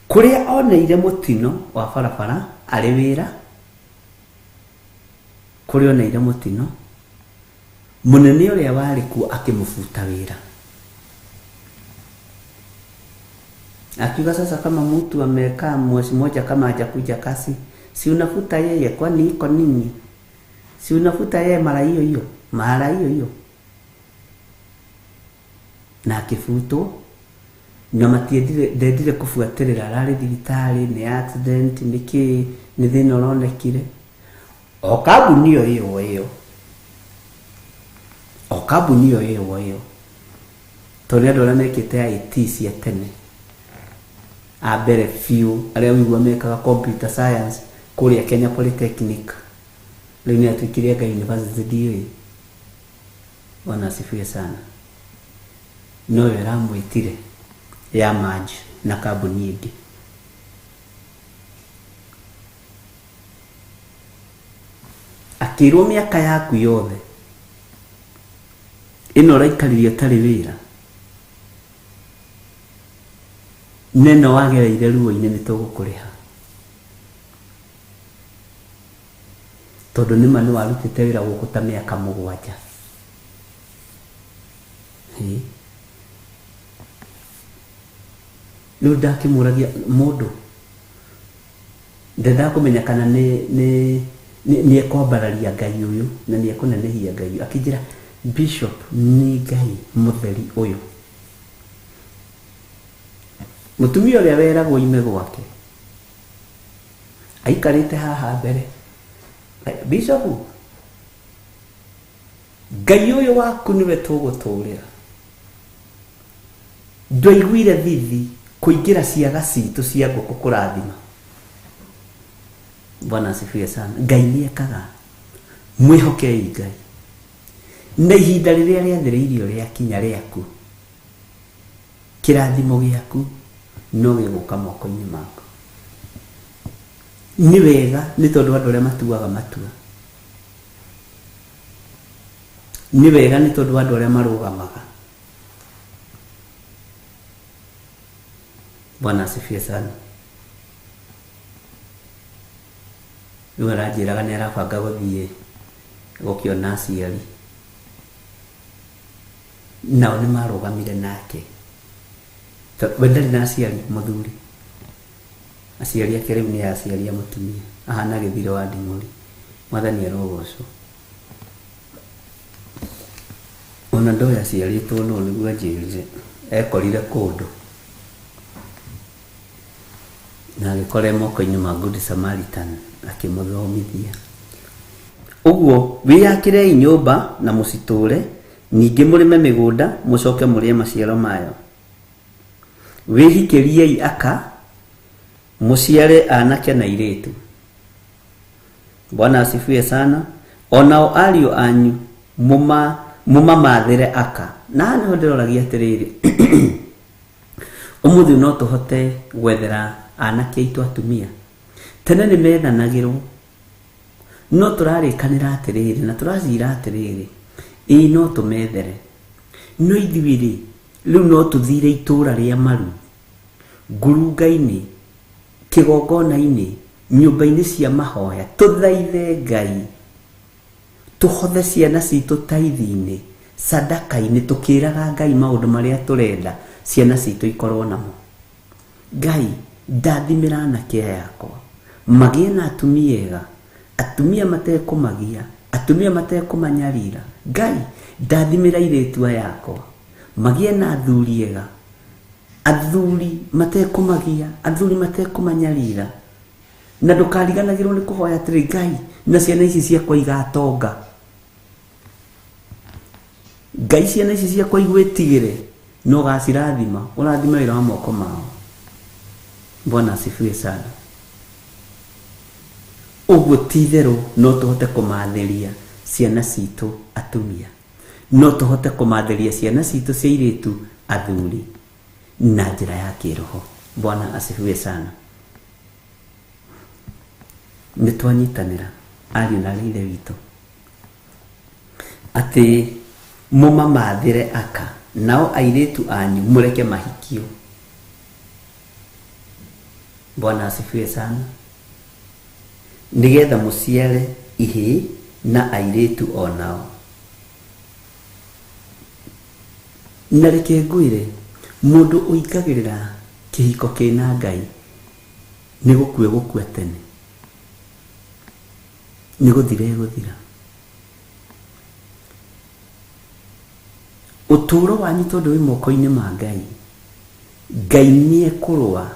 Kũrĩa oneire mũtino wa barabara arĩ wĩra, kũrĩa oneire mũtino, mũnene ũrĩa warĩ kuo akĩmũbuta wĩra. Akiuga sasa kama mtu amekaa mwezi mmoja kama hajakuja kazi, si unafuta yeye, kwani iko nini? Si unafuta yeye mara hiyo hiyo, mara hiyo hiyo. Na akĩbutwo, na matiendire, ndendire kũbuatĩrĩra, ararĩ thibitarĩ, nĩ accident, nĩ kĩ, nĩ thĩna ũronekire. O kambuni ĩyo ĩyo ĩyo. O kambuni ĩyo ĩyo ĩyo. Tondũ nĩ andũ arĩa mekĩte IT cia tene. A mbere biũ, arĩa ũigua mekaga computer science kũrĩa Kenya Polytechnic. Rĩu nĩ atuĩkire anga university ndiũĩ. Bwana asifiwe sana. No yo ĩramwĩtire ya merge na kambuni ĩngĩ. Akĩrwo mĩaka yaku yothe ĩno ũraikaririe ũtarĩ wĩra, neno wagereire ruo-inĩ nĩ tũgũkũrĩha. Tondũ nĩma nĩ warutĩte wĩra gũkũ ta mĩaka 7. Hĩ. Rĩu ndakĩmũragia mũndũ, ndendaga kũmenya kana nĩ ekwambararia Ngai ũyũ na nĩ ekũnenehia Ngai ũyũ. Akĩnjĩra Bishop, nĩ Ngai mũtheri ũyũ. Mũtumia ũrĩa weragwo ime gwake aikarĩte haha mbere, Bishop, Ngai ũyũ waku nĩwe tũgũtũrĩra. Ndwaiguire thithi kũingĩra ciaga citũ cia ngũkũ kũrathima. Bwana asifiwe sana. Ngai nĩ ekaga. Mwĩhokei Ngai. Na ihinda rĩrĩa rĩathĩrĩirio rĩakinya rĩaku, Kĩrathimo gĩaku no gĩgũka moko-inĩ maku. Nĩ wega nĩ tondũ wa andũ arĩa matuaga matua. Nĩ wega nĩ tondũ wa andũ arĩa marũgamaga. Bwana asifiwe sana. Rĩu aranjĩraga nĩ arabanga gũthiĩ gũkĩona aciari. Nao nĩ marũgamire nake. We ndarĩ na aciari mũthuri. Aciari ake rĩu nĩ aciari a mũtumia. Ahana gĩthiro wa nding'ũri. Mwathani arogocwo. Ona ndoĩ aciarĩtwo nũ nĩguo anjĩrire. Ekorire kũndũ. Na agĩkora e moko-inĩ ma Good Samaritan akĩmũthomithia. Ũguo wĩyakĩrei nyũmba na mũcitũre, ningĩ mũrĩme mĩgũnda mũcoke mũrĩe maciaro mayo. Wĩhikĩriei aka, mũciare anake na airĩtu. Bwana asifiwe sana. Onao ariũ anyu mũmamathĩre aka. Na haha nĩho ndĩroragia atĩrĩrĩ, ũmũthĩ no tũhote gwethera anake aitũ atumia. Tene nĩ methanagĩrwo, no tũrarĩkanĩra atĩrĩrĩ na tũracira atĩrĩrĩ, ĩĩ no tũmethere. No ithuĩ rĩ, rĩu no tũthire itũra rĩa maru, ngurunga-inĩ, kĩgongona-inĩ, nyũmba-inĩ cia mahoya, tũthaithe Ngai, tũhothe ciana citũ taithi-inĩ, sadaka-inĩ, tũkĩraga Ngai maũndũ marĩa tũrenda ciana citũ ikorwo namo. Ngai, ndathimĩra anake aya akwa, magĩe na atumia ega, atumia matekũmagia, atumia matekũmanyarira. Ngai, ndathimĩra airĩtu aya akwa, magĩe na athuri ega, athuri matekũmagia, athuri matekũmanyarira. Na ndũkariganagĩrwo nĩ kũhoya atĩrĩ, Ngai, na ciana ici ciakwa igatonga. Ngai, ciana ici ciakwa igwĩtigĩre, na ũgacirathima, ũrathime wĩra wa moko mao. Bwana asifiwe sana. Ũguo ti itherũ no tũhote kũmathĩria ciana citũ atumia. No tũhote kũmathĩria ciana citũ cia airĩtu athuri na njĩra ya kĩroho. Bwana asifiwe sana. Nĩ twanyitanĩra ariũ na aarĩ a Ithe witũ atĩ mũmamathĩre aka, nao airĩtu anyu mũreke mahikio. Bwana asifiwe sana. Nĩgetha mũciare ihĩĩ na airĩtu onao. Na reke ngwĩre, mũndũ ũingagĩrĩra kĩhiko kĩna Ngai nĩ gũkua gũkua tene, nĩ gũthira egũthira. Ũtũũro wanyu tondũ wĩ moko-inĩ ma Ngai, Ngai nĩ ekũrũa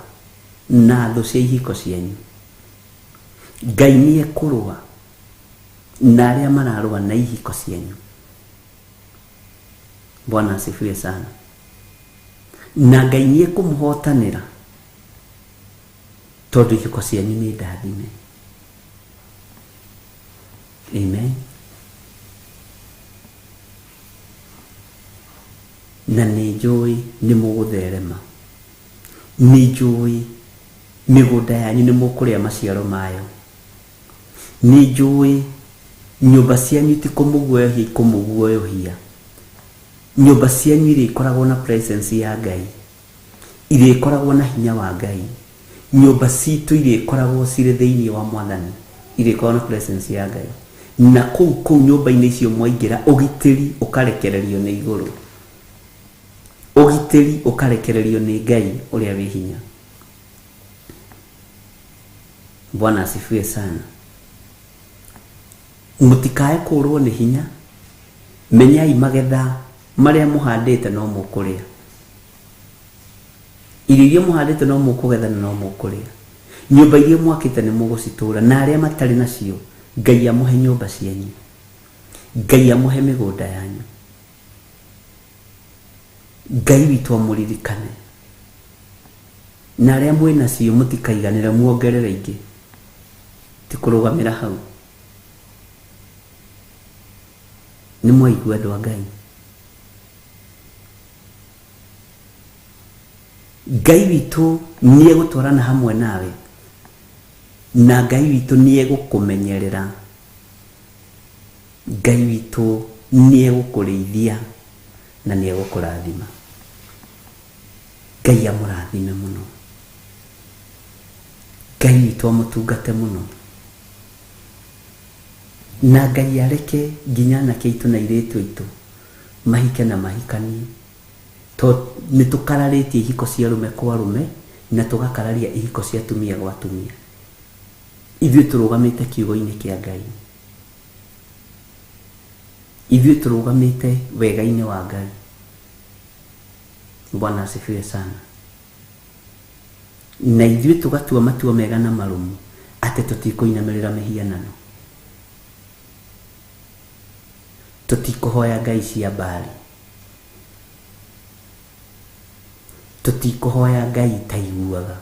na thũ cia ihiko cianyu. Ngai nĩ ekũrũa na arĩa mararũa na ihiko cianyu. Bwana asifiwe sana. Na Ngai nĩ ekũmũhotanĩra tondũ ihiko cianyu nĩ ndathime. Amen. Na nĩ njũĩ nĩ mũgũtherema, nĩ njũĩ mĩgũnda yanyu nĩ mũkũrĩa maciaro mayo, nĩ njũĩ nyũmba cianyu ti kũmũguoyohia ikũmũguoyohia. Nyũmba cianyu irĩkoragwo na presence ya Ngai, irĩkoragwo na hinya wa Ngai. Nyũmba citũ irĩkoragwo cirĩ thĩinĩ wa Mwathani, irĩkoragwo na presence ya Ngai. Na kũu kũu nyũmba-inĩ icio mwaingĩra, ũgitĩri ũkarekererio nĩ igũrũ, ũgitĩri ũkarekererio nĩ Ngai ũrĩa wĩ hinya. Bwana asifiwe sana. Mũtikae kũrwo nĩ hinya, menyai magetha marĩa mũhandĩte no mũkũrĩa. Irio iria mũhandĩte no mũkũgetha na no mũkũrĩa. Nyũmba iria mwakĩte nĩ mũgũcitũra, na arĩa matarĩ nacio Ngai amũhe nyũmba cianyu, Ngai amũhe mĩgũnda yanyu, Ngai witũ amũririkane. Na arĩa mwĩ nacio mũtikaiganĩre, muongerere ingĩ, ti kũrũgamĩra hau. Nĩ mwaigua andũ a Ngai? Ngai witũ nĩ egũtwarana hamwe nawe, na Ngai witũ nĩ egũkũmenyerera. Ngai witũ nĩ egũkũrĩithia na nĩ egũkũrathima. Ngai amũrathime mũno. Ngai witũ amũtungate mũno. Na Ngai areke nginya anake aitũ na airĩtu aitũ mahike na mahikanie. To nĩ tũkararĩtie ihiko cia arũme kwa arũme na tũgakararia ihiko cia atumia gwa atumia. Ithuĩ tũrũgamĩte kiugo-inĩ kĩa Ngai. Ithuĩ tũrũgamĩte wega-inĩ wa Ngai. Bwana asifiwe sana. Na ithuĩ tũgatua matua mega na marũmu atĩ tũtikũinamĩrĩra mĩhianano. Tũtikũhoya ngai cia Baali. Tũtikũhoya ngai itaiguaga.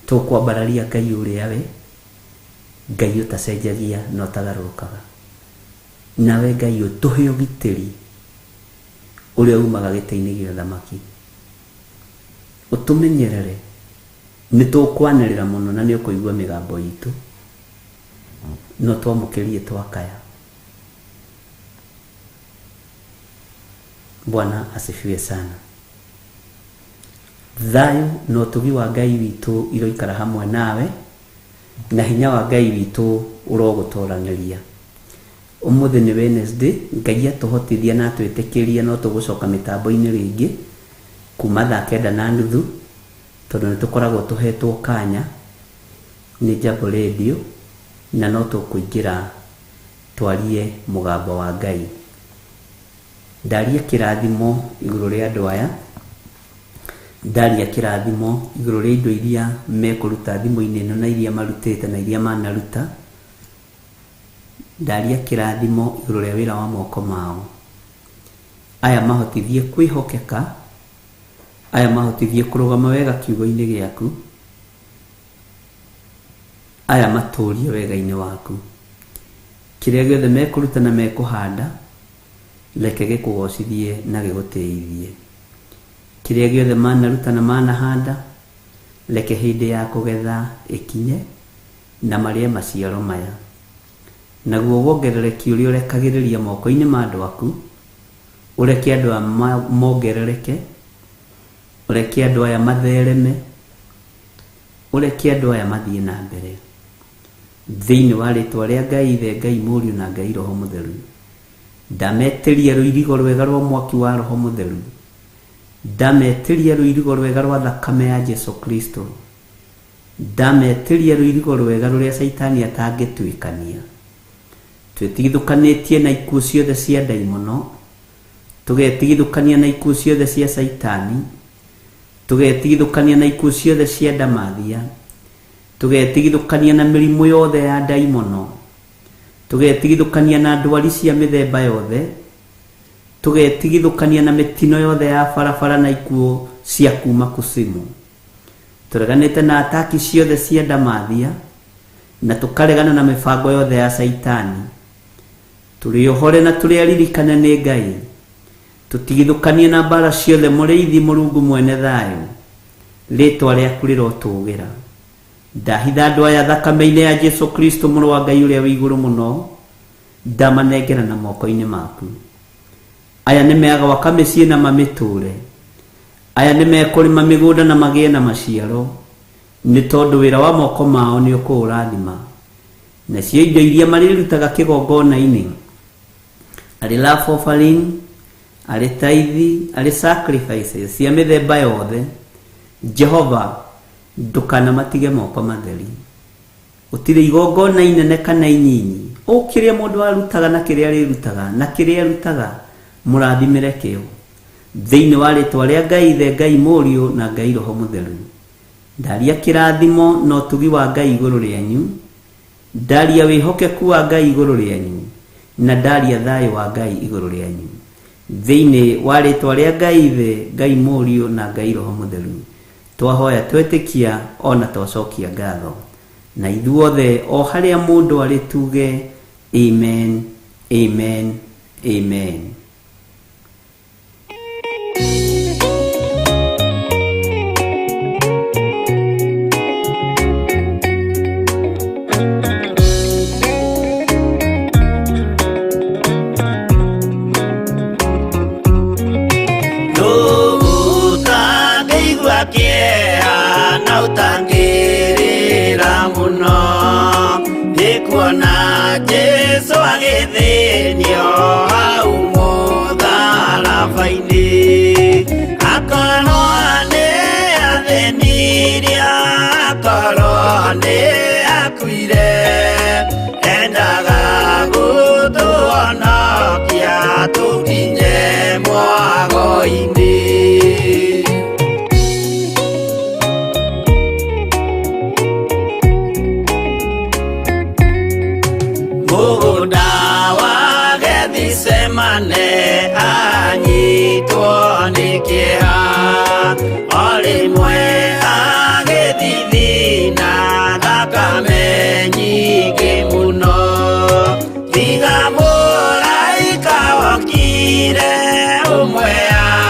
Tũkwambararia Ngai ũrĩa we, Ngai ũtacenjagia na ũtagarũrũkaga. Nawe Ngai ũtũhe ũgitĩri ũrĩa umaga gĩtĩ-inĩ gĩa ũthamaki. Ũtũmenyerere, nĩ tũkwanĩrĩra mũno na nĩ ũkũigua mĩgambo itũ, no twamũkĩrie twakaya. Bwana asifiwe sana. Thayũ na ũtugi wa Ngai witũ iroikara hamwe nawe, na hinya wa Ngai witũ ũrogũtoranĩria. Ũmũthĩ nĩ Wednesday, Ngai atũhotithia na atwĩtĩkĩria no tũgũcoka mĩtambo-inĩ rĩngĩ kuma thaa 9:30, tondũ nĩ tũkoragwo tũhetwo kanya nĩ Jambo Radio, na no tũkũingĩra twarie mũgambo wa Ngai. Ndaria kĩrathimo igũrũ rĩa andũ aya, ndaria kĩrathimo igũrũ rĩa indo iria mekũruta thimũ-inĩ ĩno na iria marutĩte na iria manaruta. Ndaria kĩrathimo igũrũ rĩa wĩra wa moko mao. Aya mahotithie kwĩhokeka, aya mahotithie kũrũgama wega kiugo-inĩ gĩaku, aya matũrie wega-inĩ waku. Kĩrĩa gĩothe mekũruta na mekũhanda, reke gĩkũgocithie na gĩgũtĩithie. Kĩrĩa gĩothe manaruta na manahanda, reke hĩndĩ ya kũgetha ĩkinye na marĩe maciaro maya. Naguo wongerereki ũrĩa ũrekagĩrĩria moko-inĩ ma andũ aku, ũreke andũ aya mongerereke, ũreke andũ aya mathereme, ũreke andũ aya mathiĩ na mbere. Thĩinĩ wa rĩtwa rĩa Ngai Ithe, Ngai Mũriũ na Ngai Roho Mũtheru, ndametĩria rũirigo rwega rwa mwaki wa Roho Mũtheru, ndametĩria rũirigo rwega rwa thakame ya Jesu Kristo, ndametĩria rũirigo rwega rũrĩa Caitani atangĩtuĩkania. Twĩtigithũkanĩtie na ikuũ ciothe cia ndaimono, tũgetigithũkania na ikuũ ciothe cia Caitani, tũgetigithũkania na ikuũ ciothe cia ndamathia, tũgetigithũkania na mĩrimũ yothe ya ndaimono, tũgetigithũkania na ndwari cia mĩthemba yothe, tũgetigithũkania na mĩtino yothe ya barabara na ikuũ cia kuma kusimu. Tũreganĩte na ataki ciothe cia ndamathia, na tũkaregana na mĩbango yothe ya Caitani. Tũrĩ ohore na tũrĩ aririkane nĩ Ngai. Tũtigithũkanie na mbara ciothe, mũrĩithi Mũrungu mwene thayũ. Rĩtwa rĩaku rĩrotũgĩra. Ndahitha andũ aya thakame-inĩ ya Jesu Kristo mũrũ wa Ngai ũrĩa wĩ igũrũ mũno, ndamanengera na moko-inĩ maku. Aya nĩ megwaka mĩciĩ na mamĩtũre. Aya nĩ mekũrĩma mĩgũnda na magĩe na maciaro, nĩ tondũ wĩra wa moko mao nĩ ũkũũrathima. Nacio indo iria marĩrutaga kĩgongona-inĩ, arĩ love offering, arĩ tithe, arĩ sacrifices cia mĩthemba yothe, Jehova ndũkanamatige moko matheri. Gũtirĩ igongona inene kana inyinyi, o kĩrĩa mũndũ arutaga na kĩrĩa arĩrutaga na kĩrĩa arutaga, mũrathimĩre kĩo. Thĩinĩ wa rĩtwa rĩa Ngai Ithe, Ngai Mũriũ na Ngai Roho Mũtheru, ndaria kĩrathimo na ũtugi wa Ngai igũrũ rĩanyu, ndaria wĩhokeku wa Ngai igũrũ rĩanyu, na ndaria thayũ wa Ngai igũrũ rĩanyu. Thĩinĩ wa rĩtwa rĩa Ngai Ithe, Ngai Mũriũ na Ngai Roho Mũtheru, twahoya twetĩkia ona twacokia ngatho. Na ithuothe o harĩa mũndũ arĩ tuge amen, amen, amen. kĩeha, o rĩmwe agĩthithina thakame nyingĩ mũno. Tiga mũraika wokire ũmwe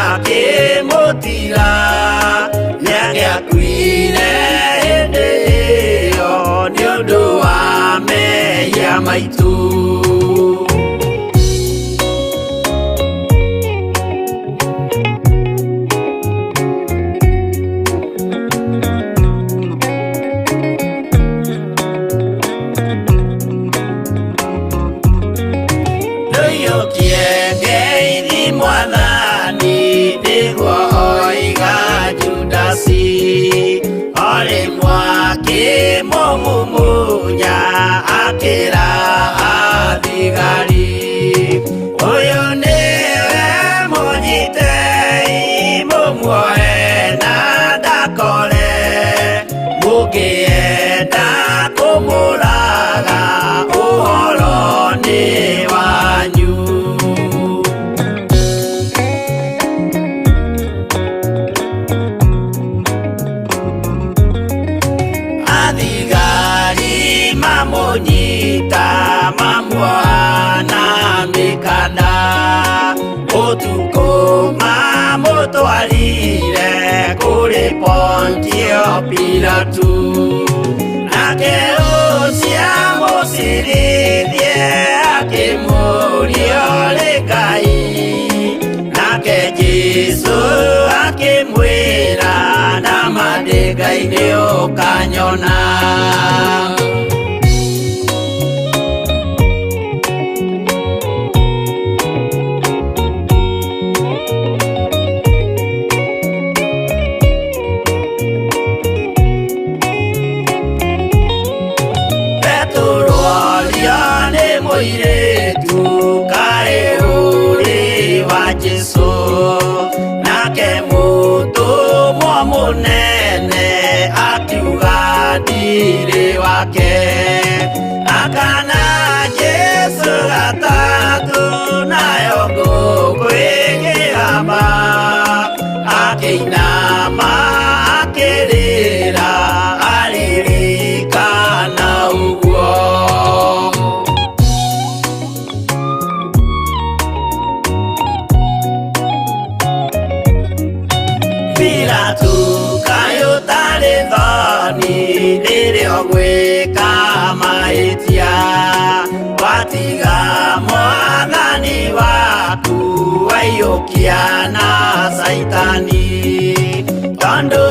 akĩmũtiga, nĩangĩakuire hĩndĩ ĩyo nĩ ũndũ wa mehia maitũ. Ndũiyũkie ngeithi Mwathani, nĩguo oiga Judasi, o rĩmwe akĩmũmumunya akĩra athigari, ũyũ nĩwe mũnyitei mũmuoe na ndakore, mũngĩenda kũmũraga ũhoro nĩ wanyu. Athigari mamũnyita mamuoha na mĩkanda, ũtukũ mamũtwarire kũrĩ Pontio Pilatu, nake ũcio amũcirithie akĩmũũria ũrĩ Ngai, nake Jesũ akĩmwĩra nama ndĩ Ngai nĩũkanyona. Petero orio nĩ mũirĩtu kaĩ ũrĩ wa Jesũ, nake mũtũmwo mũnene akiuga ndirĩ wake, akana Jesũ gatatũ nayo ngũkũ ĩkĩhamba, akĩinama akĩrĩra aririkana ũguo. Pilatu kaĩ ũtarĩ thoni rĩrĩa ũgwĩka mahĩtia, watiga Mwathani waku waiyũkia na Caitani, tondũ